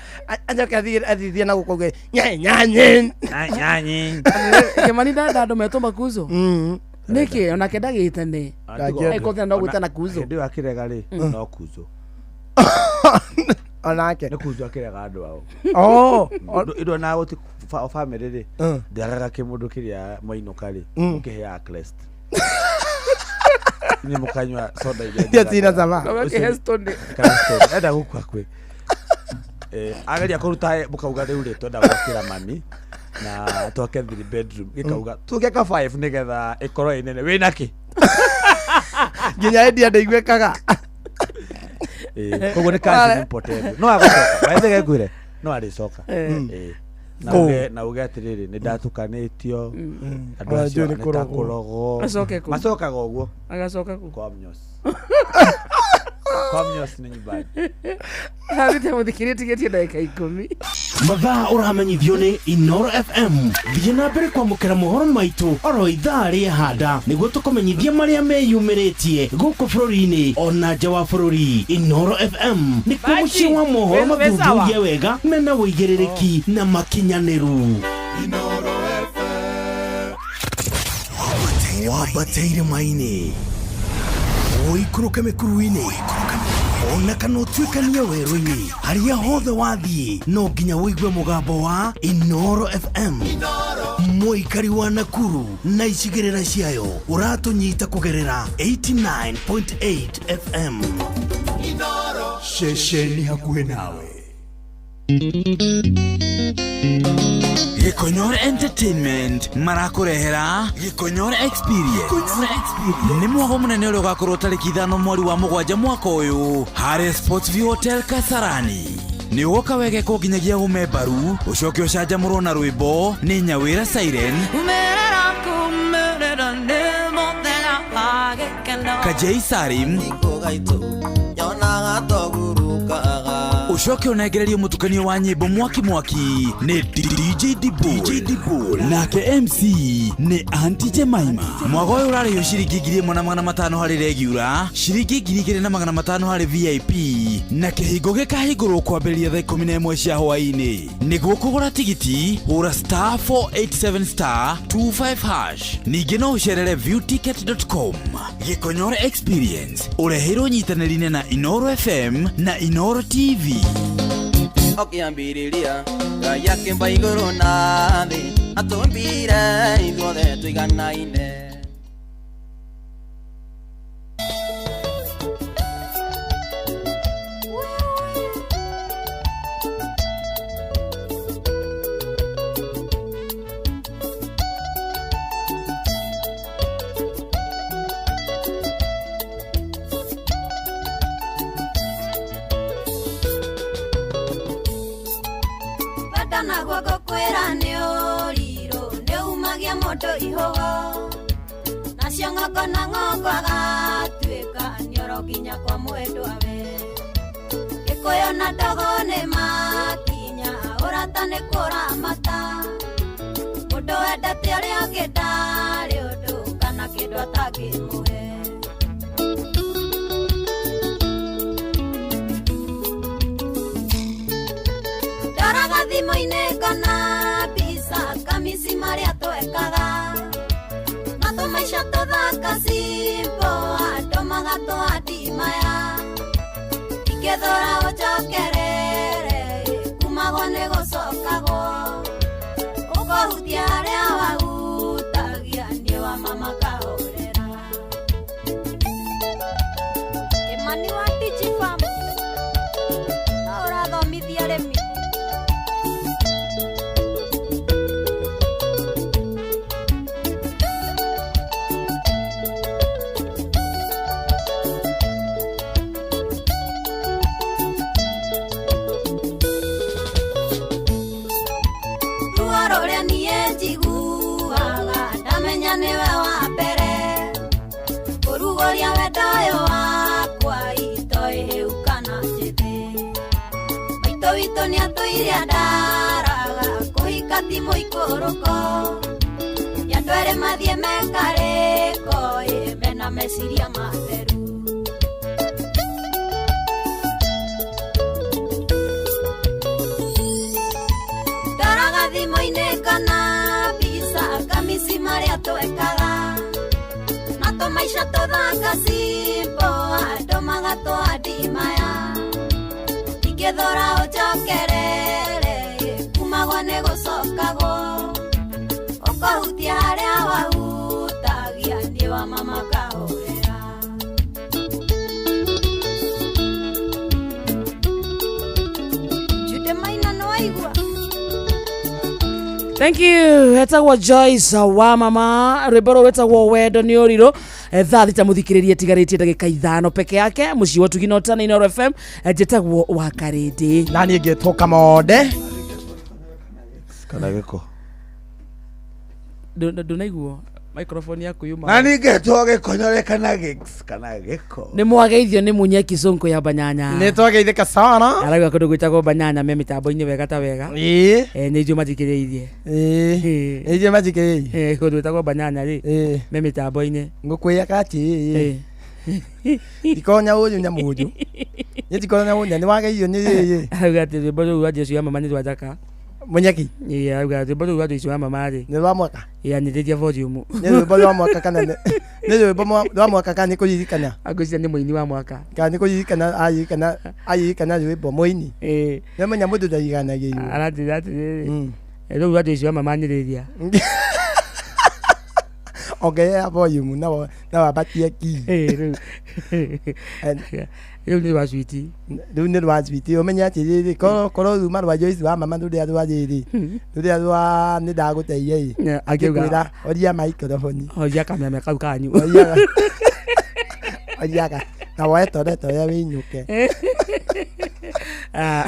acoke athithie na gũkũ auge nyanyi. Nyanyi. Kĩmani ndenda andũ metwo makuzo. Nĩkĩ onake ndagĩte nĩ. Aikothe no gwĩtana kuzo. Hĩndĩ ĩyo akĩrega rĩ, no kuzo. Onake. Nĩ kuzo akĩrega andũ ao. Oh. Indo na gũti family rĩ, ndĩagaga kĩmũndũ kĩrĩa mwainũka rĩ, ũkĩheaga crest. Nĩ mũkanyua soda iria Iria cina cama. Ũgakĩhe stone. Enda gũkua kwĩ. Ageria kũruta mũkauga rĩu rĩ twenda gwakĩra mami na twake 3 bedroom gĩkauga tũngĩaka 5 nĩgetha ĩkorwo ĩ nene wĩna kĩ. Nginya endia ndĩiguĩkaga. Koguo nĩ kazi nĩ mpotevu. No agũcoka. Waithege ngwĩre no arĩcoka. Na uge atĩrĩrĩ nĩ ndatukanĩtio andũ Ona acio njũĩ nĩ nĩ kũrogwo. takũrogwo. Acoke kũ? Macokaga ũguo. Agacoka kũ? Kwa Mnyosi. Kwa Mnyosi nĩ nyumbani. Hathite mũthikĩria tigĩtie ndagĩka 10. Mathaa ũramenyithio nĩ Inoro FM. Thiĩ na mbere kwamũkĩra mohoro maitũ oro ithaa rĩehanda nĩguo tũkũmenyithie marĩa meyumĩrĩtie gũkũ bũrũri-inĩ ona nja wa bũrũri. Inoro FM nĩkuo mũciĩ wa mohoro mathuthurie wega mena ũigĩrĩrĩki na makinyanĩru. Wambate irĩma-inĩ, ũikũrũke mĩkuru-inĩ, ona kana ũtuĩkanie werũ-inĩ, harĩa hothe wathiĩ no nginya ũigue mũgambo wa Inoro FM. Mũikari wa Nakuru na icigĩrĩra ciayo ũratũnyita kũgerera 89.8 FM. Ceceni hakuhĩ nawe. Gĩkonyore Entertainment marakũrehera Gĩkonyore Experience. Nĩ mwago mũnene ũrĩa ũgakorwo tarĩki 5 mweri wa 7 mwaka ũyũ harĩa Sports View Hotel Kasarani. Nĩ ũgoka wegekwo nginyagia ume mbaru, ũcoke ũcanjamũrwo na rwĩmbo nĩ Nyawĩra Siren, Kajei Sarim, nyonaga togurukaga ucoke ũnengererio mũtukanio wa nyĩmbo mwaki mwaki nĩ DJ Dibul, nake MC nĩ Aunty Jemima. Mwago ũyũ ũrarĩhio ciringi 1500 harĩ regular, ciringi 2500 harĩ VIP, na kĩhingo gĩkahingũrwo kwambĩrĩria thaa 11 cia hwaĩ-inĩ. Nĩguo kũgũra tigiti hũra star 487 star 25 hash. Ningĩ no ũcerere viewticket.com. Gĩkonyore Experience ũreheirwo nyitanĩri-inĩ na Inoro FM na Inoro TV. Ũkĩambĩrĩria Ngai akĩmba igũrũ na thĩ atũmbire ithuothe tũiganaine. Wendana guoko kwĩra nĩ ũrirũ nĩ umagia mũndũ ihũgo nacio ng'ongo na ng'ongo agatuĩka nĩoro nginya kwa mwendwa we. Gĩkũyũ na ndogo nĩ makinya ũrata nĩ kũramata mũndũ wendete ũrĩa ũngĩ ndarĩ ũndũ kana kĩndũ atangĩmũhe. Ndoraga thimũ-inĩ ngona mbica kamisi marĩa twekaga na tũmaica tũthaka simple andũ magatũhandi maya ingĩthũra ũnjokerere kumagwo nĩ gũcokagwo ũkohutia harĩa wahutagia nĩ wa mama kahorera. Kĩmani wa Digifarm no ũrathomithia arĩmi. Ruo rũrĩa niĩ njiguaga ndamenya nĩwe wa mbere kũrugũria wendo ũyũ wakwa itoĩ hĩu kana njĩthĩ. Maitũ witũ nĩatũire andaraga kũhika ti mũikũrũko nĩ andũ erĩ mathiĩ mekarĩko ĩ mena meciria matheru. Ndoraga thimũ-inĩ ngona mbica kamisi marĩa twekaga na tũmaica tũthaka simple andũ magatũhandi maya ingĩthũra ũnjokerere kumagwo nĩ gũcokagwo ũkohutia harĩa wahutagia nĩ wa mama kahorera. Jude Maina nĩwaigua? Thank you. Etagwo Joyce wa mama rwĩmbo rũrũ rwĩtagwo wendo nĩ ũrirũ. Thaa 6 mũthikĩrĩrie tigarĩtie ndagĩka 5 peke yake mũciĩ wa Tugina Ũtana Inoro FM. Njĩtagwo wa Karĩndĩ na niĩ ngĩtwo Kamonde kana gĩko Ndũnaiguo microphone yaku yuma na niĩ ngetwo gĩkonyore kana gĩks kana gĩko nĩ mwageithio nĩ Munye Kizungu ya Banyanya. Nĩ twageithĩka sana. Arauga kũndũ gwĩtagwo Banyanya me mĩtambo-inĩ wega ta wega. Ĩĩ. Nĩ ithuĩ mathikĩrĩirie. Ĩĩ. Nĩ ithuĩ mathikĩrĩirie. Kũndũ gwĩtagwo Banyanya rĩ me mĩtambo-inĩ. Ngũkwĩra kati Ndikonya ũyũ nyamũnjũ. Nĩ ndikonya ũyũ nĩ wageithio nĩ yĩyĩ. Arauga atĩ rwĩmbo rũu rwa Jesu ya mama nĩ rwa njaka. Munyaki. Ĩĩ, arauga rwĩmbo rũu rwa Joyce wa mama rĩ. Nĩ rwa mwaka. Ĩĩ, anyitĩtie volume. Nĩ rwĩmbo rwa mwaka kana nĩ nĩ rwĩmbo rwa mwaka kana nĩ kũririkana? Angwĩciria nĩ mũini wa mwaka. Kana nĩ kũririkana aririkana aririkana rwĩmbo mũini. Ĩĩ. Nĩamenya mũndũ ndariganagĩrwo. Aranjĩra atĩrĩrĩ. Rũu rwa Joyce wa mama anyĩrĩria. Ongerera volume na na wambatie key. Ĩĩ, rĩu. Rĩu nĩ rwa switi. Rĩu nĩ rwa switi ũmenye atĩrĩrĩ korwo korwo ruma rwa Joyce wa mama rũrĩa rwa rĩrĩ rũrĩa rwa nĩ ndagũteire ĩ Akiuga- ngĩkwĩra oria microphone Horia kameme kau kanyu. Oria oriaga na woe toreto ũrĩa wĩinyũke. Ah,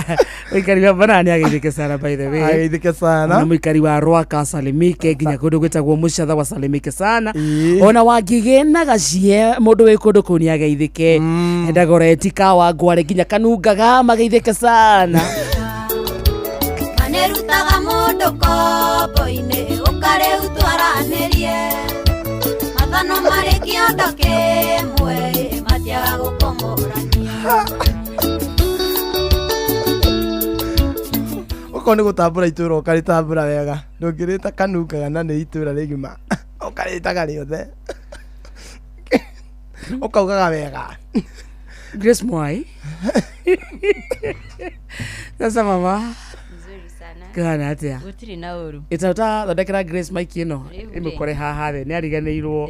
mũikari wa Banana nĩ ageithĩke sana by the way. Ageithĩke sana. Na mũikari wa Rwaka asalimike nginya kũndũ gwĩtagwo Mũcatha wasalimike sana. Ona Wangigĩ na Gacie mũndũ wĩ kũndũ kũu nĩ ageithĩke. Ndagoreti kawa ngware nginya kanungaga mageithĩke sana. Manĩrutaga mũndũ kombo-inĩ ũkarĩu twaranĩrie mathano marĩ kĩondo kĩmwe matiaga gũkomorania. Okorwo nĩ gũtambũra itũra ũkarĩtambũra wega ndũngĩrĩta kanungaga na nĩ itũra rĩgima ũkarĩtaga rĩothe ũkaugaga wega. Grace Mwai. Sasa mama. Nzuri sana. Kana atia? Gũtirĩ na ũru. Ĩta ũtathondekera Grace mic ĩno Rĩu rĩ. ĩmũkore haha thĩ nĩ ariganĩirwo.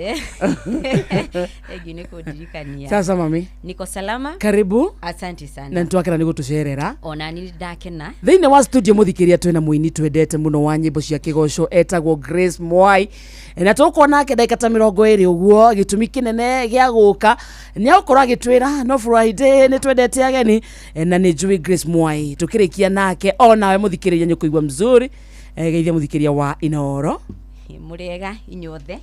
Thengiũ nĩ kũndirikania. Sasa mami. Niko salama. Karibu. Asante sana. Na nĩtwakena nĩ gũtũcerera. Ona niĩ ndakena. Thĩinĩ wa studio mũthikĩria twĩna mũini twendete mũno wa nyĩmbo cia kĩgoco etagwo Grace Mwai na tũkuona nake ndagĩka ta 20 ũguo gĩtũmi kĩnene gĩa gũka nĩ agũkorwo agĩtwĩra no Friday nĩ twendete ageni na nĩ njũĩ Grace Mwai tũkĩrĩkia nake onawe mũthikĩrĩria nĩ ũkũigua mzuri. Geithia mũthikĩria wa Inooro. Mũrĩega inyuothe.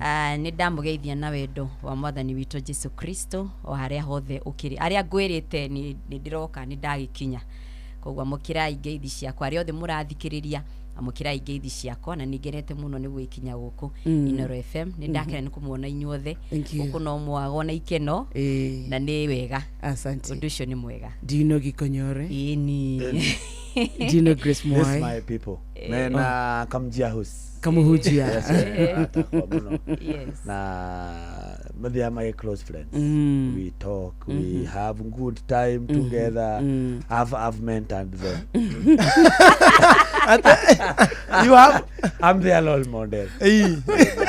Ah, nĩ ndamũgeithia na wendo wa mwathani witũ Jesu Kristo o harĩa hothe ũkĩrĩ arĩa ngwĩrĩte nĩ ndĩroka nĩ ndagĩkinya koguo amũkĩrai ngeithi ciakwa arĩa othe mũrathikĩrĩria amũkĩrai ngeithi ciakwa na nĩ ngenete mũno nĩ gwĩkinya gũkũ Inooro FM nĩ ndakena nĩ kũmuona inyuothe Thank you. gũkũ no mwagwo na ikeno na nĩ wega. Asante. Ũndũ ũcio nĩ mwega. Do you know Gikonyore? Ĩni. Do you know Grace This Mwai? my people. Mena kamjia hus. Kamuhujia. Yes, atakwa mũno. Yes. Na they are my close friends. We talk, we have good time together. I've mentored them. You have? I'm their role model. Ĩĩ.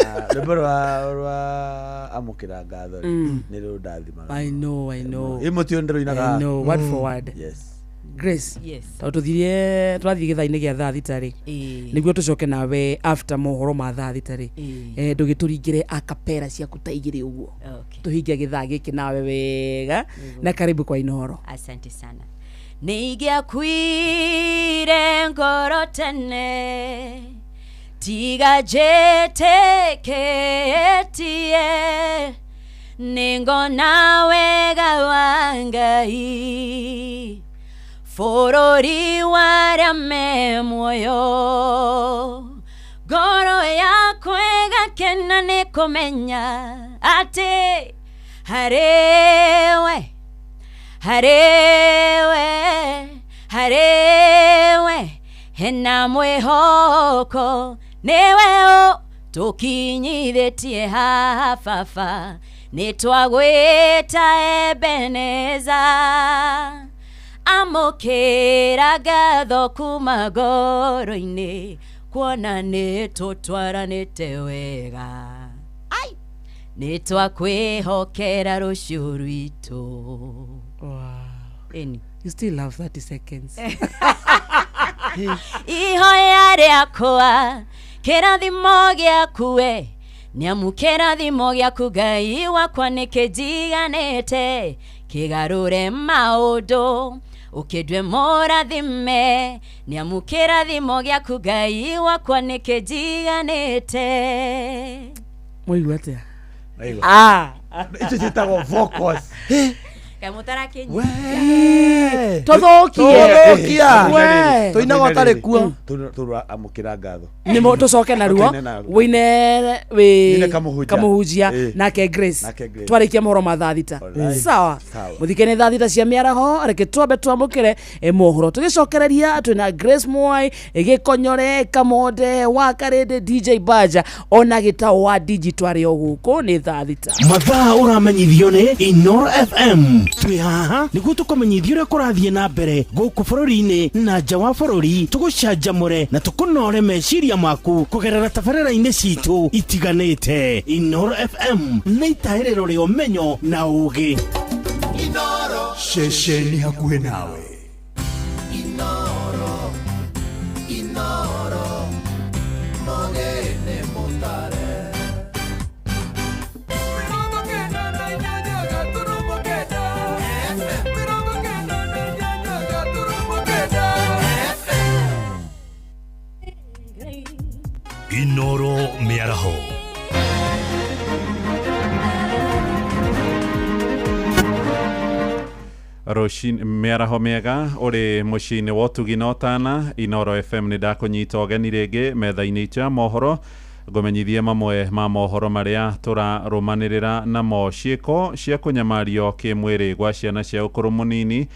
Na rwĩmbo rwa rwa amũkĩra ngatho rĩ, nĩ rũndathimaga. I know, I know. Ĩ mũtio ndĩrũinaga. I know, word for word. Yes. Grace. Yes. Tondũ tũthirie tũrathiĩ gĩthaa-inĩ gĩa thaa thita rĩ Ĩĩ. nĩguo tũcoke nawe after mohoro ma thaa thita rĩ Ĩĩ. ndũgĩtũringĩre akapera ciaku ta igĩrĩ ũguo Okay. tũhinge gĩthaa gĩkĩ nawe wega Nĩguo. na karibu kwa Inooro. Asante sana. Nĩingĩakuire ngoro tene tiga njĩtĩkĩtie nĩngona wega wa Ngai bũrũri warĩa me muoyo ngoro yakwa ĩgakena nĩ kũmenya atĩ harĩwe harĩwe harĩwe hena mwĩhoko nĩwe ũtũkinyithĩtie haha baba nĩ twagwĩta Ebeneza amũkĩra ngatho kuma ngoro-inĩ kuona nĩ tũtwaranĩte wega ai nĩ twakwĩhokera rũciũ rwitũ. Wow. Ĩni. You still have 30 seconds. Ihoya rĩakwa kĩrathimo gĩaku nĩamu kĩrathimo gĩaku Ngai wakwa nĩkĩnjiganĩte kĩgarũre maũndũ ũkĩndue mũrathime nĩamu kĩrathimo gĩaku Ngai wakwa nĩkĩnjiganĩte. Mwaigua atĩa? Naigua. Ah. Icio ciĩtagwo vocals. Kaĩ mũtarakĩnyita. Tũthũkie. We. Tũinaga ũtarĩ kuo. Tũramũkĩra ngatho. Nĩ tũcoke naruo. Tũine naruo. Wĩine wĩ Nyine Kamũhunjia. Kamũhunjia Ĩ. nake Grace. Nake Grace. Twarĩkia mohoro ma thaa thita. Alright. Sawa. Sawa. Mũthike nĩ thaa thita cia mĩaraho, reke twambe twamũkĩre mohoro. Tũgĩcokereria twĩna Grace Mwai, Gĩkonyore, Kamonde, Wakarĩndĩ, DJ Baja ona gĩtaũ wa digital arĩ o gũkũ nĩ thaa thita. Mathaa ũramenyithio nĩ Inoro FM. Twĩ haha nĩguo tũkũmenyithia ũrĩa kũrathiĩ na mbere gũkũ bũrũri-inĩ na nja wa bũrũri, tũgũcanjamũre na tũkũnore meciria maku kũgerera tabarĩra-inĩ citũ itiganĩte. Inoro FM nĩ itahĩrĩro rĩa ũmenyo na ũũgĩ. Ceceni hakuhĩ nawe. Inoro, Inoro, mogene mutare. Inoro mĩaraho. Rũcinĩ mĩaraho mĩega ũrĩ mũciĩ-inĩ wa ũtugi na ũtana. Inoro FM nĩ ndakũnyita ũgeni rĩngĩ metha-inĩ itũ ya mohoro, ngũmenyithie mamwe ma mohoro marĩa tũrarũmanĩrĩra namo. Ciĩko cia kũnyamario kĩmwĩrĩ gwa ciana cia ũkũrũ mũnini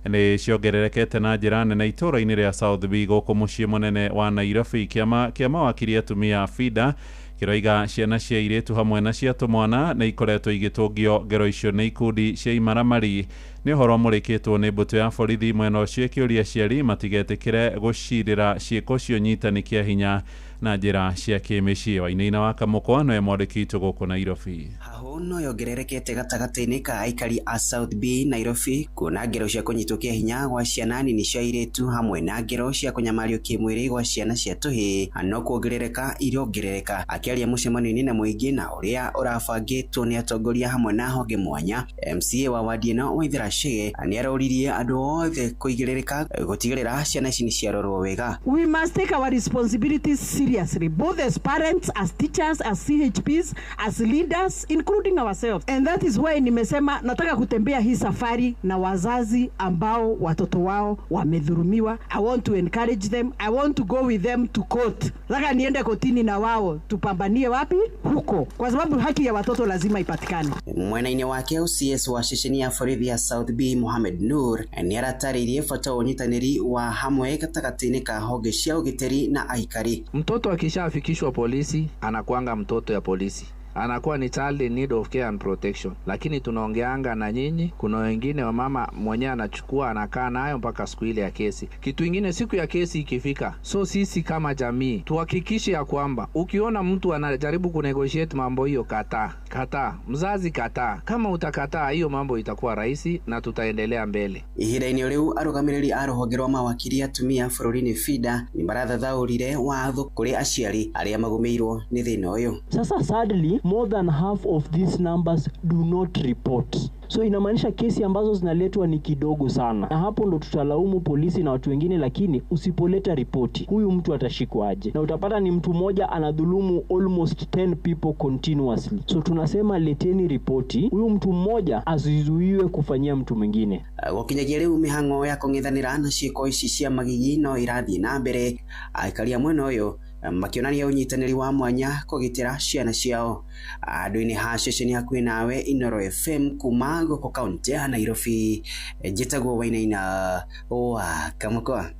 nĩ ciongererekete na njĩra nene itũũra-inĩ rĩa South B gũkũ mũciĩ mũnene wa Nairobi. Kĩama kĩa mawakiri atumia FIDA kĩroiga ciana cia airĩtu hamwe na cia tũmwana nĩ ikoretwo igĩtũngio ngero icio nĩ ikundi cia imaramari. Nĩ ũhoro ũmũrĩkĩtwo nĩ mbũtũ ya borithi mwena ũcio ĩkĩũria aciari matigetĩkĩre gũcirĩra ciĩko cia ũnyitani kĩa hinya na njĩra cia kĩmĩciĩ. Wainaina wa Kamũkwa nĩwe mwandĩki witũ gũkũ Nairobi. Hahũ no yongererekete gatagatĩ-inĩ ka aikari a South B Nairobi, kuona ngero cia kũnyitwo kĩa hinya gwa ciana nini cia airĩtu hamwe na ngero cia kũnyamario kĩmwĩrĩ gwa ciana cia tũhĩĩ no kuongerereka irongerereka. Akĩaria mũcemanio-inĩ na mũingĩ na ũrĩa ũrabangĩtwo nĩ atongoria hamwe na honge mwanya, MCA wa wadi ĩno Waithera Chege nĩaroririe andũ othe kũigĩrĩrĩka gũtigĩrĩra ciana ici nĩ ciarorwo wega. We must take our responsibilities seriously, both as parents, as teachers, as CHPs, as leaders, including ourselves. And that is why nimesema nataka kutembea hii safari na wazazi ambao watoto wao wamedhulumiwa. I want to encourage them. I want to go with them to court. Nataka niende kotini na wao, tupambanie wapi? Huko. Kwa sababu haki ya watoto lazima ipatikane. Mwena-inĩ wake OCS wa ceceni ya borithi ya South B Mohamed Nur nĩaratarĩirie bata wa ũnyitanĩri wa hamwe gatagatĩ-inĩ ka honge cia ũgitĩri na aikari. Mtoto akishafikishwa polisi anakuanga mtoto ya polisi, anakuwa ni child in need of care and protection. Lakini tunaongeanga na nyinyi, kuna wengine wa mama mwenyewe anachukua anakaa nayo mpaka siku ile ya kesi. Kitu ingine, siku ya kesi ikifika, so sisi kama jamii tuhakikishe ya kwamba ukiona mtu anajaribu kunegotiate mambo hiyo, kataa, kataa, mzazi kataa. Kama utakataa, hiyo mambo itakuwa rahisi na tutaendelea mbele. Ihinda-inĩ rĩu arũgamĩrĩri a rũhonge rwa mawakiri atumia bũrũri-inĩ FIDA nĩ marathathaũrire watho kũrĩ aciari arĩa magũmĩirwo nĩ thĩna ũyũ. Sasa sadly, more than half of these numbers do not report. So inamaanisha kesi ambazo zinaletwa ni kidogo sana, na hapo ndo tutalaumu polisi na watu wengine, lakini usipoleta ripoti huyu mtu atashikwa aje? Na utapata ni mtu mmoja anadhulumu almost 10 people continuously. So tunasema leteni ripoti, huyu mtu mmoja asizuiwe kufanyia mtu mwingine. Gũkinyagia rĩu mĩhang'o ya kũng'ethanĩra na ciĩko ici cia magigi no irathiĩ na mbere, aikari a mwena ũyũ makĩonania ũnyitanĩri wa mwanya kũgitĩra ciana ciao. Andũ-inĩ ha ceceni hakuhĩ nawe Inoro FM kuma gũkũ kaunti ya Nairobi, njĩtagwo Wainaina wa Kamũkwa.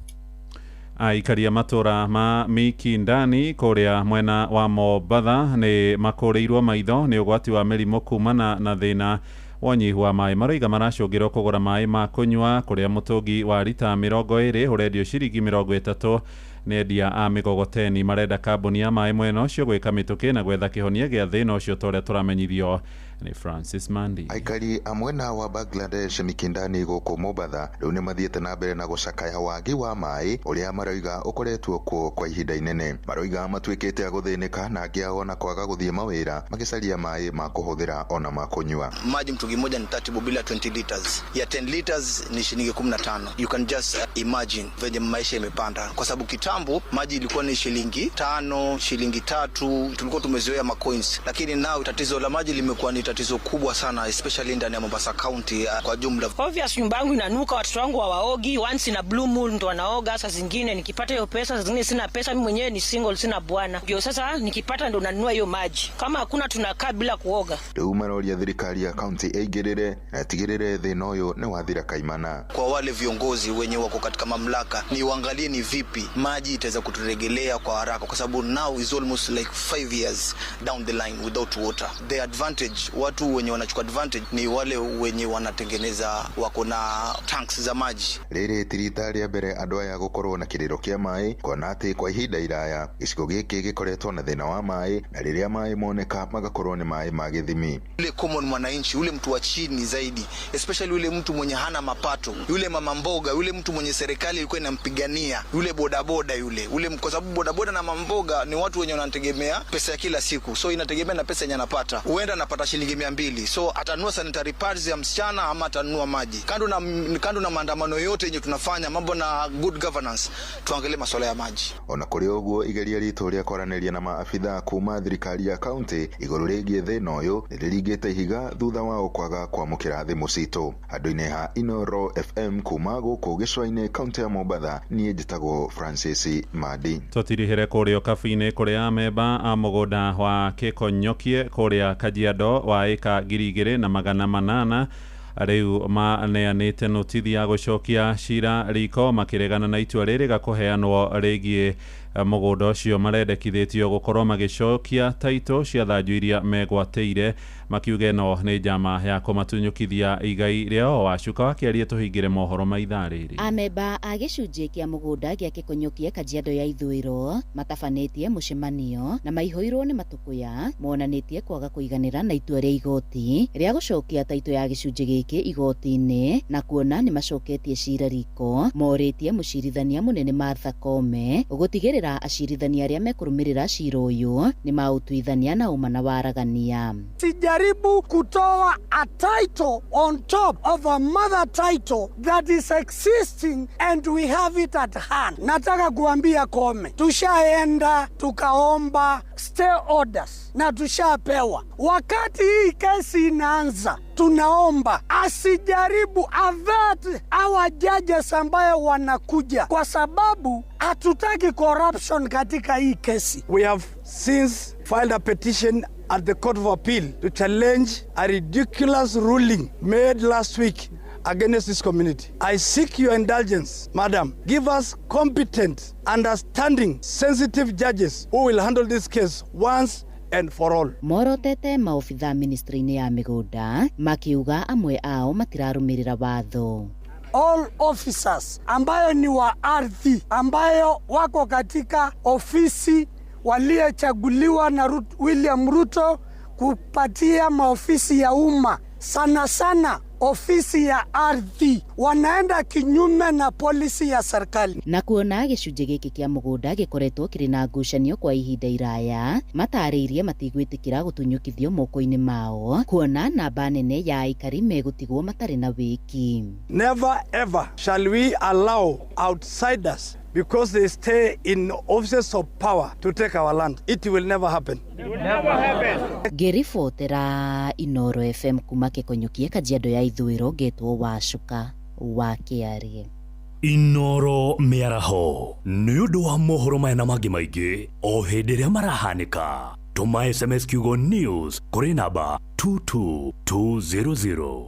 Aikari a matũra ma Mikindani kũrĩa mwena wa Mombatha nĩ makũrĩirwo maitho nĩ ũgwati wa mĩrimũ kumana na thĩna wa ũnyihu wa maĩ. Maroiga maracũngĩrwo kũgũra maĩ ma kũnyua kũrĩa mũtũngi wa rita 20 ũrendio ciringi 30 nĩ endia a mĩgogoteni. Marenda kambuni ya maĩ mwena ũcio gwĩka mĩtũkĩ na gwetha kĩhonia gĩa thĩna ũcio ta ũrĩa tũramenyithio nĩ Francis Mandi. Aikari a mwena wa Bangladesh Mikindani gũkũ Mombatha rĩu nĩ mathiĩte na mbere na gũcakaya wagi wa maĩ ũrĩa maroiga ũkoretwo kuo kwa ihinda inene. Maroiga matuĩkĩte a gũthĩnĩka na angĩ ao ona kwaga gũthiĩ mawĩra magĩcaria maĩ ma kũhũthĩra ona ma kũnyua. Maji mtungi moja ni 30 bila 20 liters. Ya 10 liters ni shilingi 15. You can just imagine venye maisha imepanda, kwa sababu kitambo maji ilikuwa ni shilingi 5, shilingi 3, tulikuwa tumezoea ma coins, lakini now tatizo la maji limekuwa ni tatizo kubwa sana especially ndani ya Mombasa County kwa jumla. Obvious nyumba yangu inanuka, watoto wangu hawaogi, once in a blue moon ndo wanaoga. Saa zingine nikipata hiyo pesa, saa zingine sina pesa, mimi mwenyewe ni single, sina bwana. Ndio sasa nikipata ndo nanunua hiyo maji, kama hakuna tunakaa bila kuoga. Rĩu maroria thirikari ya kaunti ĩingĩrĩre na ĩtigĩrĩre thĩna ũyũ nĩ wathira kaimana. Kwa wale viongozi wenye wako katika mamlaka ni waangalie ni vipi maji itaweza kuturegelea kwa haraka, kwa sababu now is almost like 5 years down the line without water. The advantage, watu wenye wanachukua advantage ni wale wenye wanatengeneza, wako na tanks za maji. Rĩrĩ ti rita rĩa mbere andũ aya gũkorwo na kĩrĩro kĩa maĩ, kuona atĩ kwa ihinda iraya gĩcigo gĩkĩ gĩkoretwo na thĩna wa maĩ, na rĩrĩa maĩ moneka magakorwo nĩ maĩ ma gĩthimi. Yule common mwananchi, yule mtu wa chini zaidi, especially yule mtu mwenye hana mapato, yule mama mboga, yule mtu mwenye serikali ilikuwa inampigania, yule bodaboda yule, ule, kwa sababu bodaboda na mama mboga ni watu wenye wanategemea pesa ya kila siku, so inategemea na pesa yenye anapata. Huenda anapata shilingi 200, so atanunua sanitary pads ya msichana ama atanunua maji. Kando na maandamano yote yenye tunafanya mambo na good governance, tuangalie masuala ya maji. Ona kũrĩ ũguo igeria ritũ rĩa kwaranĩria na maabithaa kuma thirikari ya kaunti igũrũ rĩgiĩ thĩna ũyũ nĩrĩringĩte ihiga thutha wao kwaga kwamũkĩra thimũ citũ. Handũ-inĩ ha Inooro FM kuma gũkũ gĩcũa-inĩ kaunti ya Mombatha, niĩ njĩtagwo Francis Madi. Tũtirihĩre kũrĩa Ũkabi-inĩ kũrĩa amemba a mũgũnda wa Kĩkonyokie kũrĩa Kajiado wa ĩka 2800 rĩu maneanĩte notithi ya gũcokia cira riko makĩregana na itua rĩrĩ gakũheanwo rĩgiĩ mũgũnda ũcio marendekithĩtio gũkorwo magĩcokia taito cia thanju iria megwatĩire, makiuga ĩno nĩ njama ya kũmatunyũkithia igai rĩao. Wacuka wakĩaria tũhingĩre mohoro ma ithaa rĩrĩ. Amemba a gĩcunjĩ kĩa mũgũnda gĩa Kĩkonyokie Kajiado ya ithũĩro matabanĩtie mũcemanio na maihũirwo nĩ matũkũya monanĩtie kwaga kũiganĩra na itua rĩa igoti rĩa gũcokia taito ya gĩcunjĩ gĩkĩ igoti-inĩ na kuona nĩ macoketie cira riko. Morĩtie mũcirithania mũnene Martha Koome gũtigĩrĩra acirithania arĩa mekũrũmĩrĩra cira ũyũ nĩ maũtuithania na ũma na waragania. Sijaribu kutoa a title on top of a mother title that is existing and we have it at hand. Nataka kuambia Koome, tushaenda tukaomba stay orders na tushapewa. Wakati hii kesi inaanza, tunaomba asijaribu avert our judges ambayo wanakuja, kwa sababu hatutaki corruption katika hii kesi. We have since filed a petition at the Court of Appeal to challenge a ridiculous ruling made last week against this community. I seek your indulgence, madam. Give us competent, understanding, sensitive judges who will handle this case once and for all. Morotete maobitha ministry-inĩ ya mĩgũnda makiuga amwe ao matirarũmĩrĩra watho. All officers ambayo ni wa ardhi ambayo wako katika ofisi waliochaguliwa na William Ruto kupatia maofisi ya umma, sana sana ofisi ya ardhi, wanaenda kinyume na policy ya serikali. Na kuona gĩcunjĩ gĩkĩ kĩa mũgũnda gĩkoretwo kĩrĩ na ngucanio kwa ihinda iraya, matarĩirie matigwĩtĩkĩra gũtunyũkithio moko-inĩ mao, kuona namba nene ya aikari megũtigwo matarĩ na wĩki. Never ever shall we allow outsiders, because they stay in offices of power, to take our land. It will never happen. It will never happen. Ngĩribotera Inooro FM kuma Kĩkonyũkie Kajiado ya ithũĩro, ngetwo Wacuka wa Kĩarie. Inooro mĩaraho nĩ ũndũ wa mohoro maya na mangĩ maingĩ o hĩndĩ ĩrĩa marahanĩka. Tũma SMS kiugo news kũrĩ namba 22200.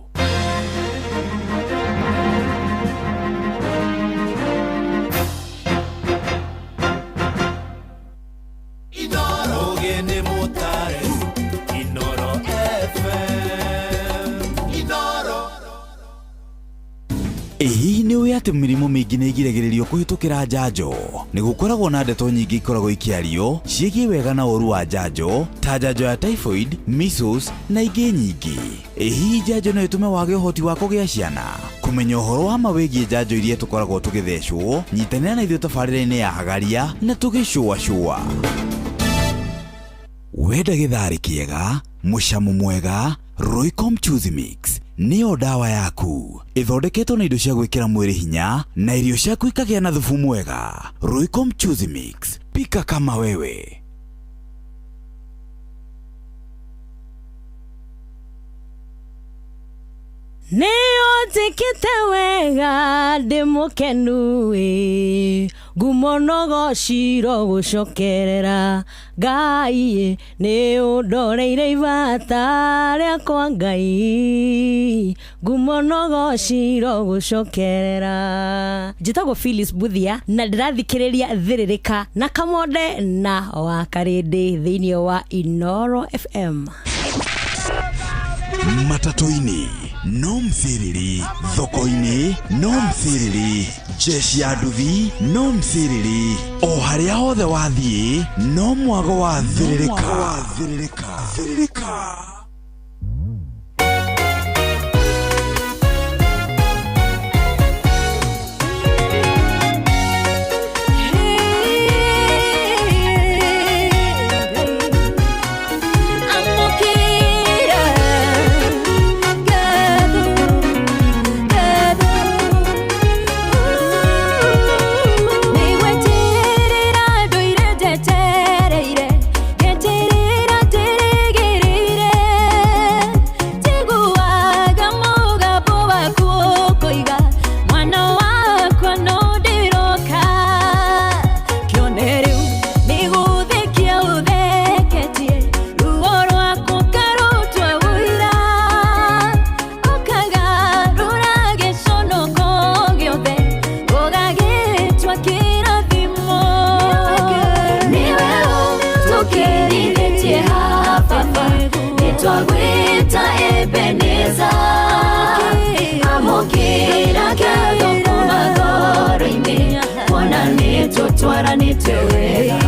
Hihi nĩ ũĩ atĩ mĩrimũ mĩingĩ nĩ ĩgiragĩrĩrio kũhĩtũkĩra njanjo? Nĩ gũkoragwo na ndeto nyingĩ ikoragwo ikĩario ciĩgiĩ wega na ũũru wa njanjo, ta njanjo ya typhoid, measles na ingĩ nyingĩ. Hihi njanjo no ĩtũme wage ũhoti wa kũgĩa ciana? Kũmenya ũhoro wa ma wĩgiĩ njanjo iria tũkoragwo tũgĩthecwo, nyitanĩra na ithuĩ tabarĩra-inĩ ya Hagaria na tũgĩcũacũa. Wenda gĩtharĩ kĩega, mũcamo mwega, Royco Mchuzi Mix nĩyo ndawa yaku. Ĩthondeketwo na indo cia gwĩkĩra mwĩrĩ hinya na irio ciaku ikagĩa na thubu mwega. Royco Mchuzi Mix, pika kama wewe. Nĩũnjĩkĩte wega ndĩ mũkenu ĩ ngumo no gociro gũcokerera Ngai nĩ ũndoreire ibata rĩakwa Ngai ngumo no gociro gũcokerera. Njĩtagwo Phyllis Buthia na ndĩrathikĩrĩria Thĩrĩrĩka na Kamonde na Wakarĩndĩ thĩinĩ wa Inoro FM. Matatũ-inĩ no mthĩrĩrĩ, thoko-inĩ no mthĩrĩrĩ, jeshi ya nduthi no mthĩrĩrĩ, o harĩa hothe wathiĩ no mwago wa thĩrĩrĩka. Thĩrĩrĩka. Amũkĩra ngatho, ngatho. Nĩgweterera ndũire njetereire, ngeterera ndĩrĩgĩrĩire. Njiguaga mũgambo waku ũkoiga, mwana wakwa no ndĩroka. Kĩone rĩu nĩgũthekia ũtheketie, ruo rwaku karutwa ũira. Ũkagarũra gĩconoko gĩothe, ũgagĩtua kĩrathimo. Nĩwe ũtũkĩrithĩtie haha baba, nĩtwagwĩta Ebeneza. Amũkĩra ngatho kuma ngoro-inĩ, kuona nĩtũtwaranĩte wega.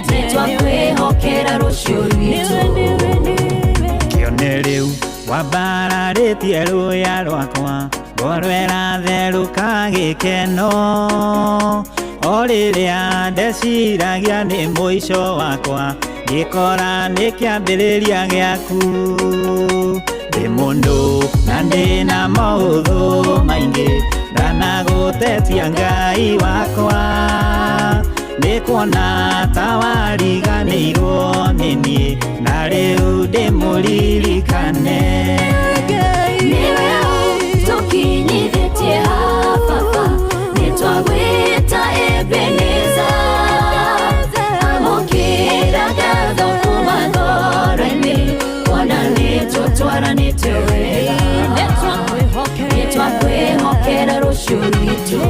Nĩtwakwĩhokera rũciũ rwitũ. Kĩone rĩu wambararĩtie rũya rwakwa, ngoro ĩratherũka gĩkeno. O rĩrĩa ndeciragia nĩ mũico wakwa, ngĩkora nĩ kĩambĩrĩria gĩaku. Ndĩ mũndũ na ndĩna maũthũ maingĩ, ndanagũtetia Ngai wakwa. Nĩkuona ta wariganĩirwo nĩ niĩ, na rĩu ndĩmũririkane. Nĩwe ũtũkinyithĩtie haha baba, nĩtwagwĩta Ebeneza. Amũkĩra ngatho kuma ngoro-inĩ, kuona nĩtũtwaranĩte wega. Nĩtwakwĩhokera rũciũ rwitũ.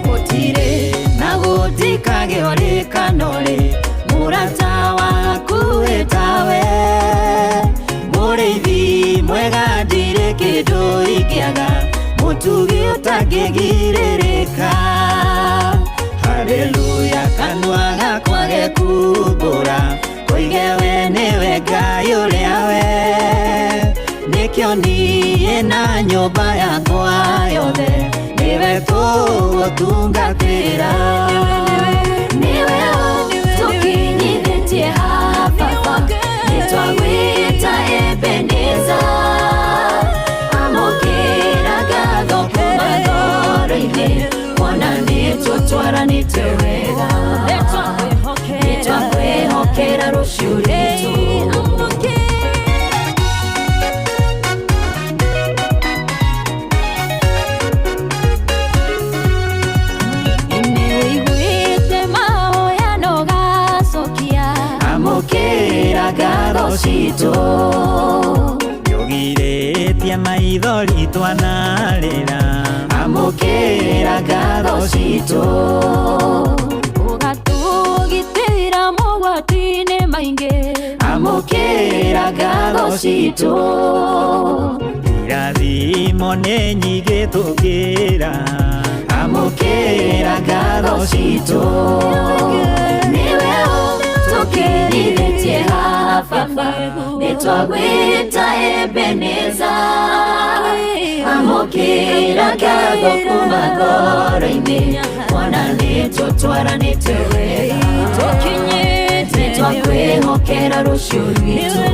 Gũtirĩ na gũtikagĩa ũrĩkano-rĩ, mũrata waku ĩtawe. Mũrĩithi mwega ndirĩ kĩndũ ingĩaga, mũtugi ũtangĩgirĩrĩka. Haleluya, kanua gakwa gekumbũra, koige we nĩwe Ngai ũrĩa we. Nĩkĩo niĩ na nyũmba yakwa yothe, nĩwe tũgũtungatĩra. Nĩwe ũtũkinyithĩtie haha baba, nĩtwagwĩta Ebeneza. Amũkĩra ngatho kuma ngoro-inĩ, kuona nĩtũtwaranĩte wega. Nĩtwakwĩhokera rũciũ rwitũ. Nĩũiguĩte mahoya na ũgacokia, Amũkĩra ngatho citũ. Nĩũgirĩtie maithori twanarĩra, amũkĩra ngatho citũ. Ũgatũgitĩra mogwati-inĩ maingĩ, Amũkĩra ngatho citũ. Irathimo nĩ nyingĩ tũkĩra, amũkĩra ngatho citũ. Nĩwe ũtũkĩrithĩtie haha baba, nĩtwagwĩta Ebeneza. Amũkĩra ngatho kuma ngoro-inĩ, kuona nĩtũtwaranĩte wega. Nĩtwakwĩhokera rũciũ rwitũ.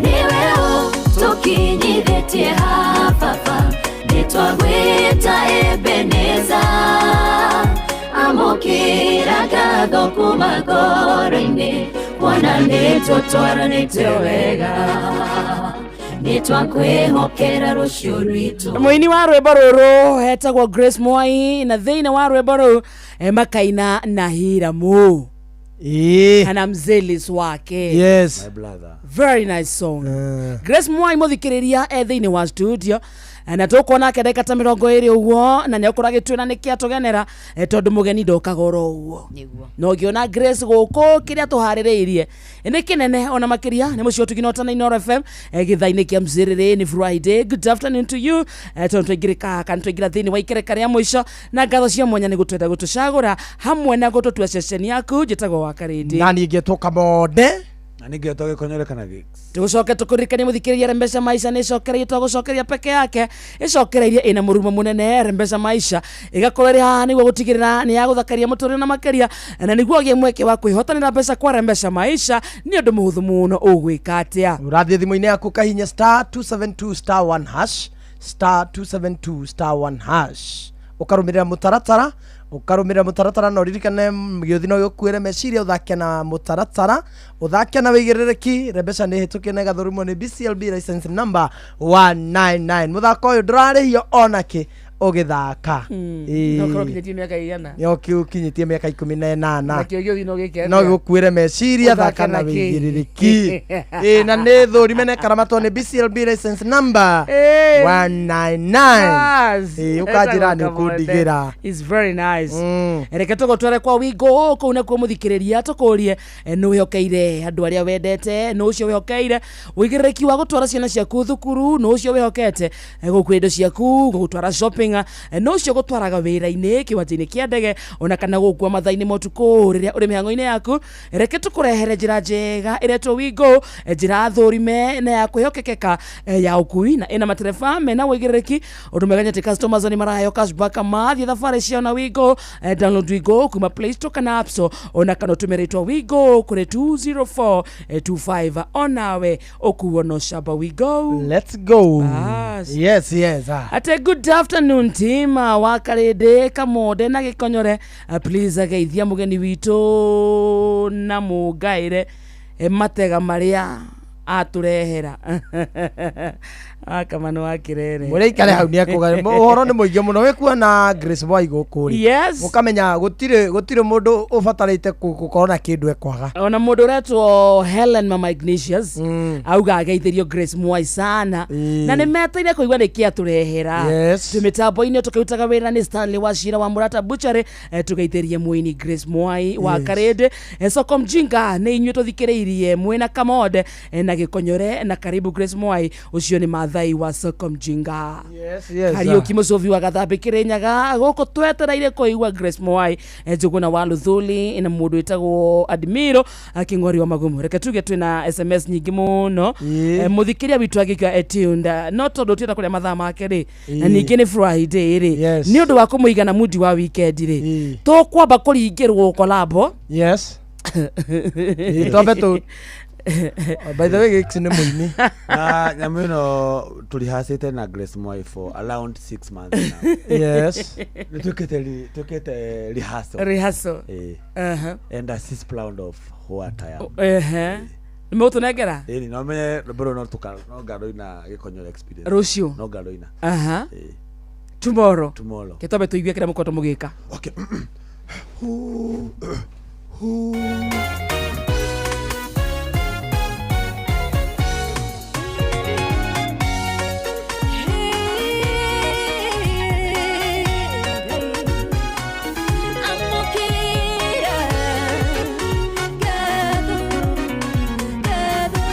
Nĩwe ũtũkinyithĩtie haha baba, nĩtwagwĩta Ebeneza. Amũkĩra ngatho kuma ngoro-inĩ, kuona nĩtũtwaranĩte wega. Nĩ twakwĩhokera rũciũ rwitũ. Mũini wa rwĩmbo rũrũ etagwo Grace Mwai, na thĩinĩ wa rwĩmbo rũu makaina na Hiramu kana mzelis wake. Yes. My brother. Very nice song. Grace Mwai mũthikĩrĩria e thĩinĩ wa studio, na tũkuona ake ndagĩka ta 20 ũguo, na nĩakorwo agĩtwĩra nĩkĩ atũgenera, tondũ mũgeni ndokaga oro ũguo. Na ũngĩona Grace gũkũ, kĩrĩa tũharĩrĩirie nĩ kĩnene ona makĩria. Nĩ mũciĩ ũtugi na ũtana Inooro FM, gĩthaa-inĩ kĩa mzĩrĩrĩ. Nĩ Friday, good afternoon to you, tondũ twaingĩrĩka kana twaingĩra thĩinĩ wa ikereka rĩa mũico, na ngatho cia mwanya nĩ gũtwenda gũtũcagũra hamwe na gũtũtua ceceni yaku. Njĩtagwo wa Karĩndĩ. Na niĩ ngetwo Kamonde. Na ningĩ tũgĩkonyore kana gĩ. Tũgũcoke tũkũririkanie mũthikĩrĩria, Rembesha Maisha nĩ ĩcokereirie, twagũcokeria peke yake, ĩcokereirie ĩna mũrumo mũnene. Rembesha Maisha ĩgakorwo ĩrĩ haha nĩguo gũtigĩrĩra nĩ yagũthakaria mũtũrĩre na makĩria, na nĩguo ũgĩe mweke wa kwĩhotanĩra mbeca kwa Rembesha Maisha nĩ ũndũ mũhũthũ mũno. Ũgwĩka atĩa? Ũrathiĩ thimũ-inĩ yaku kahinya star 272 star 1 hash, star 272 star 1 hash, ũkarũmĩrĩra mũtaratara, ũkarũmĩrĩra mũtaratara, na ũririkane gĩũthi no gĩgũkuĩre meciria. Ũthake na mũtaratara, ũthake na wĩigĩrĩrĩki. Rembeca nĩ hĩtũkie na ĩgathũrimwo nĩ BCLB license number 199. Mũthako ũyũ ndũrarĩhio onakĩ ũgĩthaka. No ũkorwo ũkinyĩtie mĩaka igana? Ũkinyĩtie mĩaka 18. Nakĩo gĩũthi no gĩke no atĩa? Gĩgũkuĩre meciria. Ũthake Thaka na na kĩ? wĩigĩrĩrĩki. Ĩ, na nĩ thũrime na ĩkaramatwo nĩ BCLB license number 199. Bas. Ĩ, ũkanjĩra nĩ Etagwo Kamonde. ũkũndigĩra. It's very nice. Reke tũgũtware kwa wingo kũu nakuo mũthikĩrĩria, tũkũrie, nũ wĩhokeire andũ arĩa wendete, nũ ũcio wĩhokeire ũigĩrĩrĩki wa gũtwara ciana ciaku thukuru, nũ ũcio wĩhokete gũkua indo ciaku, gũgũtwara shopping, nũ ũcio gũtwaraga wĩra-inĩ, kĩwanja-inĩ kĩa ndege, ona kana gũkua mathaa-inĩ ma ũtukũ rĩrĩa ũrĩ mĩhang'o-inĩ yaku. Reke tũkũrehere njĩra njega ĩretwo Wingo, njĩra thũrime na ya kwĩhokekeka, ya ũkui, na ĩna matereba mena ũigĩrĩrĩki. Ũndũ mwega nĩ atĩ customers nĩ maraheo cashback mathiĩ thabarĩ ciao na Wingo. Download Wingo kuma Play Store kana App Store, ona kana ũtũme rĩtwa Wingo kũrĩ 20425, onawe ũkuo no shaba. Wingo. Let's go. Bas. Yes, ah. Ate good afternoon team wa Karĩndĩ, Kamonde na Gĩkonyore. Please ageithia mũgeni witũ na mũngaĩre matega marĩa atũrehera akamano wa kĩrere. Mũrĩa ikare hau nĩekũga ũhoro nĩ mũingĩ mũno wĩkuona Grace Mwai gũkũ rĩ. Yes. Ũkamenya gũtirĩ mũndũ ũbatarĩte gũkorwo na kĩndũ ekwaga. Ona mũndũ ũretwo Helen Mama Ignatius auga ageithĩrio Grace Mwai sana, na nĩ meteire kũigua nĩkĩ atũrehera. Yes. Twĩ mĩtambo-inĩ tũkĩrutaga wĩra nĩ Stanley Wachira wa Mũrata Butchery. Tũgeithĩrie mũini Grace Mwai wa Yes. Karĩndĩ. Soko Mjinga nĩ inyuĩ tũthikĩrĩirie mwĩna Kamonde na Gĩkonyore, na karibu Grace Mwai. Ũcio nĩ Mathai wa Soko Mjinga. Yes. Kariũki mũcũbi wa Gathambĩ Kĩrĩnyaga gũkũ twetereire kũigua Grace Mwai, Njũgũna wa Luthuli na mũndũ wĩtagwo Admiro Kĩng'ori wa Magumu. Reke tuge twĩna SMS nyingĩ mũno. Mũthikĩria witũ agĩkua etunda, no tondũ tĩenda kũrĩa mathaa make rĩ, na ningĩ nĩ Friday rĩ, nĩ ũndũ wa kũmũigana mundi wa weekend rĩ, tũkwamba kũringĩrwo kolabo. Yes. Ĩ, twambe tũ by the way, Gix nĩ mũini. Na nyamũ ĩno tũrihacĩte na Grace Mwai for around 6 months now. Yes. Nĩ twĩkĩte rehearsal. Rehearsal. Ĩ. Uh-huh. And she's proud of what I am. Ehe, nĩ mũgũtũnengera. Ĩni no menye rwĩmbo rũu no tũka no ngaroina Gĩkonyore experience. Rũciũ? No ngaroina. Aha. Ĩ. Tomorrow. Tomorrow. Ke twambe tũigue kĩrĩa mũkoretwo mũgĩka. Okay. Amũkĩra ngatho, ngatho.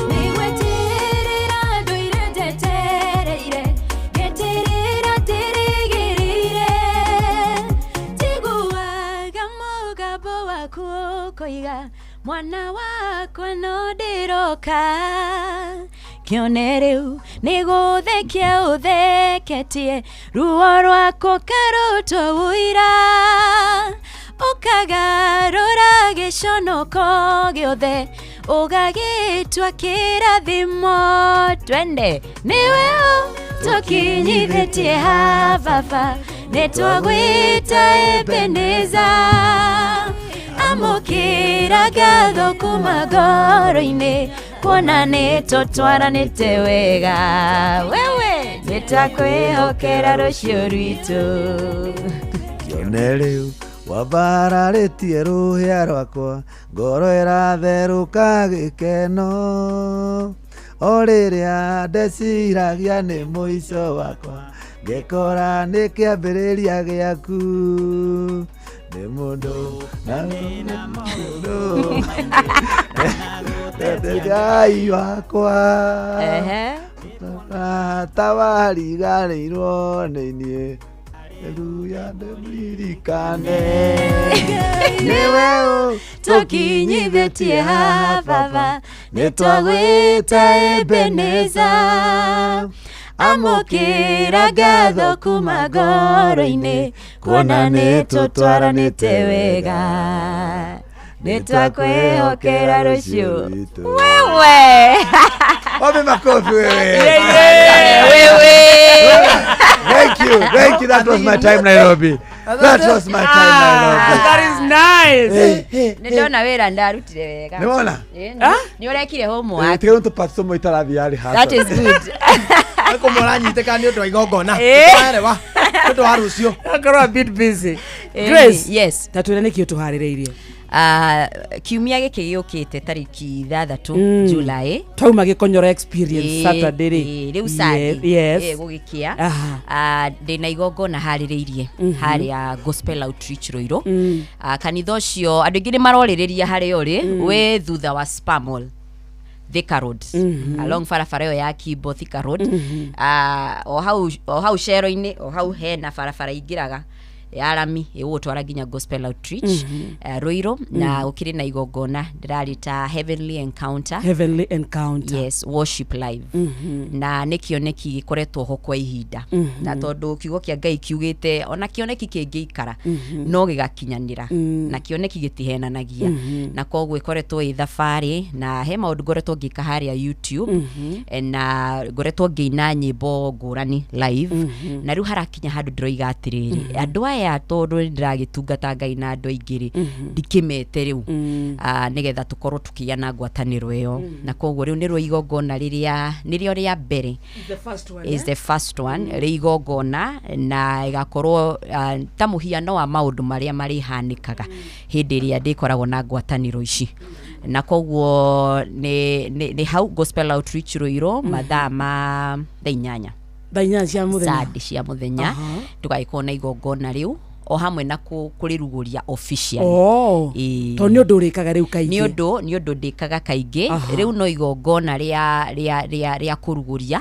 Nĩgweterera ndũire njetereire, ngeterera ndĩrĩgĩrĩire. Njiguaga mũgambo waku ũkoiga, mwana wakwa no ndĩroka. Kĩone rĩu nĩ gũthekia ũtheketie, ruo rwakwa karutwo ũira, ũkagarũra gĩconoko gĩothe ũgagĩtua kĩrathimo. Twende, nĩwe tũkinyithĩtie ha baba, nĩ twagwĩta Ebeneza. Amũkĩra ngatho kuma ngoro-inĩ kuona nĩ tũtwaranĩte wega wewe nĩtakwĩhokera rũciũ rwitũ. Kĩone rĩu wambararĩtie rũhĩa rwakwa ngoro ĩratherũka gĩkeno o rĩrĩa ndeciragia nĩ mũico wakwa ngekora nĩ kĩambĩrĩria gĩaku nĩ mũndũ na mũndũ Ngai wakwa tawariganĩirwo nĩ niĩ Haleluya ndĩmũririkane nĩwe tũkinyithĩtie haha baba nĩtwagwĩta Ebeneza amũkĩra ngatho kuma ngoro-inĩ kuona nĩtũtwaranĩte wega nĩtwakwĩhokera rũciũ wewe. Wape makofi wewe. Wewe. Thank you. Thank you. That was my time, Nairobi. That was my time, Nairobi. That is nice. Nĩndona wĩra ndarutire wega. Nĩwona? Nĩ ũrekire homework. Tiga tũpatwo mo itarathiĩ rehearsal. That is good. Nĩkũ mũranyitĩka nĩ ũndũ wa igongona. Tũraerewa. Nĩ ũndũ wa rũciũ. Akorwo a bit busy. Grace. Yes. Ta twĩre nĩkĩ ũtũharĩrĩirie. Kiumia gĩkĩ gĩũkĩte tarĩki 6 July twauma gĩkonyoro experience Saturday rĩ rĩu Sunday yes gũgĩkĩa ndĩna igongona harĩrĩirie harĩa Gospel Outreach Ruiru. Kanitha ũcio andũ aingĩ nĩ marorĩrĩria harĩa ũrĩ wĩ thutha wa Spar Mall Thika Road, along barabara ĩyo ya Kimbo Thika Road, o hau cero-inĩ o hau hena barabara ingĩraga ya rami ĩgũgũtwara nginya Gospel Outreach Ruiru, na gũkĩrĩ na igongona ndĩrarĩta Heavenly Encounter. Heavenly Encounter. Yes, worship live. Na nĩ kĩoneki gĩkoretwo ho kwa ihinda, na tondũ kiugo kĩa Ngai kiugĩte ona kĩoneki kĩngĩikara no gĩgakinyanĩra, na kĩoneki gĩtihenanagia, na koguo ĩkoretwo ĩ thabarĩ, na he maũndũ ngoretwo ngĩka harĩa YouTube, na ngoretwo ngĩina nyĩmbo ngũrani live, na rĩu harakinya handũ ndĩroiga atĩrĩrĩ, andũ aya tondũ nĩndĩragĩtungata Ngai na andũ aingĩ rĩ, ndikĩmete rĩu nĩgetha tũkorwo tũkĩgĩa na ngwatanĩro ĩyo, na koguo rĩu nĩrwo igongona rĩrĩa nĩrĩo rĩa mbere is the first one rĩ igongona, na ĩgakorwo ta mũhiano wa maũndũ marĩa marĩhanĩkaga hĩndĩ ĩrĩa ndĩkoragwo na ngwatanĩro ici, na koguo nĩ hau Gospel Outreach Ruiru mathaa ma thaa inyanya thaa inyanya cia mũthenya Sunday cia mũthenya tũgagĩkorwo na igongona rĩu o hamwe na kũrĩrugũria officially. Tondũ nĩ ũndũ ũrĩkaga rĩu kaingĩ. Nĩ ũndũ ndĩkaga kaingĩ rĩu no igongona rĩa kũrugũria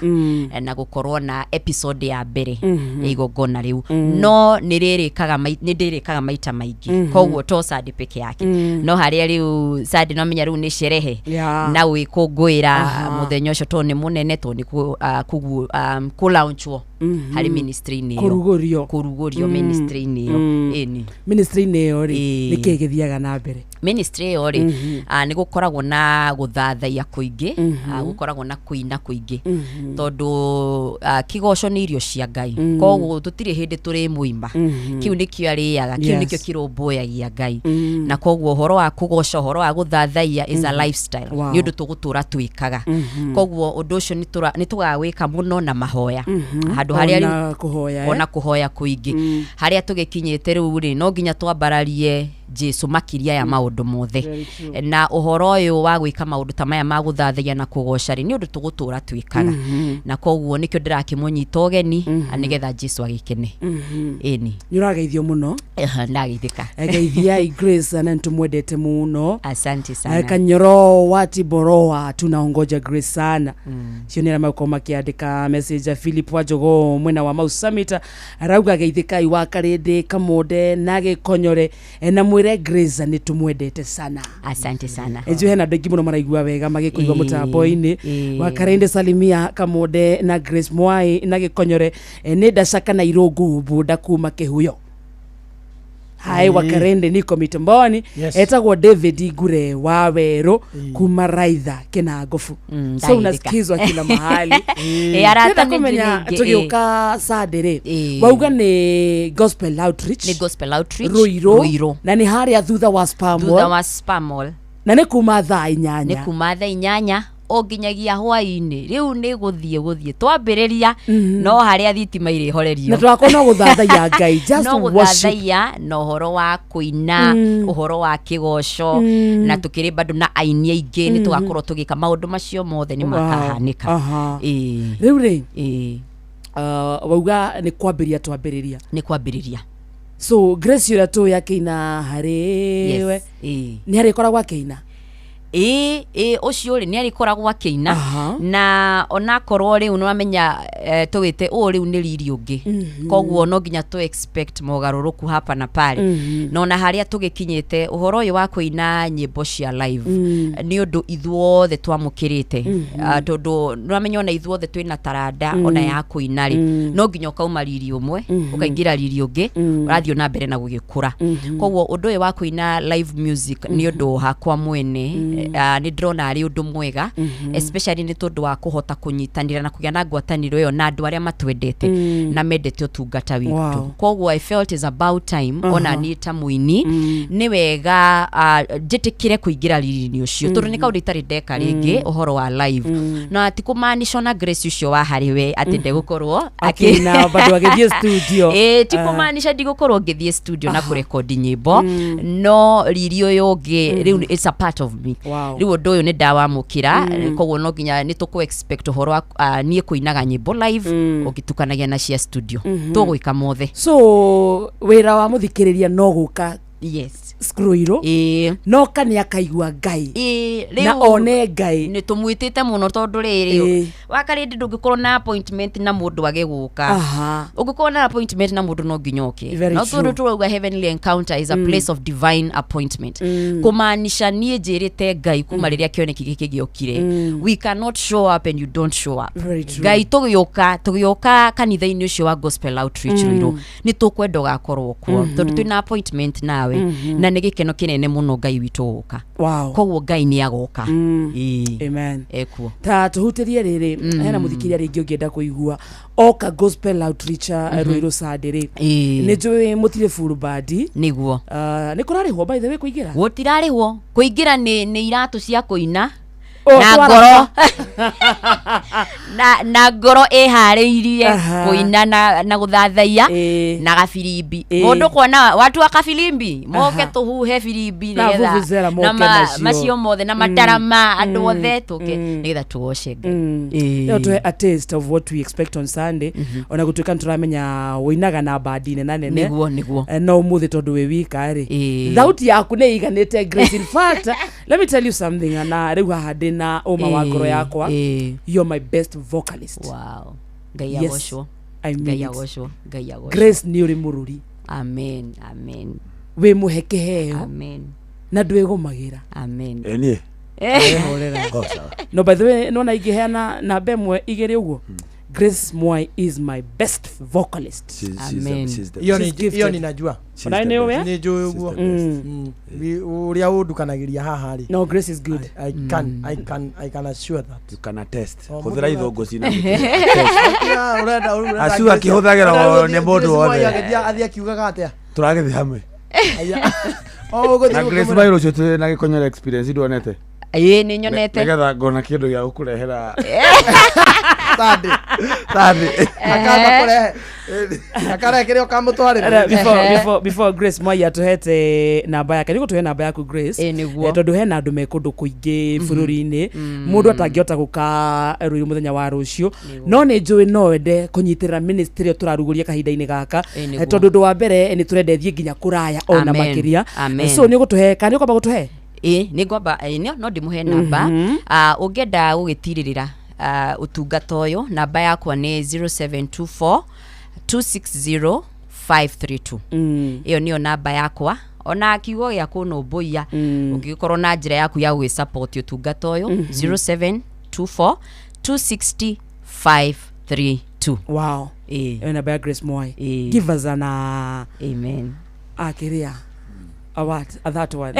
na gũkorwo na episode ya mbere ya igongona rĩu, no nĩ ndĩrĩkaga maita maingĩ, koguo to Sunday peke yake, no harĩa rĩu Sunday no menya rĩu nĩ sherehe na gwĩkũngũĩra mũthenya ũcio tondũ nĩ mũnene, tondũ nĩ kũlaunchwo harĩ ministry-inĩ ĩyo, kũrugũrio ministry-inĩ ĩyo. Ĩni ministry-inĩ ĩyo rĩ nĩkĩ gĩthiaga na mbere ministry ĩyo rĩ? Nĩ gũkoragwo na gũthathaiya kũingĩ, gũkoragwo na kũina kũingĩ, tondũ kĩgoco nĩ irio cia Ngai, koguo tũtirĩ hĩndĩ tũrĩmũima, kĩu nĩkĩo arĩaga, kĩu nĩkĩo kĩrũmbũyagia Ngai, na koguo ũhoro wa kũgoca, ũhoro wa gũthathaiya is a lifestyle, nĩ ũndũ tũgũtũra twĩkaga, koguo ũndũ ũcio nĩ tũgawĩka mũno na mahoya handũ harĩa ona kũhoya kũingĩ harĩa tũgĩkinyĩte rĩu rĩ no nginya twambararie Jesu makiria ya maũndũ mothe, na ũhoro ũyũ wa gwĩka maũndũ ta maya ma gũthathaiya na kũgoca rĩ nĩ ũndũ tũgũtũra twĩkaga, na koguo nĩkĩo ndĩrakĩmũnyita ũgeni nĩgetha Jesu agĩkene. Ĩni nĩ ũrageithio mũno. Ndageithĩka. Geithiai Grace na nĩtũmwendete mũno. Asante sana. Kanyoro wa Tiboroa tunaongoja Grace sana. Cio nĩ arĩa magũkorwo makĩandĩka message. Philip wa Jogoo mwena wa Mau Summit arauga geithĩkai wa Karĩndĩ Kamunde na Gĩkonyore na mwĩre Grace nĩ tũmwendete sana. Asante sana. Njũĩ hena andũ aingĩ mũno maraigua wega magĩkũigua mũtambo-inĩ wa Karĩndĩ salimia Kamunde na Grace Mwai na Gĩkonyore nĩ ndacaka na Irũngũ Mbunda kuma Kĩhuyo. Hai wa Karende niko mitamboni. Yes. Etagwo David Ngure wa Weru kuma Raitha Kinangofu. So Ndaithĩka. unasikizwa kila mahali. Ĩ, arata Ndĩrenda nĩ kũmenya nyingĩ, ĩ. tũgĩũka Sunday rĩ, Ĩ. wauga nĩ gospel outreach. Nĩ gospel outreach Ruiru, Ruiru. Na nĩ harĩa thutha wa Spar Thutha Mall. wa Spar Mall. Na nĩ kuma thaa Nĩ 8. kuma thaa 8 o nginyagia hwainĩ. Rĩu nĩ gũthiĩ twambĩrĩria no harĩa thitima irĩhorerio. Na tũgakorwo no gũthathaiya Ngai, just no worship. gũthathaiya na ũhoro wa kũina, ũhoro wa kĩgoco, na tũkĩrĩ bado na aini aingĩ. Nĩ tũgakorwo tũgĩka maũndũ macio mothe nĩ makahanĩka. Aha. Ĩĩ. Rĩu rĩ, Ĩĩ. Wauga nĩ kwambĩrĩria twambĩrĩria. Nĩ kwambĩrĩria. So Grace ũrĩa tũĩ akĩina harĩ we, Yes. Ĩĩ. nĩ arĩkoragwo akĩina? Ĩĩ, ũcio rĩ nĩ arĩkoragwo akĩina, na onakorwo rĩu nĩwamenya, tũwĩte ũũ rĩu nĩ riri ũngĩ, koguo no nginya tũ expect mogarũrũku hapa na pale. Na ona harĩa tũgĩkinyĩte ũhoro ũyũ wa kũina nyĩmbo cia live, nĩ ũndũ ithuothe twamũkĩrĩte. Tondũ nĩwamenya ona ithuothe twĩna taranda ona ya kũina rĩ, no nginya ũkauma riri ũmwe ũkaingĩra riri ũngĩ, ũrathiĩ na mbere na gũgĩkũra. Koguo ũndũ ũyũ wa kũina live music nĩ ũndũ hakwa mwene, nĩ ndĩrona arĩ ũndũ mwega, especially nĩ tondũ wa kũhota kũnyitanĩra na kũgĩa na ngwatanĩro ĩyo na andũ arĩa matwendete na mendete ũtungata witũ. Koguo I felt is about time, ona niĩ ta mũini nĩ wega njĩtĩkĩre kũingĩra riri-inĩ ũcio, tondũ nĩ kaũndũ itarĩ ndeka rĩngĩ, ũhoro wa live. Na ti kũmaanisha ona Grace ũcio wa harĩ we atĩ ndegũkorwo akĩina bado agĩthiĩ studio. Ĩĩ, ti kũmaanisha ndigũkorwo ngĩthiĩ studio na kũrekondi nyĩmbo, no riri ũyũ ũngĩ rĩu it's a part of me. Rĩu ũndũ ũyũ nĩ ndawamũkĩra, koguo no nginya nĩ tũkũ expect ũhoro wa niĩ kũinaga nyĩmbo live ũngĩtukanagia na cia studio. Tũgwĩka mothe. So wĩra wa mũthikĩrĩria no gũka Yes. Ruiru, Ĩĩ. no ka nĩ akaigua Ngai Ĩĩ, na rĩu one Ngai. Nĩ tũmwĩtĩte mũno tondũ rĩrĩ, Ĩĩ. wakarĩndĩ ndũngĩkorwo na appointment na mũndũ age gũka. Ũngĩkorwo na appointment na mũndũ no nginya oke. Very No tondũ true. tũrauga heavenly encounter is a place of divine appointment, kũmaanisha niĩ njĩrĩte Ngai kuma rĩrĩa kĩoneki gĩkĩ gĩokire, we cannot show up and you don't show up. Very true. Ngai tũgĩũka kanitha-inĩ ũcio wa gospel outreach Ruiru, nĩ tũkwenda ũgakorwo kuo, tondũ twĩna appointment nawe, na nĩ gĩkeno kĩnene mũno Ngai witũ gũka. Koguo Ngai nĩ agoka. Ĩĩ. Amen. Ekuo. Ta tũhutĩrie rĩrĩ, hena mũthikĩria rĩngĩ ũngĩenda kũigua oka gospel outreach, Ruiru Sunday rĩ, Ĩĩ. nĩ njũĩ mũtirĩ full band. Nĩguo. Nĩ kũrarĩhwo by the way kũingĩra? Gũtirarĩhwo kũingĩra, nĩ iratũ cia kũina Oh, na twara- ngoro na ngoro ĩharĩirie kũina na gũthathaiya na gabirimbi. Mũndũ kuona watu wa kabirimbi moke, tũhuhe birimbi Na nĩgetha- vuvuzela moke na nacio. macio mothe na matarama, andũ othe tũke nĩgetha tũgoce Ngai. Ĩĩ. No tũhe a taste of what we expect on Sunday, ona gũtuĩka nĩtũramenya wũinaga na bandi nena nene. Nĩguo. No ũmũthĩ tondũ wĩ wika rĩ, Ĩĩ. thauti yaku nĩ ĩiganĩte Grace. In fact, let me tell you something, na rĩu haha ndĩ na ũma wa ngoro yakwa, you're my best vocalist. Wow. Ngai Yes, agocwo. I mean Ngai it. agocwo. Ngai agocwo. Grace, nĩ ũrĩ mũrũri. Amen. Amen. Wĩ mũhe kĩheo. Amen. Na ndwĩgũmagĩra. Amen. Ĩ niĩ. Horera. Oh, sawa. No, by the way, nona ingĩheana namba ĩmwe igĩrĩ ũguo, Grace Mwai is my best vocalist. Amen. She's the Hiyo She's ni gifted. hiyo ninajua. Ona nĩ ũĩ? Nĩ njũĩ ũguo. Ũrĩa ũndukanagĩria haha rĩ. No, Grace is good. I can assure that. You can attest. Oh, Hũthĩra mũndũ ithũngũ cina. Yeah, ũrenda Acu akĩhũthagĩra Ũrenda nĩ mũndũ Grace Mwai wothe. athiĩ akiugaga atĩa? Tũragĩthiĩ hamwe. Aya. Oh, ũgũthiĩ Na Grace gũkĩmwĩra- Mwai rũciũ twĩ na gĩkonyora experience nduonete. Ĩĩ, nĩ nyonete. Nĩgetha ngona kĩndũ gĩa gũkũrehera. Sunday. Sunday. Akamba kũrehe. Akarehe kĩrĩa ũkamũtwarĩra. Ara, before Grace Mwai atũhete namba yake, nĩguo tũhe namba yaku Grace. Ĩĩ, nĩguo. Tondũ hena andũ me kũndũ kũingĩ bũrũri-inĩ, mũndũ atangĩhota gũka Ruiru mũthenya wa rũciũ, no nĩ njũĩ no wende kũnyitĩrĩra ministry ĩyo tũrarugũria kahinda-inĩ gaka. Ĩĩ, nĩguo. Tondũ ũndũ wa mbere nĩ tũrenda ĩthiĩ nginya kũraya ona Amen. makĩria. Amen. So nĩ ũgũtũhe kana nĩ ũkwamba gũtũhe? Ĩĩ, nĩ ngwamba, ĩĩ, no ndĩmũhe namba. Ũngĩenda gũgĩtirĩrĩra ũtungata ũyũ, namba yakwa nĩ 0724 260 532. Ĩyo nĩyo namba yakwa, ona kiugo gĩa kũnũmbũiya, ũngĩgĩkorwo na njĩra yaku ya gũgĩsupport ũtungata ũyũ, 0724 260 532. Wow. Ĩĩ. Ĩyo namba ya Grace Mwai. Ĩĩ. Give us an Amen. Akiria. A what? A that one.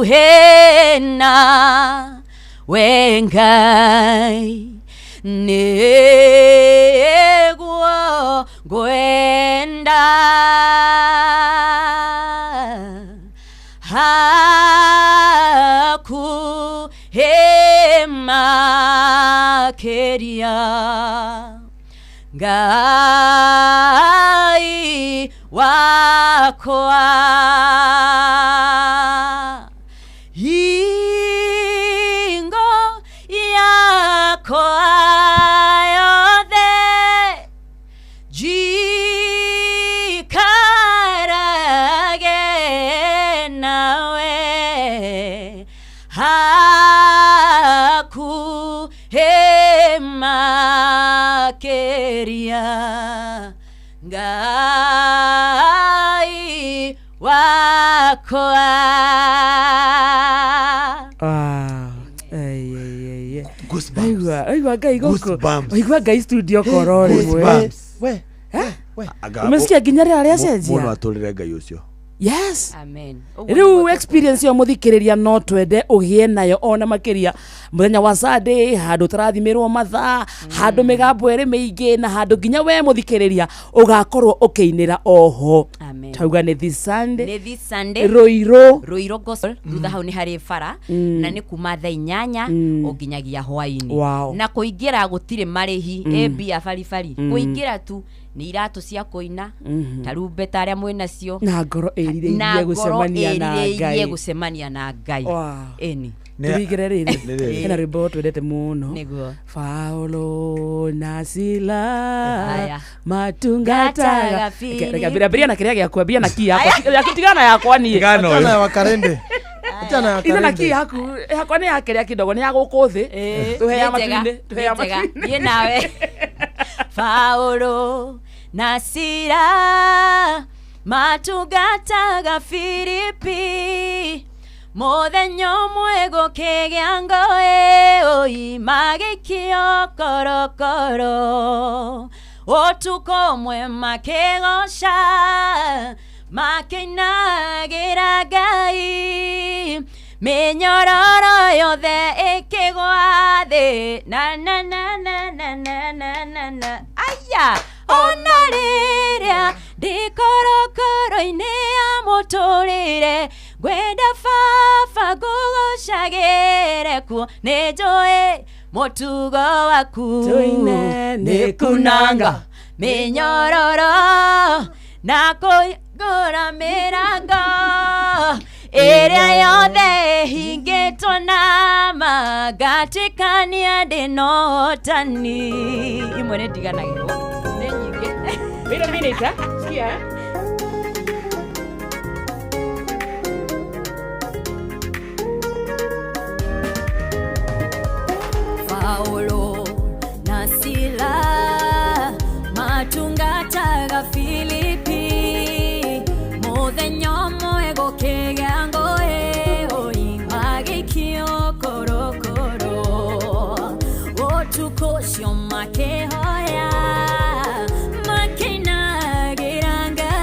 Hakuhe na we Ngai nĩguo ngwenda hakuhe makĩria Ngai wakwa hingo yakwa yothe njikarage nawe hakuhe makĩria Ngai wakwa. Ah, ai ai ai ai. Aigua, aigua Ngai gũkũ. Aigua Ngai studio koro rĩmwe. We. We. Umesikia nginya rĩrĩa rĩacenjia? Mũndũ atũrĩre Ngai ũcio. Yes. Amen. Rĩu experience ĩyo mũthikĩrĩria no twende ũgĩe nayo ona makĩria mũthenya wa Sunday handũ tũrathimĩrwo mathaa handũ mĩgambo ĩrĩ mĩingĩ na handũ nginya we mũthikĩrĩria ũgakorwo ũkĩinĩra oho. Amen. Tauga nĩ this Sunday. Nĩ this Sunday. Ruiru. Ruiru Gospel. Thutha hau nĩ harĩ bara na nĩ kuma thaa 8 o nginyagia hwaĩ-inĩ. Wow. Na kũingĩra gũtirĩ marĩhi ĩ mbia baribari. Kũingĩra tu nĩ iratũ cia kũina tarumbeta arĩa mwĩnacio na ngoro na ĩrirĩirie ngoro gũcemania na ĩrirĩirie Ngai. gũcemania na Ngai. Wow. Ĩni. Tũringĩre rĩrĩ Nĩ rĩrĩ. hena rwĩmbo twendete mũno. Nĩguo. Paulo na Sila Aya. matungataga. Gataga Filipi. Ambĩrĩria na kĩrĩa gĩaku, ambia na kii yakwa. Yaku tigana na yakwa niĩ. Tigana Achana ya wakarende. Achana ya Ina na kii wakarende. yaku, yakwa nĩ ya kĩrĩa kidogo, nĩ ya gũkũ thĩ. Tũhe ya Nĩ njega, matu-inĩ, tũhe ya nĩ njega. matu-inĩ. Niĩ nawe. Paulo na Sila matungataga Filipi mũthenya ũmwe gũkĩgĩa ngũĩ oi magĩikio korokoro ũtukũ ũmwe makĩgoca makĩinagĩra Ngai mĩnyororo yothe ĩkĩgwa thĩ na na na na na na na na na aya ona rĩrĩa ndĩ korokoro-inĩ ya mũtũrĩre ngwenda baba ngũgocagĩre kuo nĩ njũĩ mũtugo waku Tũine nĩ kunanga mĩnyororo na kũhingũra mĩrango ĩrĩa yothe ĩhingĩtwo na magatikania ndĩ na ũhotani. Imwe nĩ ndiganagĩrwo nĩ nyingĩ. Wait a minute, eh? Sikia, eh? Paulo na Sila matungataga Filipi mũthenya ũmwe gũkĩgĩa ngũĩ oi magĩikio korokoro ũtukũ ũcio makĩhoya makĩinagĩra Ngai.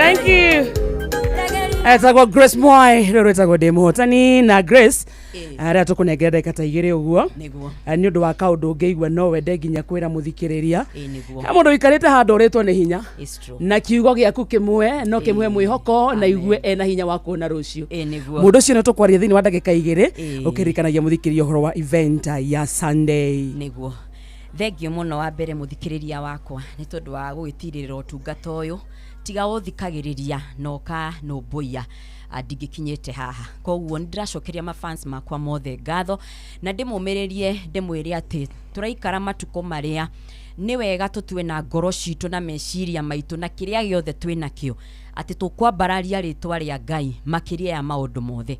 Thank you. Etagwo Grace Mwai, rä rwätagwo ndä må hotani na Grace arä a tå kå nengera ndagä ta igä rä å guo. Nĩguo. Nä å ndå wa kaå ndå ngä igua no wende nginya kwä ra må thikä rä ria. Ĩĩ, nĩguo. He må ndå ikarä te handå å rä two nä hinya. It's true. Na kiugo gä aku kä mwe no kä muhe mwä hoko na igue ena hinya wa kuona rå cio. Ĩĩ, nĩguo. Må ndå å cio nä tå kwaria thä inä wa ndagä ka igä rä. Ĩĩ. Å kä ririkanagia må thikä ria å horo wa event ya Sunday. Nĩguo, thengio mũno wa mbere mũthikĩrĩria wakwa nĩ tondũ wa gũgĩtirĩrĩra ũtungata ũyũ, tiga ũthikagĩrĩria na ũkanũmbũiya, ndingĩkinyĩte haha. Koguo nĩ ndĩracokeria mafans makwa mothe ngatho na ndĩmũmĩrĩrie, ndĩmwĩre atĩ tũraikara matukũ marĩa nĩ wega tũtue na ngoro citũ na meciria maitũ na kĩrĩa gĩothe twĩ nakĩo atĩ tũkwambararia rĩtwa rĩa Ngai makĩria ya maũndũ mothe.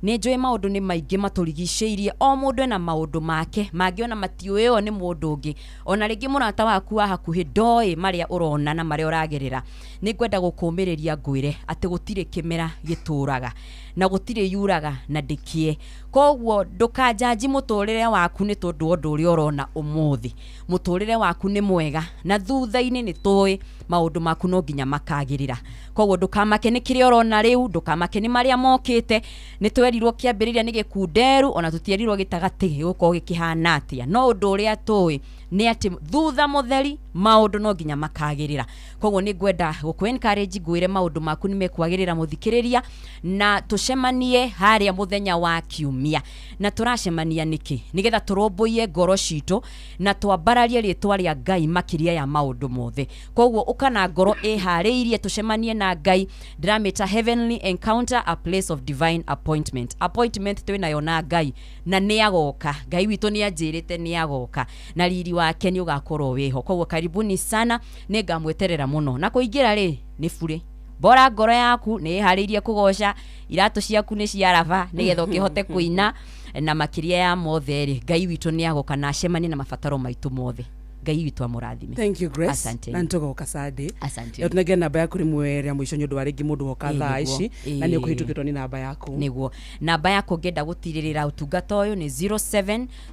Nĩ njũĩ maũndũ nĩ maingĩ matũrigicĩirie, o mũndũ ena maũndũ make mangĩona matiũĩo nĩ mũndũ ũngĩ, ona rĩngĩ mũrata waku wa hakuhĩ ndoĩ marĩa ũrona na marĩa ũragerera. Nĩ ngwenda gũkũmĩrĩria ngwĩre atĩ gũtirĩ kĩmera gĩtũraga na gũtirĩ yuraga na ndĩkĩe. Koguo ndũkanjanji mũtũrĩre waku nĩ tondũ wa ũndũ ũrĩa ũrona ũmũthĩ. Mũtũrĩre waku nĩ mwega na thutha-inĩ nĩ tũĩ maũndũ maku no nginya makagĩrĩra. Koguo ndũkamake nĩ kĩrĩa ũrona rĩu, ndũkamake nĩ marĩa mokĩte. Nĩ twerirwo kĩambĩrĩria nĩ gĩkunderu, ona tũtierirwo gĩtagatĩ gĩgũkorwo gĩkĩhana atĩa, no ũndũ ũrĩa tũĩ nĩ atĩ thutha mũtheri maũndũ no nginya makagĩrĩra. Koguo nĩ ngwenda gũkũ encourage ngwĩre maũndũ maku nĩ mekwagĩrĩra mũthikĩrĩria, na tũcemanie harĩa mũthenya wa kiumia. Na tũracemania nĩkĩ? Nĩgetha tũrũmbũiye ngoro citũ na twambararie rĩtwa rĩa Ngai makĩria ya maũndũ mothe. Koguo ũka na ngoro ĩharĩirie tũcemanie na Ngai. Ndĩramĩta heavenly encounter, a place of divine appointment. Appointment twĩ nayo na Ngai na nĩ agoka. Ngai witũ nĩ anjĩrĩte nĩ agoka na riri wake nĩ ũgakorwo wĩho. Koguo karibuni sana, nĩ ngamweterera mũno. Na kũingĩra rĩ nĩ burĩ, bora ngoro yaku nĩ ĩharĩirie kũgoca, iratũ ciaku nĩ ciaraba nĩgetha ũkĩhote kũina, na makĩria ya mothe rĩ Ngai witũ nĩ agoka na acemanie na mabataro maitũ mothe. Ngai witũ amũrathime. Thank you, Grace. Asante. Na nĩtũgoka Sunday. Asante. Rĩu tũnengere namba yaku rĩmwe rĩa mũico nĩ ũndũ wa rĩngĩ mũndũ woka Ĩĩ, thaa nĩguo. ici na nĩ Ĩĩ. ũkũhĩtũkĩtwo nĩ namba yaku. Nĩguo, namba yaku ũngĩenda gũtirĩrĩra ũtungata ũyũ nĩ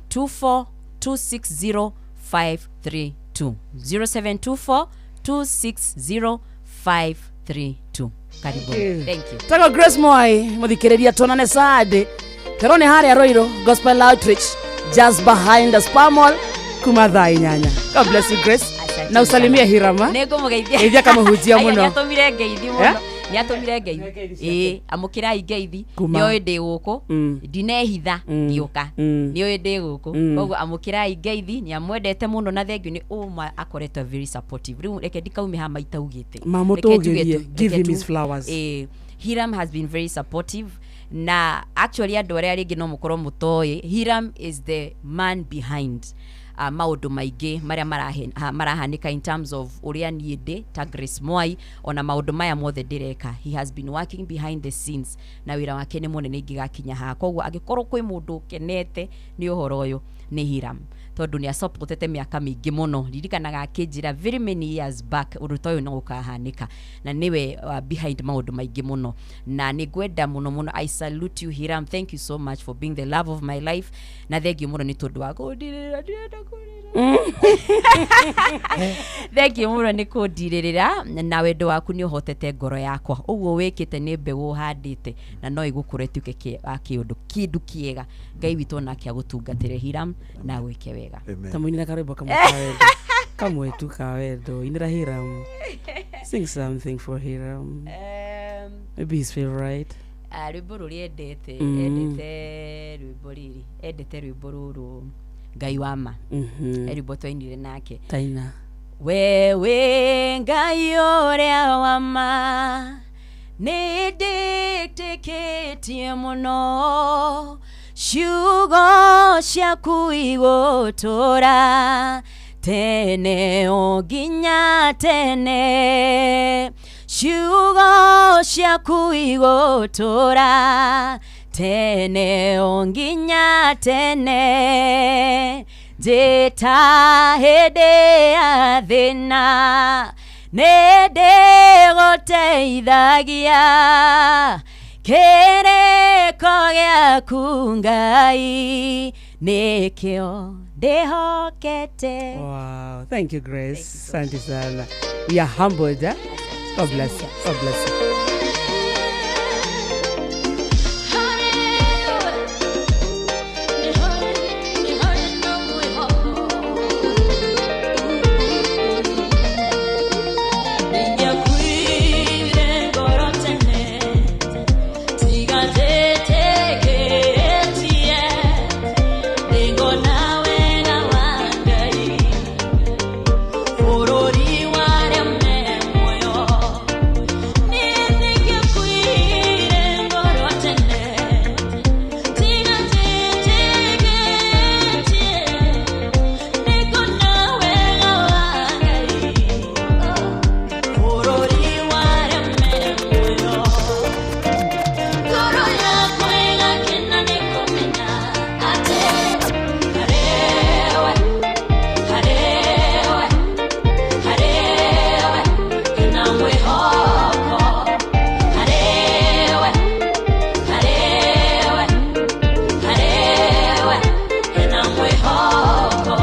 0724 260 532, 0724 260 532. Karibu. Thank you. Tago Grace Mwai, muthikiriria, tuonane Sunday. Kerwo nĩ harĩa Ruiru Gospel Outreach, just behind the Spa Mall, kuma thaa 8. God bless you, Grace. Asante Na usalimie sana. Hirama. Nĩngũmũgeithia. Geithia kamũhunjia Aya, mũno. nĩatũmire ngeithi Eh? mũno, nĩatũmire ngeithi. Ĩĩ, amũkĩrai ngeithi. Nĩoĩ ndĩ gũkũ, ndinehitha ngĩũka, nĩoĩ ndĩ gũkũ. Koguo amũkĩrai ngeithi, nĩamwendete mũno na thengiũ nĩ ũma akoretwo very supportive. Rĩu reke ndikaume haha maitaugĩte. Mamũtũgĩrie. Give him his flowers. Ĩĩ, Hiram has been very supportive na actually andũ arĩa rĩngĩ no mũkorwo mũtoĩ, Hiram is the man behind maũndũ maingĩ marĩa marahanĩka in terms of ũrĩa niĩ ndĩ ta Grace Mwai, ona maũndũ maya mothe ndĩreka. He has been working behind the scenes na wĩra wake nĩ mũnene ingĩgakinya haha. Koguo angĩkorwo kwĩ mũndũ ũkenete nĩ ũhoro ũyũ nĩ Hiram, tondũ nĩ asupportete mĩaka mĩingĩ mũno. Ririkanaga akĩnjĩra very many years back ũndũ ta ũyũ no ũkahanĩka, na nĩwe behind maũndũ maingĩ mũno, na nĩ ngwenda mũno mũno. I salute you, Hiram. Thank you so much for being the love of my life, na thengiũ mũno nĩ tondũ wa kũndirĩrĩra. Ndirenda kũrĩra. Thengiũ mũno nĩ kũndirĩrĩra, na wendo waku nĩ ũhotete ngoro yakwa. Ũguo wĩkĩte nĩ mbegũ ũhandĩte na no ĩgũkũra ĩtuĩke kĩũndũ kĩndũ kĩega. Ngai witũ onake agũtungatĩre, Hiram, na gwĩke wega. Tamũinĩra karwĩmbo kamwe ka wendo, kamwe tu ka wendo. Inĩra Hiram. Sing something for Hiram, maybe his favorite. Rwĩmbo rũrĩa endete, endete rwĩmbo rĩrĩ, endete rwĩmbo rũrũ, Ngai wa ma. He rwĩmbo twainire nake. Taina. Wewe Ngai ũrĩa wa ma, nĩ ndĩtĩkĩtie mũno ciugo ciaku igũtũra tene o nginya tene, ciugo ciaku igũtũra tene o nginya tene, njĩta hĩndĩ ya thĩna nĩ ndĩgũteithagia, kĩrĩko gĩaku Ngai nĩkĩo ndĩhokete. Wow, thank you, Grace. Asante sana. We are humbled, eh? God bless you. God bless you. Ingĩakuire ngoro tene, tiga njĩtĩkĩtie, nĩngona wega wa Ngai, bũrũri wa arĩa me muoyo. Niĩ nĩngĩakuire ngoro tene, tiga njĩtĩkĩtie, nĩngona wega wa Ngai. Bũrũri wa arĩa me muoyo. Ngoro yakwa ĩgakena nĩ kũmenya atĩ harĩwe, harĩwe, harĩwe hena mwĩhoko. Harĩwe, harĩwe, harĩwe hena mwĩhoko.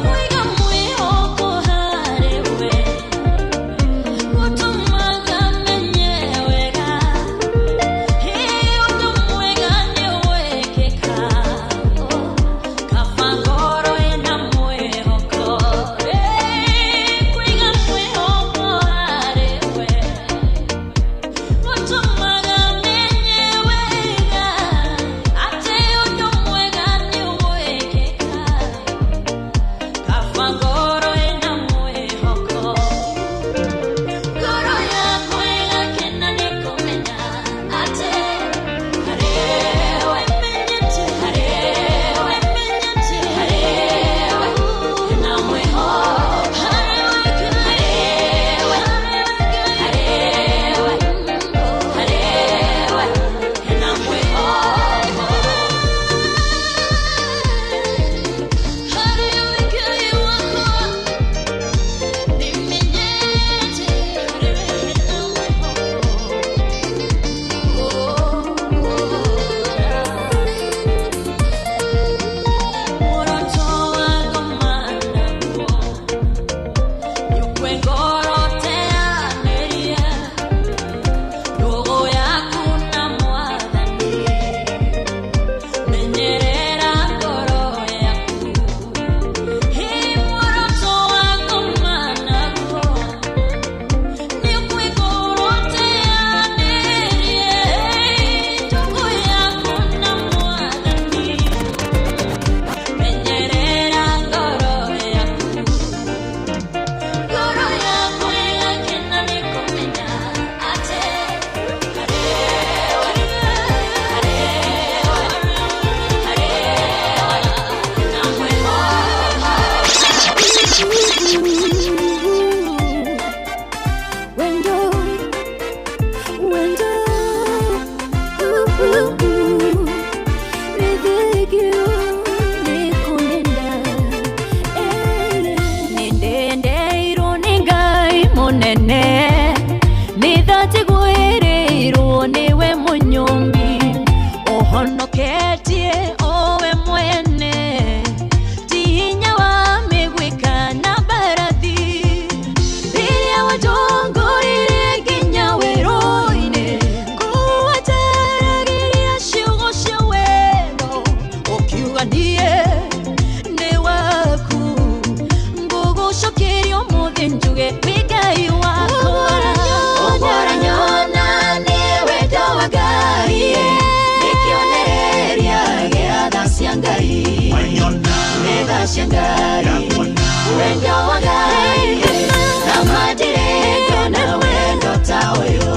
Kũiga mwĩhoko harĩwe gũtũmaga menye wega ũndũ mwega nĩ wĩkĩka kaba ngoro ĩna mwĩhoko kũiga mwĩhoko harĩwe gũtũmaga menye wega atĩ ũndũ mwega nĩ wĩkĩka kaba ngoro ĩna mwĩhoko. Ngoro yakwa ĩgakena nĩ kũmenya atĩ harĩwe menyete, harĩwe menyete, harĩwe hena mwĩhoko. Harĩwe, harĩwe, harĩwe hena mwĩhoko. Harĩwe Ngai wakwa, nimenyete, harĩwe hena mwĩhoko. Muoroto wa ngoma naguo nĩũkue ngoro teanĩria ndũgũ yaku na Mwathani, menyerera ngoro yaku. Hĩ, muoroto wa ngoma naguo nĩũkue ngoro teanĩria ndũgũ yaku na Mwathani, menyerera ngoro yaku. Ngoro yakwa ĩgakena nĩ kũmenya atĩ harĩwe, harĩwe, harĩwe hena mwĩhoko. Wendo, wendo, ooh, ooh, nĩthĩkio nĩkũnenda, Nĩndendeirwo nĩ Ngai mũnene, nĩ thatigwĩrĩirwo nĩwe mũnyũmbi, ũhonoketie owe mwene, ti hinya wa mĩgwĩka na mbarathi, rĩrĩa wandongoririe nginya werũ-inĩ, kũwataragĩria ciugo cia wendo, ũkiuga niĩ nĩ waku ngũgũcokeria ũmũthĩ njuge wĩ Ngai wakwa. Ũguo nyona nĩ wendo wa Ngai, nĩ kĩonereria gĩa tha cia Ngai, nĩ tha cia Ngai, wendo wa Ngai, na matirĩ ngona wendo ta ũyũ.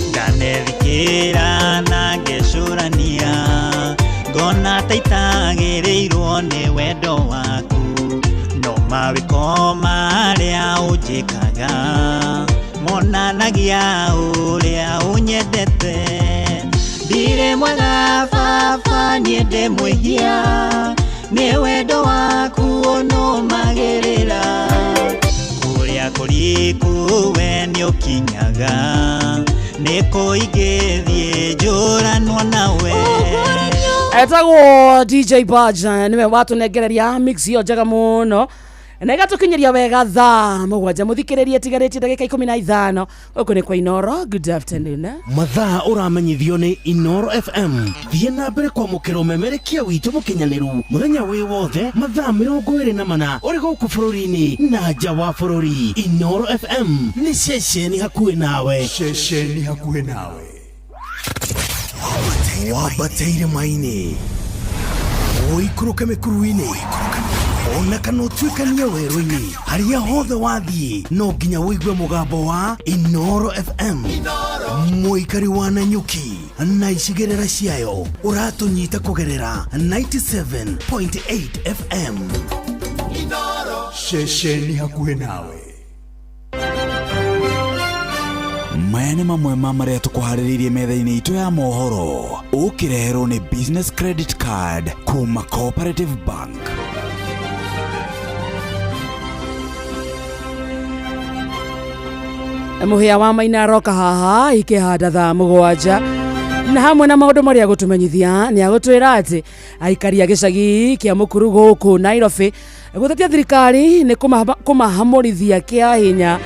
Ndanethikĩra na ngecũrania ngona ta itagĩrĩirwo nĩ wendo waku no mawĩko marĩa ũnjĩkaga monanagia ũrĩa ũnyendete. Ndirĩ mwega baba, niĩ ndĩ mwĩhia, nĩ wendo waku ũnũmagĩrĩra kũrĩa kũriku we nĩũkinyaga nĩ kũingĩthiĩ njũranwo nawe. Etagwo DJ Badge, niwe watũnengereria mix iyo njega mũno. Na ĩgatũkinyĩria wega thaa 7 mũthikĩrĩrie tigarĩtie ndagĩka 15. Gũkũ nĩ kwa Inoro. Good afternoon. Mathaa ũramenyithio nĩ Inoro FM. Thiĩ na mbere kwamũkĩra ũmemerekia witũ mũkinyanĩru mũthenya wĩ wothe mathaa 24 ũrĩ gũkũ bũrũri-inĩ na nja wa bũrũri. Inoro FM nĩ ceceni hakuhĩ nawe. Ceceni hakuhĩ nawe. Wambate irĩma-inĩ, ũikũrũke mĩkuru-inĩ, ona kana ũtuĩkanie werũ-inĩ, harĩa hothe wathiĩ no nginya ũigue mũgambo wa Inoro FM. Mũikari wa Nanyuki na icigĩrĩra ciayo ũratũnyita kũgerera 97.8 FM. Ceceni hakuhĩ nawe. Maya nĩ mamwe ma marĩa tũkũharĩrĩirie metha-inĩ itũ ya mohoro, ũkĩreherwo nĩ Business Credit Card kuma Cooperative Bank. Mũhĩa wa Maina aroka haha ikĩhanda thaa 7, na hamwe na maũndũ marĩa agũtũmenyithia nĩ agũtwĩra atĩ aikari a gĩcagi kĩa Mũkuru gũkũ Nairobi gũtetia thirikari nĩ kũmahamũrithia kĩa hinya.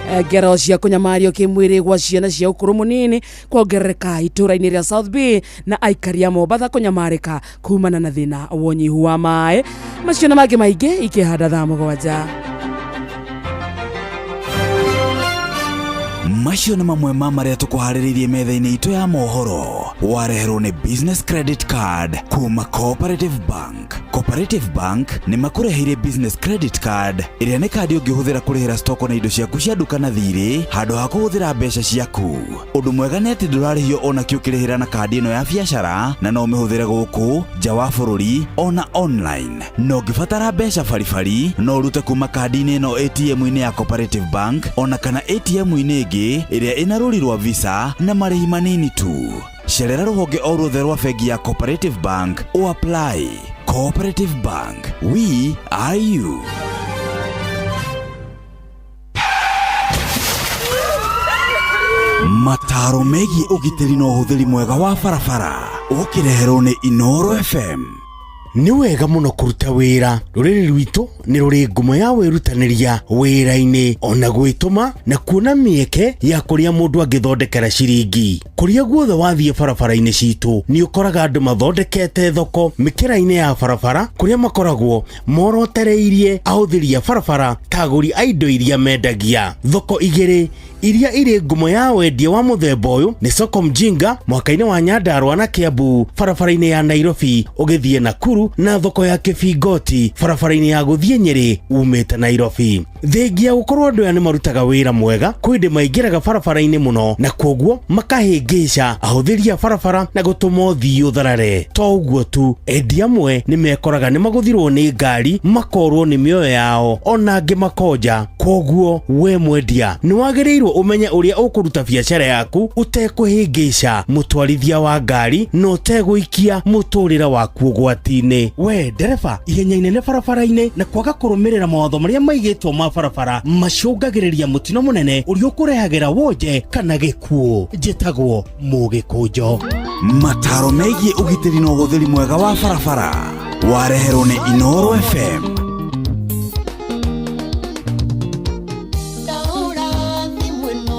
Ngero cia kũnyamario kĩmwĩrĩ gwa ciana cia ũkũrũ mũnini kuongerereka itũra-inĩ rĩa South B, na aikari a Mombatha kũnyamarĩka kumana na thĩna wa ũnyihu wa maĩ. Macio na mangĩ maingĩ ikĩhanda thaa 7. Macio nĩ mamwe ma marĩa tũkũharĩrĩirie metha-inĩ itũ ya mohoro, wareherwo nĩ Business Credit Card kuma Cooperative Bank. Cooperative Bank nĩ makũreheire Business Credit Card ĩrĩa nĩ kandi ũngĩhũthĩra kũrĩhĩra stoko na indo ciaku cia nduka na thirĩ handũ ha kũhũthĩra mbeca ciaku. Ũndũ mwega nĩ atĩ ndũrarĩhio ona kĩ ũkĩrĩhĩra na kandi ĩno ya biacara, na no ũmĩhũthĩre gũkũ nja wa bũrũri ona online. Na ũngĩbatara mbeca baribari no ũrute kuma kandi-inĩ ĩno ATM-inĩ ya Cooperative Bank ona kana ATM-inĩ ĩngĩ ĩrĩa ĩna rũri rwa Visa na marĩhi manini tu. Cerera rũhonge o ruothe rwa bengi ya Cooperative Bank o apply. Cooperative Bank, we are you. Mataro megiĩ ũgitĩri na ũhũthĩri mwega wa barabara ũkĩreherwo nĩ Inoro FM. Nĩ wega mũno kũruta wĩra. Rũrĩrĩ rwitũ nĩ rũrĩ ngumo ya wĩrutanĩria wĩra-inĩ ona gwĩtũma na kuona mĩeke ya kũrĩa mũndũ angĩthondekera ciringi. Kũrĩa guothe wathiĩ barabara-inĩ citũ nĩ ũkoraga andũ mathondekete thoko mĩkĩra-inĩ ya barabara kũrĩa makoragwo morotereirie ahũthĩri a barabara ta agũri a indo iria mendagia. Thoko igĩrĩ iria irĩ ngumo ya wendia wa mũthemba ũyũ nĩ soko Mjinga mwaka-inĩ wa Nyandarua na Kiambu barabara-inĩ ya Nairobi ũgĩthiĩ Nakuru, na thoko ya Kĩbingoti barabara-inĩ ya gũthiĩ Nyĩrĩ umĩte Nairobi. Thengia gũkorwo andũ aya nĩ marutaga wĩra mwega, kwĩ hĩndĩ maingĩraga barabara-inĩ mũno na kwoguo makahĩngĩca ahũthĩri a barabara na gũtũma ũthii ũtharare. To ũguo tu, endia amwe nĩ mekoraga nĩ magũthirwo nĩ ngari makorwo nĩ mĩoyo yao ona angĩ makonja. Kwoguo we mwendia nĩ wagĩrĩirwo ũmenye ũrĩa ũkũruta biacara yaku ũtekũhĩngĩca mũtwarithia wa ngari na ũtegũikia mũtũrĩre waku ũgwati-inĩ. We ndereba, ihenya inene barabara-inĩ na kwaga kũrũmĩrĩra mawatho marĩa maigĩtwo ma barabara macũngagĩrĩria mũtino mũnene ũrĩa ũkũrehagĩra wonje kana gĩkuũ. Njĩtagwo Mũgĩkũnjo. Mataro megiĩ ũgitĩri na ũhũthĩri mwega wa barabara wareherwo nĩ Inoro FM.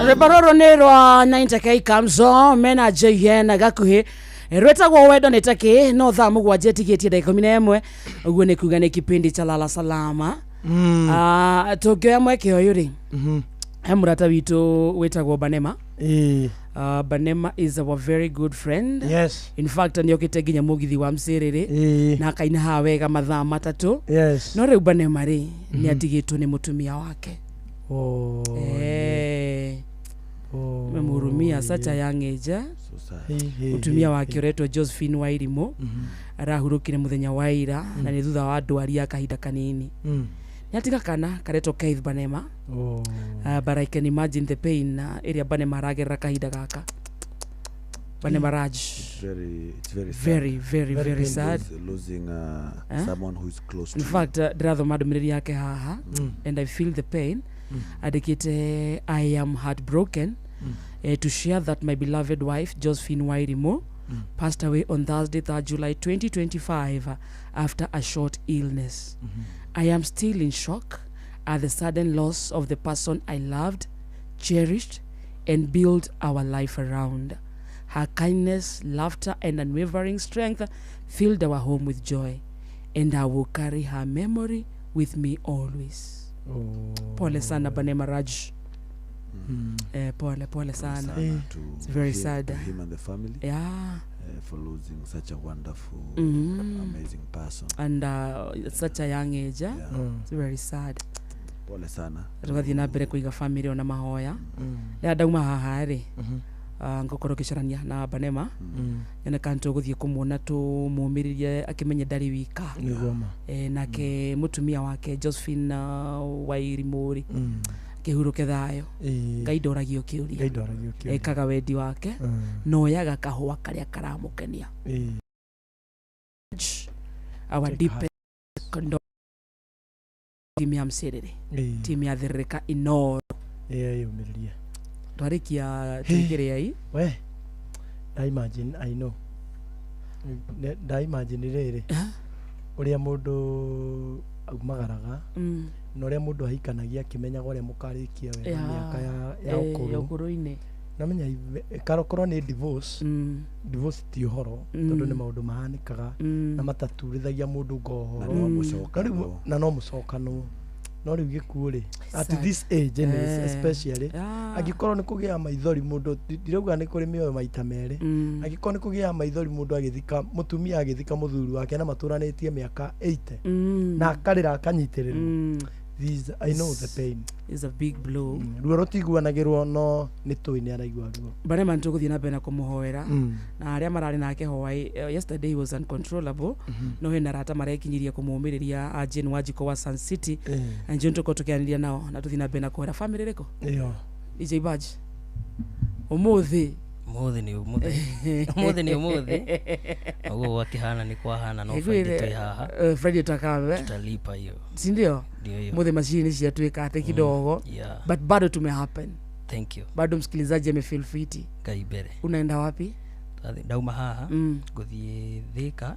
Rwĩmbo rũrũ nĩ rwa 90K Kamzo mena JN gakuhĩ rwĩtagwo wendo nĩ takĩ. No thaa 7 ĩtigĩtie ndagĩka 11, ũguo nĩ kuga nĩ kipindi cha Lala Salama. Tũngĩoya mweke ũyũ rĩ, he mũrata witũ wĩtagwo Banema. Banema is our very good friend. Yes. In fact nĩokĩte nginya mũgithi wa Mcĩrĩrĩ na akaina haha wega mathaa 3. Yes. No rĩu Banema rĩ nĩ atigĩtwo nĩ mũtumia wake. Memhurumia such a young age. Mũtumia wake ũretwo Josephine Wairimu arahurũkire mũthenya wa ira, na nĩ thutha wa ndwari ya kahinda kanini. Nĩ atiga kana karetwo Keith Banema. But I can imagine the pain ĩrĩa Banema aragerera kahinda gaka. Banema Raj. It's very sad. Very, very, very sad. Losing someone who is close to In fact, ndĩrathoma ndũmĩrĩri yake haha and I feel the pain. Andĩkĩte, I am heartbroken to share that my beloved wife Josephine Wairimu passed away on Thursday 3rd July 2025 after a short illness. I am still in shock at the sudden loss of the person I loved, cherished, and built our life around. Her kindness, laughter, and unwavering strength filled our home with joy, and I will carry her memory with me always. Pole sana Banema Raj. Pole pole sana. Sana to It's very him, sad. to him and the family. Yeah. For losing such a wonderful, amazing person. And at such a young age, eh? Yeah. It's very sad. Pole sana. Tũgathiĩ na mbere kũiga family ona mahoya. Rĩrĩa ndauma haha rĩ, ngũkorwo ngĩcarania na Banema, nyone kana tũgũthiĩ kũmuona tũmũmĩrĩrie akĩmenye ndarĩ wika. Nĩguo ma. Nake mũtumia wake Josephine Wairimũ rĩ, kĩhurũke thayũ. Ĩĩ. Ngai ndoragio kĩũria. Ngai ndoragio kĩũria. Ekaga wendi wake, na oyaga kahũa karĩa karamũkenia. Ĩĩ. Our Take deepest condolences timu ya Msiriri, Ĩĩ. timu ya Thĩrĩrĩka Inoro. Ĩĩ, yũmĩrĩrie. Twarĩkia tũingĩre ai. We, nda imagine, I know. Nda imagine rĩrĩ ũrĩa mũndũ aumagaraga, na ũrĩa mũndũ ahikanagia akĩmenyaga ũrĩa mũkarĩkia wega mĩaka ya ya ũkũrũ. Ũkũrũ-inĩ. Namenya korwo nĩ divorce, divorce ti ũhoro, tondũ nĩ maũndũ mahanĩkaga na mataturithagia mũndũ ngoro. Na no mũcokanwo. Na no mũcokanwo, no rĩu gĩkuũ rĩ, at Sad. this age anyways, especially angĩkorwo nĩ kũgĩa maithori mũndũ, ndirauga nĩ kũrĩ mĩoyo maita merĩ, angĩkorwo nĩ kũgĩa maithori mũndũ agĩthika mũtumia, agĩthika mũthuri wake na matũranĩtie mĩaka 80, na akarĩra akanyitĩrĩrwo. This, I know the pain. Is a big blow. Ruo rũtiguanagĩrwo, no nĩ tũĩ nĩ araigua ruo. Barema nĩtũgũthiĩ na mbere na kũmũhoera, na arĩa mararĩ nake hwaĩ, yesterday he was uncontrollable, no hena arata marekinyirie kũmũmĩrĩria, a Jane Wanjikũ wa Sun City, na Jane tũkorwo tũkĩaranĩria nao na tũthiĩ na mbere na kũhoera family ĩrĩkũ. Ĩyo. DJ Badge, ũmũthĩ. Ũmũthĩ nĩ ũmũthĩ, ũmũthĩ nĩ ũmũthĩ, ũguo gwakĩhana nĩ kwahana, no Friday twĩ haha. Friday tutakawe tutalipa hiyo. Sindio? Ndio hiyo. Muthe mashini ciatuĩka atĩ kidogo, but bado tumehappen. Thank you. Bado msikilizaji amefeel fiti. Ngai mbere. Unaenda wapi? Ndauma haha ngũthiĩ Thĩka,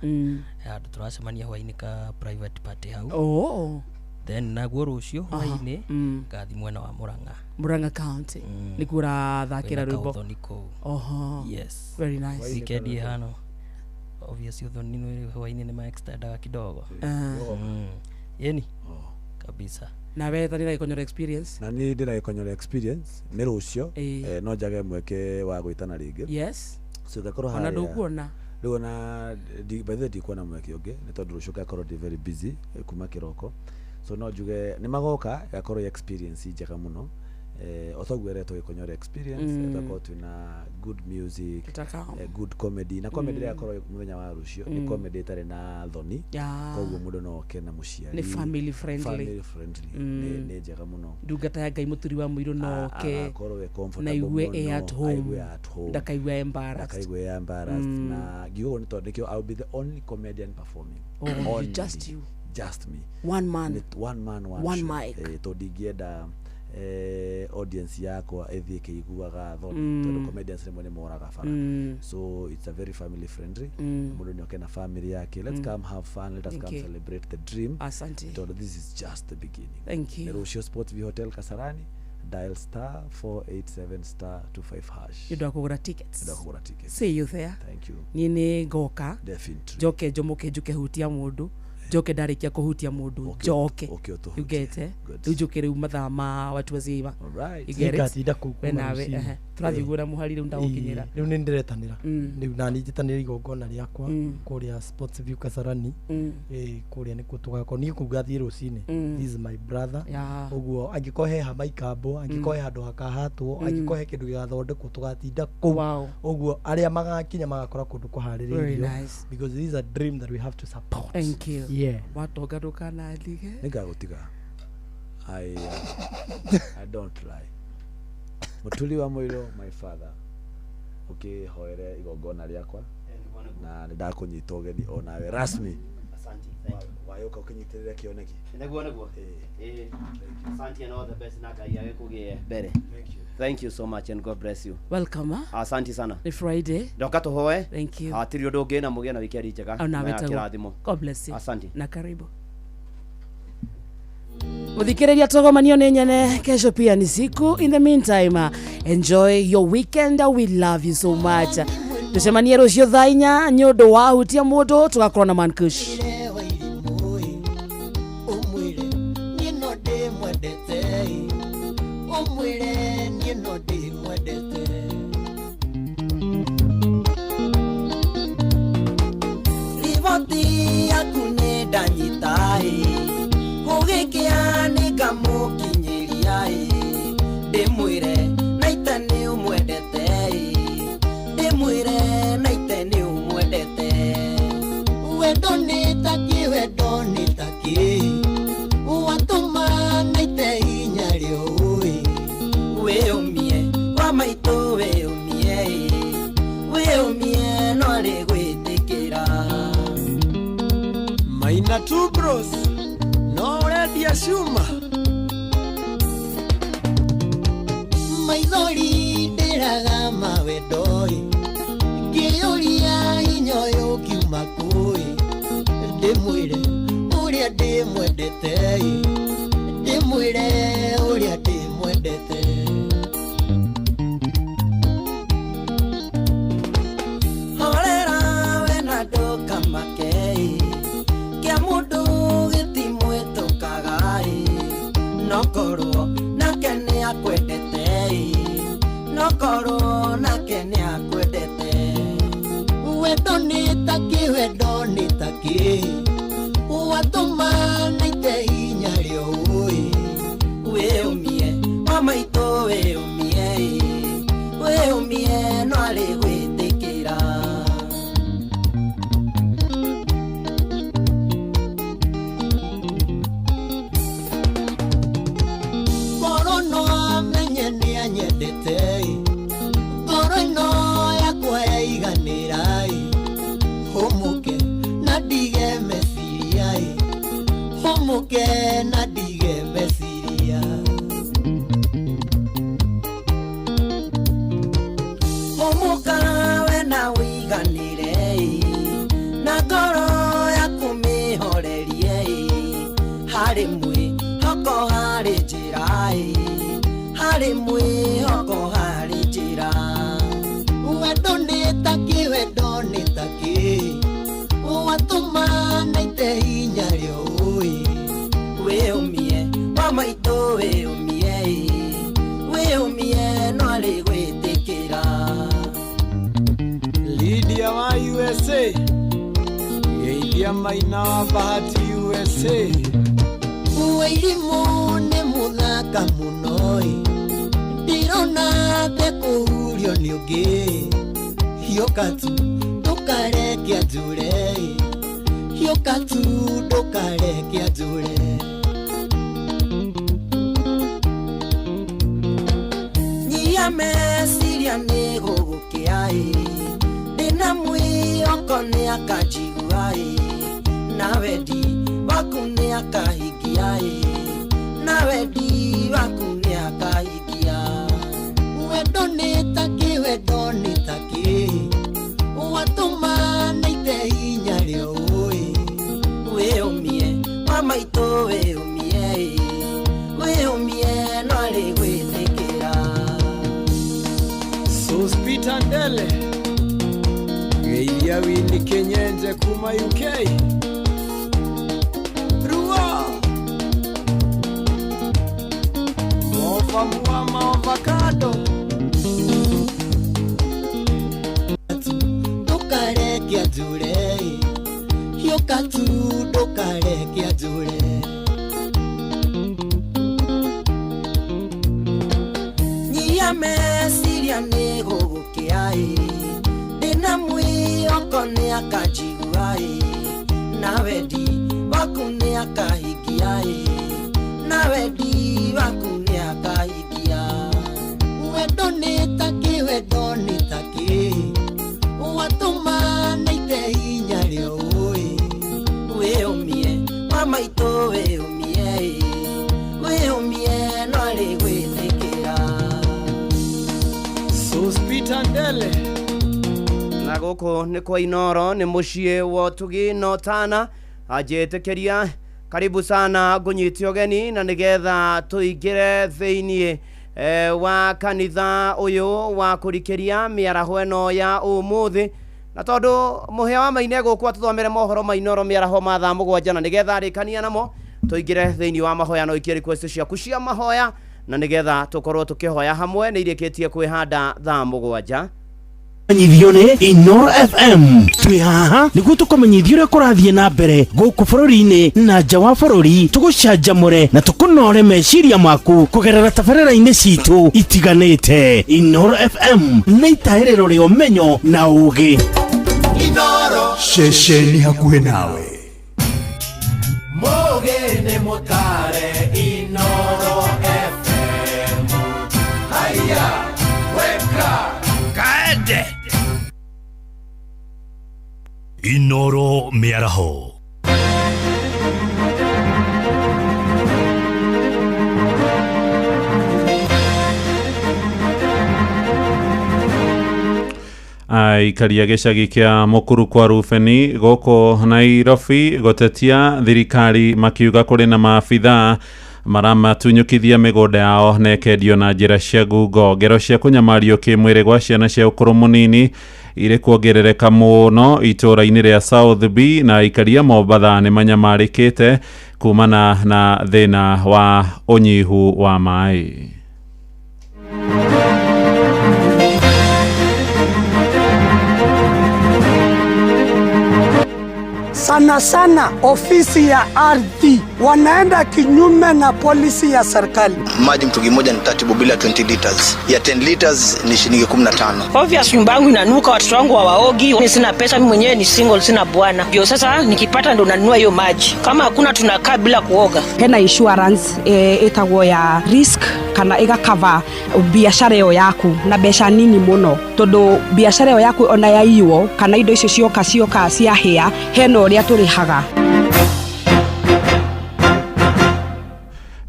handũ tũracemania hwainĩ ka private party hau. Then naguo rũciũ hwainĩ ngathi mwena wa Mũrang'a. Murang'a County, nĩkuo ũrathakĩra Kwĩna rwĩmbo? kaũthoni kũu. Oho. Yes. Very nice. Weekend ĩhano obvious ũthoni nĩ hwainĩ nĩ ma-extendaga kidogo. Yeni kabisa. Nawe thanĩra gĩkonyora experience. Na niĩ ndĩna gĩkonyora experience nĩ rũcio. No njage mweke wa gwĩtana rĩngĩ. So ngakorwo Ona harĩa. Ndũkuona. Rĩu ona by the way ndikuona mweke ũngĩ, nĩ tondũ rũciũ ngakorwo ndĩ very busy, kuma kĩroko, so no njuge nĩ magoka, ĩgakorwo ĩ experience njega mũno, o toguo ĩretwo gĩkonyora experience. Tũgakorwo twĩna good music, Tutakao. good comedy, na comedy ĩrĩa ĩgakorwo mũthenya wa rũciũ nĩ comedy ĩtarĩ na thoni, koguo mũndũ no oke na mũciari. Nĩ family friendly. Family friendly. Nĩ njega mũno. Ndungata ya Ngai mũturi wa mũirũ no oke agakorwo e na comfortable igue mũno, e at home. Aigue at home. Ndakaigua embarrassed. Ndakaigua e embarrassed. Na ngiuga ũguo nĩ tondũ nĩkĩo I will be the only comedian performing. Oh, Only. just you. Just me. One man. One man, one One show. mic. Tondũ ndingĩenda audience yakwa ĩthiĩ ĩkĩiguaga thoni, tondũ comedians rĩmwe nĩ moraga bara. So it's a very family friendly. Mũndũ nĩ oke na family yake. Let's come have fun, let us Thank come you. celebrate the dream. Asante. Tondũ this is just the beginning. Thank you. Nĩ rũciũ, Sports View Hotel, Kasarani. Dial *487*25#. Nĩ ũndũ wa kũgũra tickets. Nĩ ũndũ wa kũgũra tickets. See you there. Thank you. Niĩ nĩ ngoka. Definitely. Njoke njomoke njuke hutia mũndũ, njoke ndarĩkia kũhutia mũndũ njoke. Ũke ũtũhutie. You get it? Good. Rĩu njuke rĩu mathaa ma watu wazima. Alright. You get it? Nĩngatinda kũu We kuma nawe, rũcinĩ. ehe. Tũrathiĩ ũguo na mũhari rĩu ndagũkinyĩra. Rĩu nĩ ndĩretanĩra, rĩu na niĩ njĩtanĩra igongona rĩakwa kũrĩa Sports View Kasarani. Ĩĩ, kũrĩa nĩkuo tũgakorwo, niĩ kũu ngathiĩ rũcinĩ. This is my brother. Ũguo angĩkorwo he hama ikambwo, angĩkorwo he handũ hakahatwo, angĩkorwo he kĩndũ gĩgathondekwo, tũgatinda kũu. Ũguo arĩa magakinya magakora kũndũ Very kũharĩrĩirio, nice. because this is a dream that we have to support. Thank you. Yeah. Watonga ndũkanandige. Nĩngagũtiga. I don't lie. Mũturi wa mũirũ, my father, ũkĩhoere igongona rĩakwa, na nĩ ndakũnyita ũgeni onawe rasmi. Asante, thank you. Wayũka ũkĩnyitĩrĩre kĩoneki. Nĩguo nĩguo. Ĩĩ. Asante and all the best, na Ngai agĩkũgĩe mbere. Thank you. Thank you so much and God bless you. Welcome, ah. Asante sana. Nĩ Friday. Ndoka tũhoe. Thank you. Hatirĩ ũndũ ũngĩ na mũgĩe na wikendi njega. Onawe Na ya taguo. kĩrathimo. God bless you. Asante. Na karibu. Muthikĩrĩria tũgomanio nĩ nyene kesho pia ni siku. In the meantime, enjoy your weekend. We love you so much. Tucemanie rũciũ thaa 4 nĩ ũndũ wa hutia mũndũ tũgakorwo na Mankush. Ũmwĩre niĩ no ndĩmwendete, ũmwĩre niĩ no ndĩmwendete. Riboti yaku nĩ ndanyita ĩ, gũgĩkĩa nĩ ngamũkinyĩria ĩ, ndĩmwĩre naite nĩ ũmwendete ĩ, ndĩmwĩre naite nĩ ũmwendete. Wendo nĩ takĩ, wendo nĩ takĩ, watũma naite inya rĩũĩ. Wĩũmie wa maitũ, wĩũmie ĩ, wĩũmie no arĩ gwĩtĩkĩra. Maina two bros no ũrendia cuma. Maithori ndĩraga mawendo-ĩ, ngĩũria hinya ũyũ ũkiuma kũ-ĩ, ndĩmwĩre ũrĩa ndĩmwendete-ĩ, ndĩmwĩre ũrĩa ndĩmwendete. Horera we na ndũkamake ĩ, kĩa mũndũ gĩtimwĩtũkaga ĩ, no korwo nake nĩ akwendete ĩ, no korwo nake nĩ akwendete. Wendo nĩ takĩ, wendo nĩ takĩ, watũma naite hinya rĩũĩ. Wĩũmie wa maitũ, wĩũmie ĩ, wĩũmie no arĩ gwĩtĩkĩra. Ngoro no amenye nĩ anyendete-ĩ, ngoro ĩno yakwa yaiganĩra-ĩ, hũmũke na ndige meciria-ĩ, hũmũke na ndige meciria. Hũmũka we na wĩiganĩre ĩ, na ngoro yaku mĩhorerie ĩ, harĩ mwĩhoko harĩ njĩra ĩ, harĩ mwĩhoko harĩ njĩra. Wendo nĩ takĩ, wendo nĩ takĩ, watũma naite hinya rĩũĩ. Wĩũmie wa maitũ, wĩũmie ĩ, wĩũmie no arĩ gwĩtĩkĩra. Lydia wa USA, geithia Maina wa Bahati USA. Wairimũ nĩ mũthaka mũno-ĩ, ndirona tekũhurio nĩ ũngĩ, hiũka tu ndũkareke anjũre-ĩ, hiũka tu ndũkareke anjũre. Nyia meciria nĩ gũgũkĩa ĩ, ndĩna mwĩhoko nĩ akanjigua ĩ, na wendi waku nĩ akahingia ĩ, na wendi waku nĩ akahingia. Wendo nĩ takĩ, wendo nĩ takĩ, watũma naite hinya rĩũĩ. Wĩũmie wa maitũ, wĩũmie ĩ, wĩũmie no arĩ gwĩtĩkĩra. Sospita Ndele, geithia Winnie Kinyenje kuma UK. Ruo Mova muama avocado. Ndũkareke anjũre-ĩ, hiũka tu ndũkareke anjũre. Nyia meciria nĩ gũgũkĩa ĩ, ndĩna mwĩhoko nĩ akanjigua ĩ, na wendi waku nĩ akahingia ĩ, na wendi waku nĩ akahingia. Wendo nĩ takĩ, wendo nĩ takĩ, watũma naite hinya rĩũĩ. Wĩũmie wa maitũ, wĩũmie ĩ, wĩũmie no arĩ gwĩtĩkĩra. Peter Ndele. Na gũkũ nĩ kwa Inoro, nĩ mũciĩ wa ũtugi na ũtana. Anjĩtĩkĩria karibu sana, ngũnyite ũgeni na nĩgetha tũingĩre thĩiniĩ wa kanitha ũyũ wa kũrikĩria mĩaraho ĩno ya ũmũthĩ, na tondũ mũhĩa wa maine gũkũ atũthomere mohoro ma Inoro mĩaraho ma thaa 7, na nĩgetha arĩkania namo tũingĩre thĩiniĩ wa mahoya. No ikie request ciaku cia mahoya na nĩgetha tũkorwo tũkĩhoya hamwe. Nĩ irĩkĩtie kwĩhanda thaa 7. Menyithio nĩ Inoro FM. Twĩ haha nĩguo tũkũmenyithia ũrĩa kũrathiĩ na mbere gũkũ bũrũri-inĩ na nja wa bũrũri, tũgũcanjamũre na tũkũnore meciria maku kũgerera tabarĩra-inĩ citũ itiganĩte. Inoro FM nĩ itahĩrĩro rĩa ũmenyo na ũgĩ. Inoro. Ceceni hakuhĩ nawe. Mũgĩ nĩ mũtare. Inoro FM. Haya, weka kaende. Inoro Mĩaraho. Aikaria gĩcagi kĩa Mũkuru kwa Rubeni gũkũ Nairobi gũtetia thirikari, makiuga kũrĩ na maabithaa maramatunyũkithia mĩgũnda yao na ĩkendio na njĩra cia ngungo. Ngero cia kũnyamario kĩmwĩrĩ gwa ciana cia ũkũrũ mũnini irĩ kuongerereka mũno itũũra-inĩ rĩa South B, na aikaria Mombatha nĩ manyamarĩkĩte kumana na thĩna wa ũnyihu wa maĩ. Sana sana ofisi ya ardhi wanaenda kinyume na policy ya serikali. Maji mtungi moja ni 30 bila 20 liters. Ya 10 liters ni shilingi 15. Obvious nyumba yangu inanuka, watoto wangu hawaogi, mimi sina pesa, mimi mwenyewe ni single, sina bwana. Ndio sasa nikipata ndo nanunua hiyo maji. Kama hakuna tunakaa bila kuoga. Hena insurance ĩtagwo ya risk kana ĩgakava biacara ĩyo yaku na mbeca nini mũno, tondũ biacara ĩyo yaku ona yaiywo kana indo icio cioka ciahĩa, hena ũrĩa tũrĩhaga.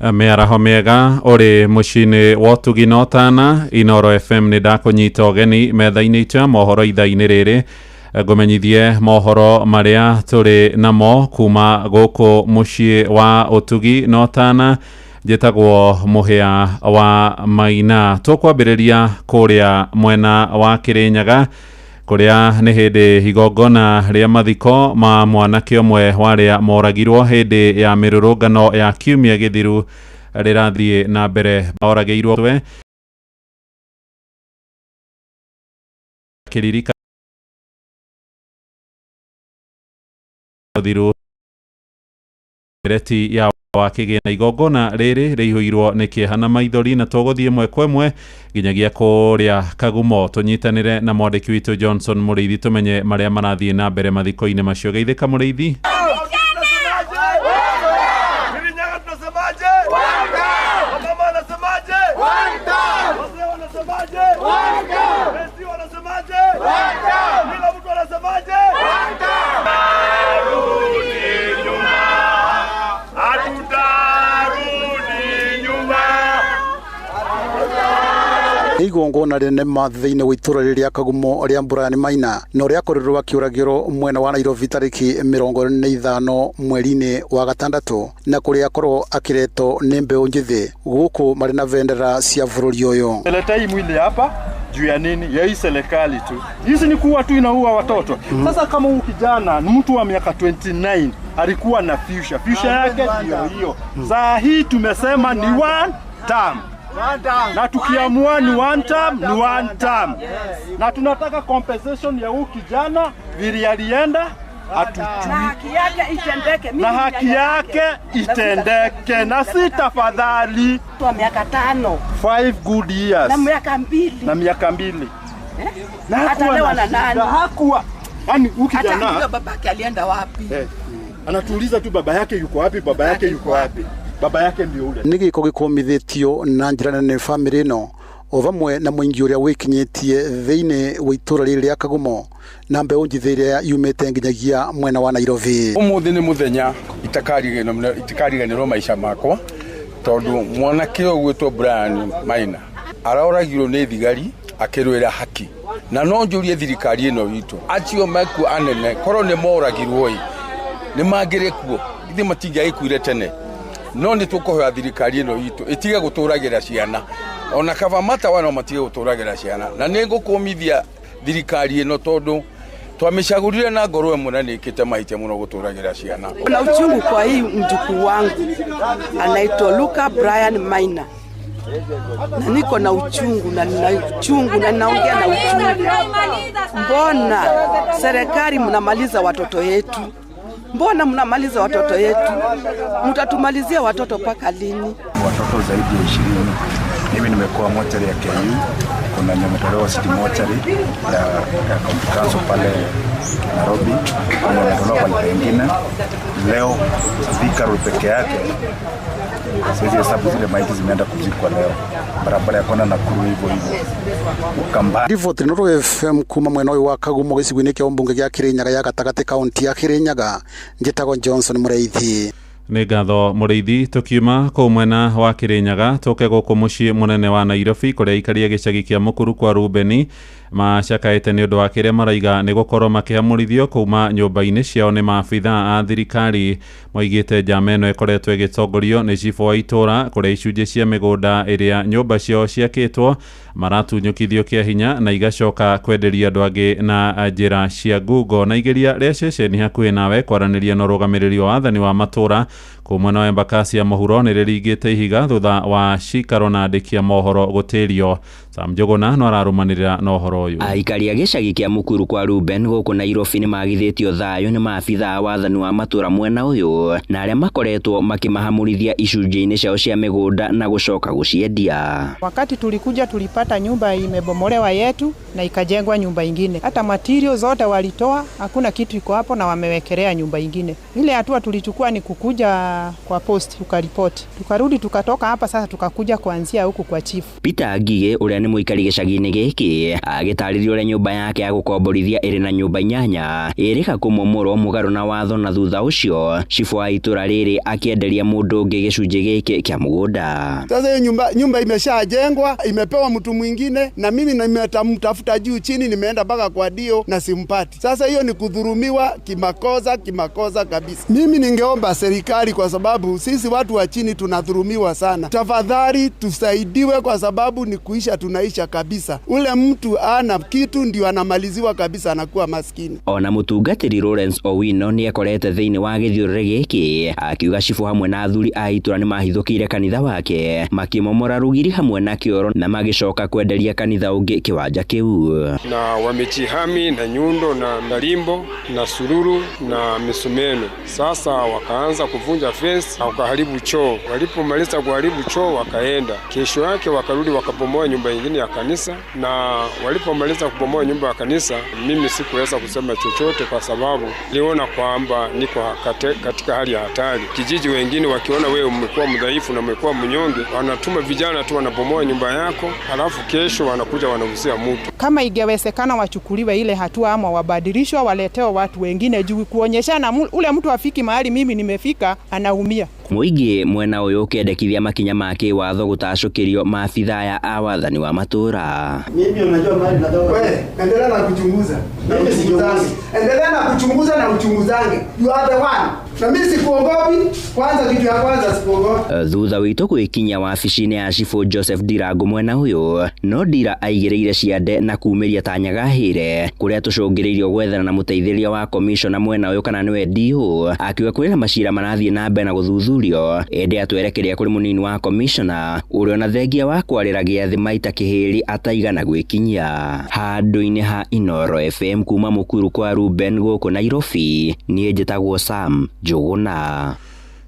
Mĩaraho mĩega ũrĩ mũciĩ-inĩ wa ũtugi na ũtana. Inoro FM, nĩ ndakũnyita ũgeni metha-inĩ itũ ya mohoro ithaa-inĩ rĩrĩ, ngũmenyithie mohoro marĩa tũrĩ namo kuma gũkũ mũciĩ wa ũtugi na ũtana. Njĩtagwo Mũhĩa wa Maina. Tũkwambĩrĩria kũrĩa mwena wa Kĩrĩnyaga, kũrĩa nĩ hĩndĩ igongona rĩa mathiko ma mwanake ũmwe warĩa moragirwo hĩndĩ ya mĩrũrũngano ya kiumia gĩthiru rĩrathiĩ na mbere. Oragĩirwo twe kĩririka thiru reti ya wa kĩgĩna. Igongona rĩrĩ rĩihũirwo nĩ kĩeha na maithori, na tũgũthiĩ ĩmwe kwa ĩmwe nginyagia kũrĩa Kagumo tũnyitanĩre na mwandĩki witũ Johnson Mũrĩithi, tũmenye marĩa marathiĩ na mbere mathiko-inĩ macio. Geithĩka Mũrĩithi. Kirinyaga tunasemaje? Wamama wanasemaje? Wazee wanasemaje? Besti wanasemaje? Kila mtu anasemaje? Rudi nyuma. Hatutarudi nyuma. Nĩ igongona rĩnene ma thĩinĩ wa itũra rĩrĩa Kagumo rĩa Brian Maina na ũrĩa akorirwo akĩũragĩrwo mwena wa Nairobi tarĩki 25 mweri-inĩ wa gatandatũ, na kũrĩa akorwo akĩretwo nĩ mbeũ njĩthĩ gũkũ marĩ na bendera cia bũrũri ũyũ. Leta hii mwili hapa juu ya nini? Ya hii serikali tu. Hizi ni kuua tu, inaua watoto. Sasa kama huyu kijana ni mtu wa miaka 29, alikuwa na future. Future yake ndio hiyo. Saa hii tumesema ni one term. Na tukiamua ni one term, ni one term. Na tunataka compensation ya huyu kijana vile alienda hatujui. Haki yake itendeke. Na haki yake itendeke, na si tafadhali. Kwa miaka 5. 5 good years. Na miaka 2. Na miaka 2. Na Atalewa na nani? Hakuwa. Yaani huyu kijana Hata babake alienda wapi? Anatuuliza tu baba yake yuko wapi, baba yake yuko wapi. Baba yake ndio ule. Nĩ gĩko gĩkũmithĩtio na njĩra nene bamĩrĩ ĩno o vamwe na mũingĩ ũrĩa wĩkinyĩtie thĩinĩ wa itũra rĩrĩ rĩa Kagumo na mbeũ njĩthĩ ĩrĩa yumĩte nginyagia mwena wa Nairobi. Ũmũthĩ nĩ mũthenya itakariganĩrwo maica makwa, tondũ mwanake ũyũ ũgwĩtwo Brian Maina aroragirwo nĩ thigari Akĩrũĩra haki na no njũrie thirikari ĩno itũ, acio mekuo anene korwo nĩ moragirwo ĩ nĩ mangĩrĩ kuo, ithuĩ matingĩagĩkuire tene. No nĩ tũkũhoya thirikari ĩno itũ ĩtige gũtũragĩra ciana, ona kaba matawa no matige gũtũragĩra ciana. Na nĩ ngũkũmithia thirikari ĩno tondũ twamĩcagũrire na ngoro ĩmwe na nĩ ĩkĩte mahĩtia mũno gũtũragĩra ciana. Na uchungu kwa hii mjukuu wangu anaitwa Luka Brian Maina, na niko na uchungu na nina uchungu na ninaongea na uchungu. Mbona serikali mnamaliza watoto yetu? Mbona mnamaliza watoto yetu? Mtatumalizia watoto mpaka lini? Watoto zaidi ya 20. Mimi nimekuwa mochari ya KU, kuna wenye wametolewa city mochari ya county council pale Nairobi, kuna wametolewa pale pengine. Leo Thika Road peke yake siwezi hesabu zile maiti zimeenda kuzikwa leo, barabara ya kwenda Nakuru hivyo hivyo, Ukambani. Riboti Inooro FM kuma mwena ũyũ wa Kagumo gĩcigo-inĩ kĩa ũmbunge gĩa Kĩrĩnyaga ya gatagatĩ kaunti ya Kĩrĩnyaga, njĩtagwo Johnson Mũrĩithi. Nĩ ngatho Mũrĩithi. Tũkiuma kũu mwena wa Kĩrĩnyaga tũke gũkũ mũciĩ mũnene wa Nairobi, kũrĩa aikaria gĩcagi kĩa Mũkuru kwa Rubeni macakaĩte nĩ ũndũ wa kĩrĩa maraiga nĩ gũkorwo makĩhamũrithio kuma nyũmba-inĩ ciao nĩ maabithaa a thirikari. Moigĩte njama ĩno ĩkoretwo ĩgĩtongorio nĩ cibũ wa itũũra, kũrĩa icunjĩ cia mĩgũnda ĩrĩa nyũmba ciao ciakĩtwo maratunyũkithio kĩa hinya na igacoka kwenderia andũ angĩ na njĩra cia ngungo. Na igeria rĩa ceceni hakuhĩ nawe kwaranĩria na ũrũgamĩrĩri wa wathani wa matũũra kũu mwena wa Embakasi ya mũhuro nĩ rĩringĩte ihiga thutha wa cikaro na andĩki a mohoro gũtĩrio. Sam Njũgũna no ararũmanĩrĩra na ũhoro ũyũ. Aikari a gĩcagi kĩa Mũkuru kwa Ruben gũkũ Nairobi nĩ magithĩtio thayũ nĩ maabithaa a wathani wa matũũra mwena ũyũ na arĩa makoretwo makĩmahamũrithia icunjĩ-inĩ ciao cia mĩgũnda na gũcoka gũciendia. Wakati tulikuja tulipata nyumba imebomolewa yetu na ikajengwa nyumba ingine. Hata material zote walitoa, hakuna kitu iko hapo na wamewekelea nyumba ingine. Ile hatua tulichukua ni kukuja kwa post tukaripoti. Tukarudi tukatoka hapa sasa tukakuja kuanzia huku kwa chief. Peter Ngige ũrĩa nĩ mũikari gĩcagi-inĩ gĩkĩ agĩtarĩria ũrĩa nyũmba yake ya gũkomborithia ĩrĩ na nyũmba 8 ĩrĩka kũmomorwo mũgarũ na watho, na thutha ũcio cibũ wa itũra rĩrĩ akĩenderia mũndũ ũngĩ gĩcunjĩ gĩkĩ kĩa mũgũnda. Sasa hiyo nyumba imeshajengwa, imepewa mtu mwingine, na mimi nimemtafuta juu chini, nimeenda mpaka kwa dio na simpati. Sasa hiyo ni kudhurumiwa kimakosa kabisa. Mimi ningeomba serikali, kwa sababu sisi watu wa chini tunadhurumiwa sana, tafadhali tusaidiwe, kwa sababu ni kuisha tunaisha kabisa. Ule mtu ana kitu ndio anamaliziwa kabisa, anakuwa maskini. Ona mũtungatĩri Lawrence Owino nĩ ekorete thĩinĩ wa gĩthiũrũrĩ gĩkĩ akiuga cibũ hamwe na athuri a itũra nĩ mahithũkĩire kanitha wake makĩmomora rũgiri hamwe na kĩoro na magĩcoka kwenderia kanitha ũngĩ kĩwanja kĩu. Na wamejihami na nyundo na marimbo na sururu na misumeno. Sasa wakaanza kuvunja fence na wakaharibu choo. Walipomaliza kuharibu choo wakaenda. Kesho yake wakarudi wakabomoa nyumba nyingine ya kanisa, na walipomaliza kubomoa nyumba ya kanisa mimi sikuweza kusema chochote kwa sababu niliona kwamba niko katika hali ya hatari. Kijiji wengine wakiona wewe umekuwa mdhaifu na umekuwa mnyonge, wanatuma vijana tu wanabomoa nyumba yako, halafu kesho wanakuja wanauzia mtu. Kama ingewezekana wachukuliwe ile hatua ama wabadilishwe waletewe watu wengine juu kuonyeshana ule mtu afiki mahali mimi nimefika anaumia. Mũingĩ mwena ũyũ ũkĩendekithia makinya ma kĩwatho gũtacũkĩrio maabithaa aya a wathani wa matũũra. Mimi unajua mahali natoka. Wewe endelea na kuchunguza. Mimi sichunguzi. Endelea na kuchunguza na uchunguzange. You are the one. Na mimi sikuogopi. Kwanza kitu ya kwanza sikuogopi. Thutha witũ gwĩkinya wabici-inĩ ya cibũ Joseph Ndirango mwena ũyũ, no Ndira aigĩrĩire ciande na kumĩria ta nyagahĩre kũrĩa tũcũngĩrĩirio gwethana na mũteithĩrĩria wa komishona mwena ũyũ kana nĩwe DO, akiuga kwĩna macira marathiĩ na mbere na gũthuthurio, ĩndĩ atwerekeria kũrĩ mũnini wa komishona ũrĩa ona thengia wa kwarĩra gĩathĩ maita kĩhĩri ataigana gwĩkinyia. Handũ-inĩ ha Inooro FM kuma Mũkuru kwa Ruben gũkũ Nairobi, niĩ njĩtagwo Sam Njũgũna.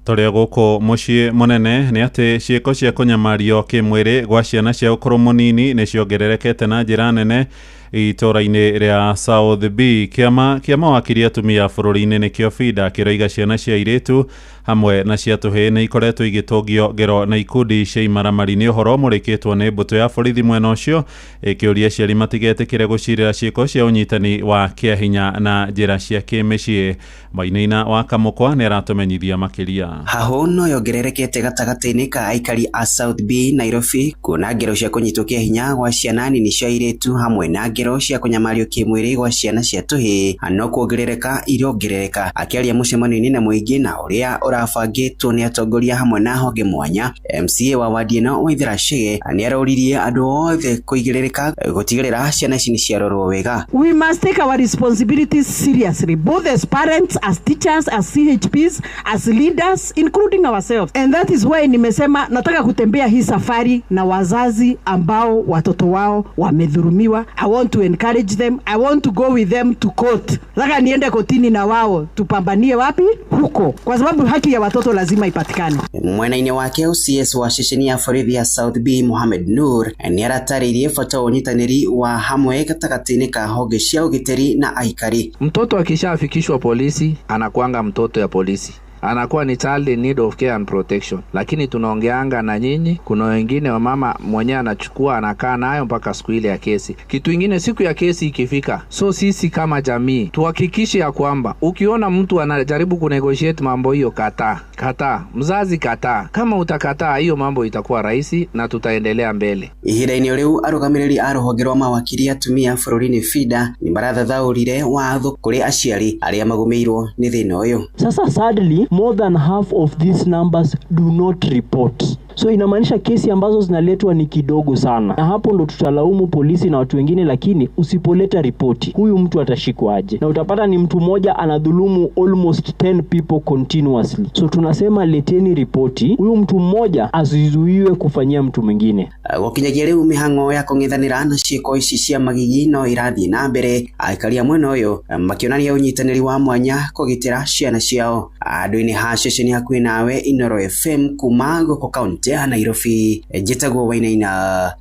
Tũrĩ gũkũ mũciĩ mũnene nĩ atĩ ciĩko cia kũnyamario kĩmwĩrĩ gwa ciana cia ũkũrũ mũnini nĩ ciongererekete na njĩra nene Itũũra-inĩ rĩa South B. Kĩama kĩa mawakiri atumia bũrũri-inĩ nĩkĩo FIDA kĩroiga ciana cia airĩtu hamwe na cia tũhĩĩ nĩ ikoretwo igĩtũngio ngero na ikundi cia imaramari. Nĩ ũhoro ũmũrĩkĩtwo nĩ mbũtũ ya borithi mwena ũcio ĩkĩũria aciari matigetĩkĩre gũcirĩra ciĩko cia ũnyitani wa kĩahinya na njĩra cia kĩmĩciĩ. Mainaina wa Kamũkwa nĩ aratũmenyithia makĩria. Hahũ no yongererekete gatagatĩ-inĩ ka aikari a South B Nairobi kuona ngero cia kũnyitwo kĩa hinya gwa ciana nini cia airĩtu hamwe na ngero cia kũnyamario kĩmwĩrĩ gwa ciana cia tũhĩĩ no kuongerereka irongerereka. Akĩaria mũcemanio-inĩ na mũingĩ na ũrĩa ũrabangĩtwo nĩ atongoria hamwe na honge mwanya, MCA wa wadi ĩno Waithera Chege nĩaroririe andũ othe kũigĩrĩrĩka gũtigĩrĩra ciana ici nĩciarorwo wega. We must take our responsibilities seriously, both as parents, as teachers, as CHPs, as leaders, including ourselves. And that is why nimesema nataka kutembea hii safari na wazazi ambao watoto wao wamedhulumiwa. I want to encourage them. I want to go with them to court. Nataka niende kotini na wao tupambanie wapi? Huko. Kwa sababu haki ya watoto lazima ipatikane. Mwena-inĩ wake OCS wa ceceni ya borithi ya South B Mohamed Nur nĩaratarĩirie bata wa ũnyitanĩri wa hamwe gatagatĩ-inĩ ka honge cia ũgitĩri na aikari. Mtoto akishafikishwa polisi anakuanga mtoto ya polisi, anakuwa ni child in need of care and protection. Lakini tunaongeanga na nyinyi, kuna wengine wa mama mwenyewe anachukua anakaa nayo mpaka siku ile ya kesi. Kitu ingine, siku ya kesi ikifika, so sisi kama jamii tuhakikishe ya kwamba ukiona mtu anajaribu kunegotiate mambo hiyo, kataa, kataa, mzazi kataa. Kama utakataa hiyo mambo itakuwa rahisi na tutaendelea mbele. Ihinda-inĩ rĩu arũgamĩrĩri a rũhonge rwa mawakiri atumia bũrũri-inĩ FIDA nĩ marathathaũrire watho kũrĩ aciari arĩa magũmĩirwo nĩ thĩna ũyũ. Sasa sadly more than half of these numbers do not report. So inamaanisha kesi ambazo zinaletwa ni kidogo sana, na hapo ndo tutalaumu polisi na watu wengine, lakini usipoleta ripoti huyu mtu atashikwa aje? Na utapata ni mtu mmoja anadhulumu almost 10 people continuously. So tunasema leteni ripoti, huyu mtu mmoja asizuiwe kufanyia mtu mwingine. Gũkinyagia rĩu mĩhang'o ya kũng'ethanĩra na ciĩko ici cia magigi no irathiĩ na mbere, aikari a mwena ũyũ makĩonania ũnyitanĩri wa mwanya kũgitĩra ciana ciao. Andũ-inĩ ha ceceni hakuhĩ nawe Inooro FM kuma gũkũ kaunti ya Nairobi, njĩtagwo Wainaina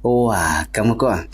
wa Kamũkwa.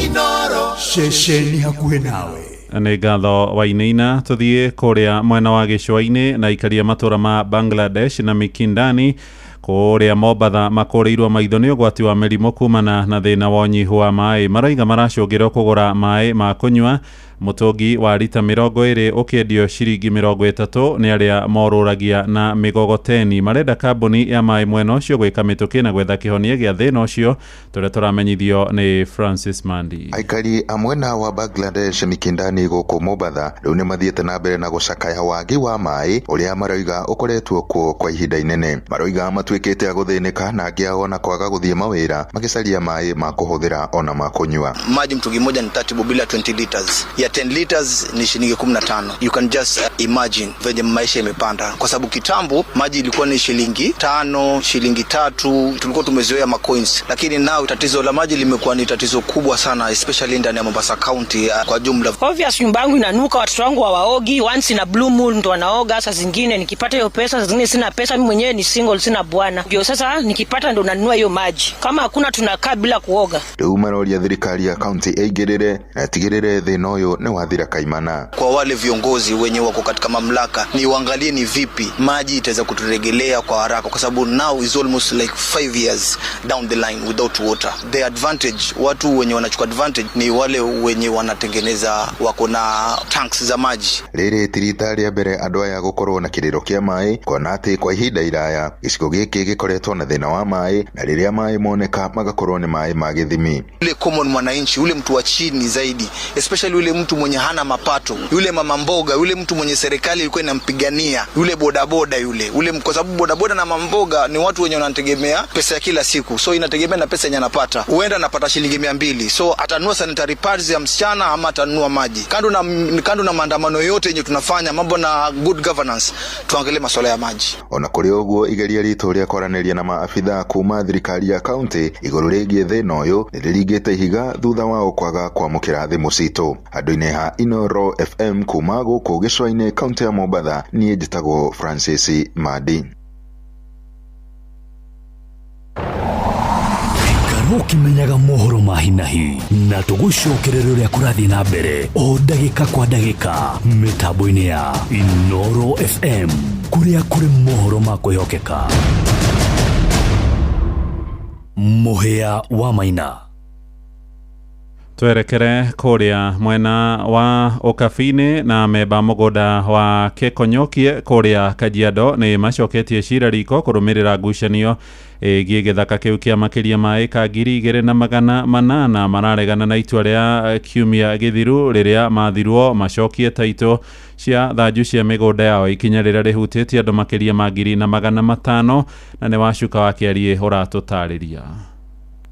Inooro. Ceceni hakuhĩ nawe. Nĩ ngatho Wainaina. Tũthiĩ kũrĩa mwena wa gĩcũa-inĩ na aikari a matũra ma Bangladesh na Mikindani kũrĩa Mombatha makũrĩirwo maitho nĩ ũgwati wa mĩrimũ kumana na thĩna wa ũnyihu wa maĩ. Maroiga maracũngĩrwo kũgũra maĩ ma kũnyua mũtũngi wa rita 20 ũkĩendio ciringi 30 nĩ arĩa morũragia na mĩgogoteni. Marenda kambuni ya maĩ mwena ũcio gwĩka mĩtũkĩ na gwetha kĩhonia gĩa thĩna ũcio, tũrĩa tũramenyithio nĩ Francis Mandi. Aikari a mwena wa Bangladesh Mikindani gũkũ Mombatha rĩu nĩ mathiĩte na mbere na gũcakaya wagi wa maĩ ũrĩa maroiga ũkoretwo kuo kwa ihinda inene. Maroiga matuĩkĩte a gũthĩnĩka na angĩ ao ona kwaga gũthiĩ mawĩra magĩcaria maĩ ma kũhũthĩra ona ma kũnyua. Maji mtungi moja ni 30 bila 20 liters. Ya 10 liters ni shilingi 15. You can just imagine venye maisha imepanda, kwa sababu kitambo maji ilikuwa ni shilingi 5, shilingi 3, tulikuwa tumezoea ma coins. Lakini now tatizo la maji limekuwa ni tatizo kubwa sana, especially ndani ya Mombasa County kwa jumla. Obvious nyumba yangu inanuka, watoto wangu hawaogi, once in a blue moon ndo wanaoga. Saa zingine nikipata hiyo pesa, saa zingine sina pesa, mimi mwenyewe ni single, sina bwana. Ndio sasa nikipata ndo nanunua hiyo maji. Kama hakuna tunakaa bila kuoga. Rĩu maroria thirikari ya county ĩingĩrĩre na ĩtigĩrĩre thĩna ũyũ nĩ wathira kaimana. Kwa wale viongozi wenye wako katika mamlaka ni waangalie ni vipi maji itaweza kuturegelea kwa haraka, kwa sababu now is almost like 5 years down the line without water. The advantage, watu wenye wanachukua advantage ni wale wenye wanatengeneza wako na tanks za maji. Rĩrĩ ti rita rĩa mbere andũ aya gũkorwo na kĩrĩro kĩa maĩ, kuona atĩ kwa ihinda iraya gĩcigo gĩkĩ gĩkoretwo na thĩna wa maĩ, na rĩrĩa maĩ moneka magakorwo nĩ maĩ ma gĩthimi. Yule common mwananchi, yule mtu wa chini zaidi, especially yule mtu mwenye hana mapato, yule mama mboga, yule mtu mwenye serikali ilikuwa inampigania, yule bodaboda yule, kwa sababu bodaboda na mama mboga ni watu wenye wanategemea pesa ya kila siku, so inategemea na pesa yenye anapata. Huenda anapata shilingi 200, so atanunua sanitary pads ya msichana ama atanunua maji. Kando na maandamano yote yenye tunafanya mambo na good governance, tuangalie masuala ya maji. Ona kũrĩ ũguo igeria ritũ rĩa kwaranĩria na maabitha kuma thirikari ya county igũrũ rĩgiĩ thĩna ũyũ nĩrĩringĩte ihiga thutha wao kwaga kwamũkĩra thimũ citũ. Andũ-inĩ ha Inooro FM kuma gũkũ gĩcũa-inĩ kaunti ya Mombatha, niĩ njĩtagwo Francis Mandi. Ikara ũkĩmenyaga mohoro ma hi na hi na tũgũcokerere ũrĩa kũrathiĩ na mbere o ndagĩka kwa ndagĩka mĩtambo-inĩ ya Inoro FM kũrĩa kũrĩ mohoro ma kwĩhokeka. Mũhĩa wa Maina. Twerekere kũrĩa mwena wa Ũkabi-inĩ na memba mũgũnda wa Kĩkonyokie kũrĩa Kajiado nĩ macoketie cira riko kũrũmĩrĩra ngucanio ĩgiĩ gĩthaka kĩu kĩa makĩria ma ĩka 2800. Mararegana na itua rĩa kiumia gĩthiru rĩrĩa mathirwo macokie taitũ cia thanju cia mĩgũnda yao, ikinya rĩrĩa rĩhutĩtie andũ makĩria ma 1500. Na nĩ Wacuka wa Kĩariĩ ũratũtarĩria.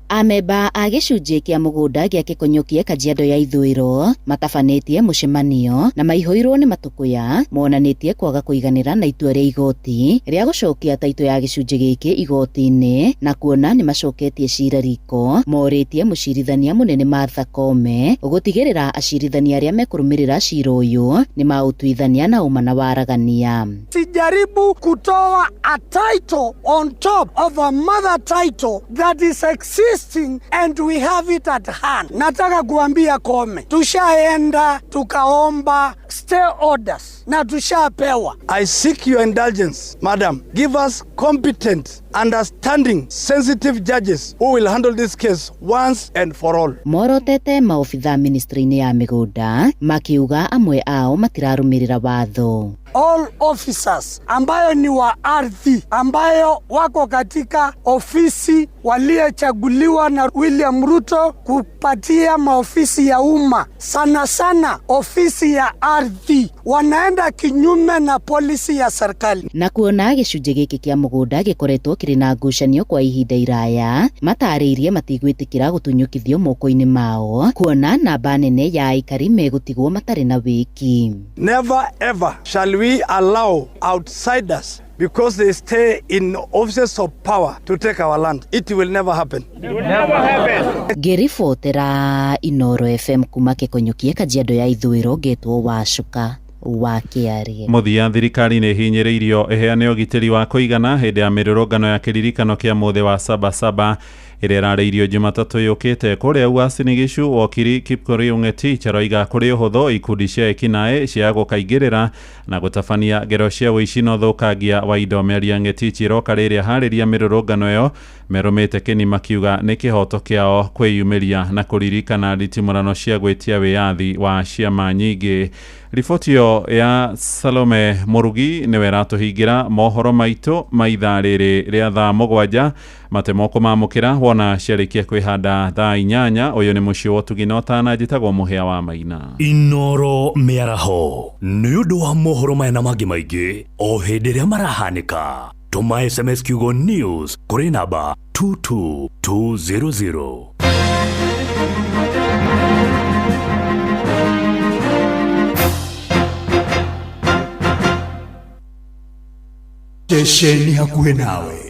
Amemba a gĩcunjĩ kĩa mũgũnda gĩa Kĩkonyokie Kajiado ya ithũĩro matabanĩtie mũcemanio na maihũirwo nĩ matũkũya monanĩtie kwaga kũiganĩra na itua rĩa igoti rĩa gũcokia taitũ ya gĩcunjĩ gĩkĩ igoti-inĩ na kuona nĩ macoketie cira riko morĩtie mũcirithania mũnene Martha Koome gũtigĩrĩra acirithania arĩa mekũrũmĩrĩra cira ũyũ nĩ maũtuithania na ũma na waragania. Sijaribu kutoa a title on top of a mother title that is existing and we have it at hand. Nataka kuambia Koome, tushaenda tukaomba stay orders na tushapewa. I seek your indulgence, madam. Give us competent, understanding, sensitive judges who will handle this case once and for all. Morotete maobitha ministry-inĩ ya mĩgũnda makiuga amwe ao matirarũmĩrĩra watho. All officers ambayo ni wa ardhi ambayo wako katika ofisi waliyechaguliwa na William Ruto kupatia maofisi ya umma, sana sana ofisi ya ardhi, wanaenda kinyume na policy ya serikali. Na kuona gĩcunjĩ gĩkĩ kĩa mũgũnda gĩkoretwo kĩrĩ na ngucanio kwa ihinda iraya, matarĩirie matigwĩtĩkĩra gũtunyũkithio moko-inĩ mao kuona namba nene ya aikari megũtigwo matarĩ na wĩki. Never ever shall we allow outsiders, because they stay in offices of power, to take our land. It will never happen. It will never happen. Ngĩribotera Inoro FM kuma Kĩkonyokie Kajiado ya ithũĩro ngetwo Wacuka wa Kĩarie. Mũthia thirikari nĩ ĩhinyĩrĩirio ĩheane ũgitĩri wa kũigana hĩndĩ ya mĩrũrũngano ya kĩririkano kĩa mũthĩ wa Sabasaba ĩrĩa ĩrarĩirio Jumatatũ yũkĩte. Kũrĩa Uasin Gishu wokiri Kipkorir Ngetich aroiga kũrĩ ũhũthũ ikundi cia ekinaĩ cia gũkaingĩrĩra na gũtabania ngero cia ũici na ũthũkangia wa indo. Mĩario Ngetich ĩroka rĩrĩa harĩria mĩrũrũngano ĩyo merũmĩte kĩni makiuga nĩ kĩhoto kĩao kwĩyumĩria na kũririkana nditimũrano cia gwĩtia wĩyathi wa ciama nyingĩ. Riboti ĩyo ya Salome Mũrugi nĩwe ĩratũhingĩra mohoro maitũ ma ithaa rĩrĩ rĩa thaa 7 matemoko mamũkĩra wona ciarĩkia kwĩhanda thaa 8. Ũyũ nĩ mũciĩ wa ũtugi na ũtana, njĩtagwo Mũhĩa wa Maina. Inoro mĩaraho nĩ ũndũ wa mohoro maya na mangĩ maingĩ o hĩndĩ ĩrĩa marahanĩka. Tũma SMS kiugo news kũrĩ namba 22200. Ceceni hakuhĩ nawe.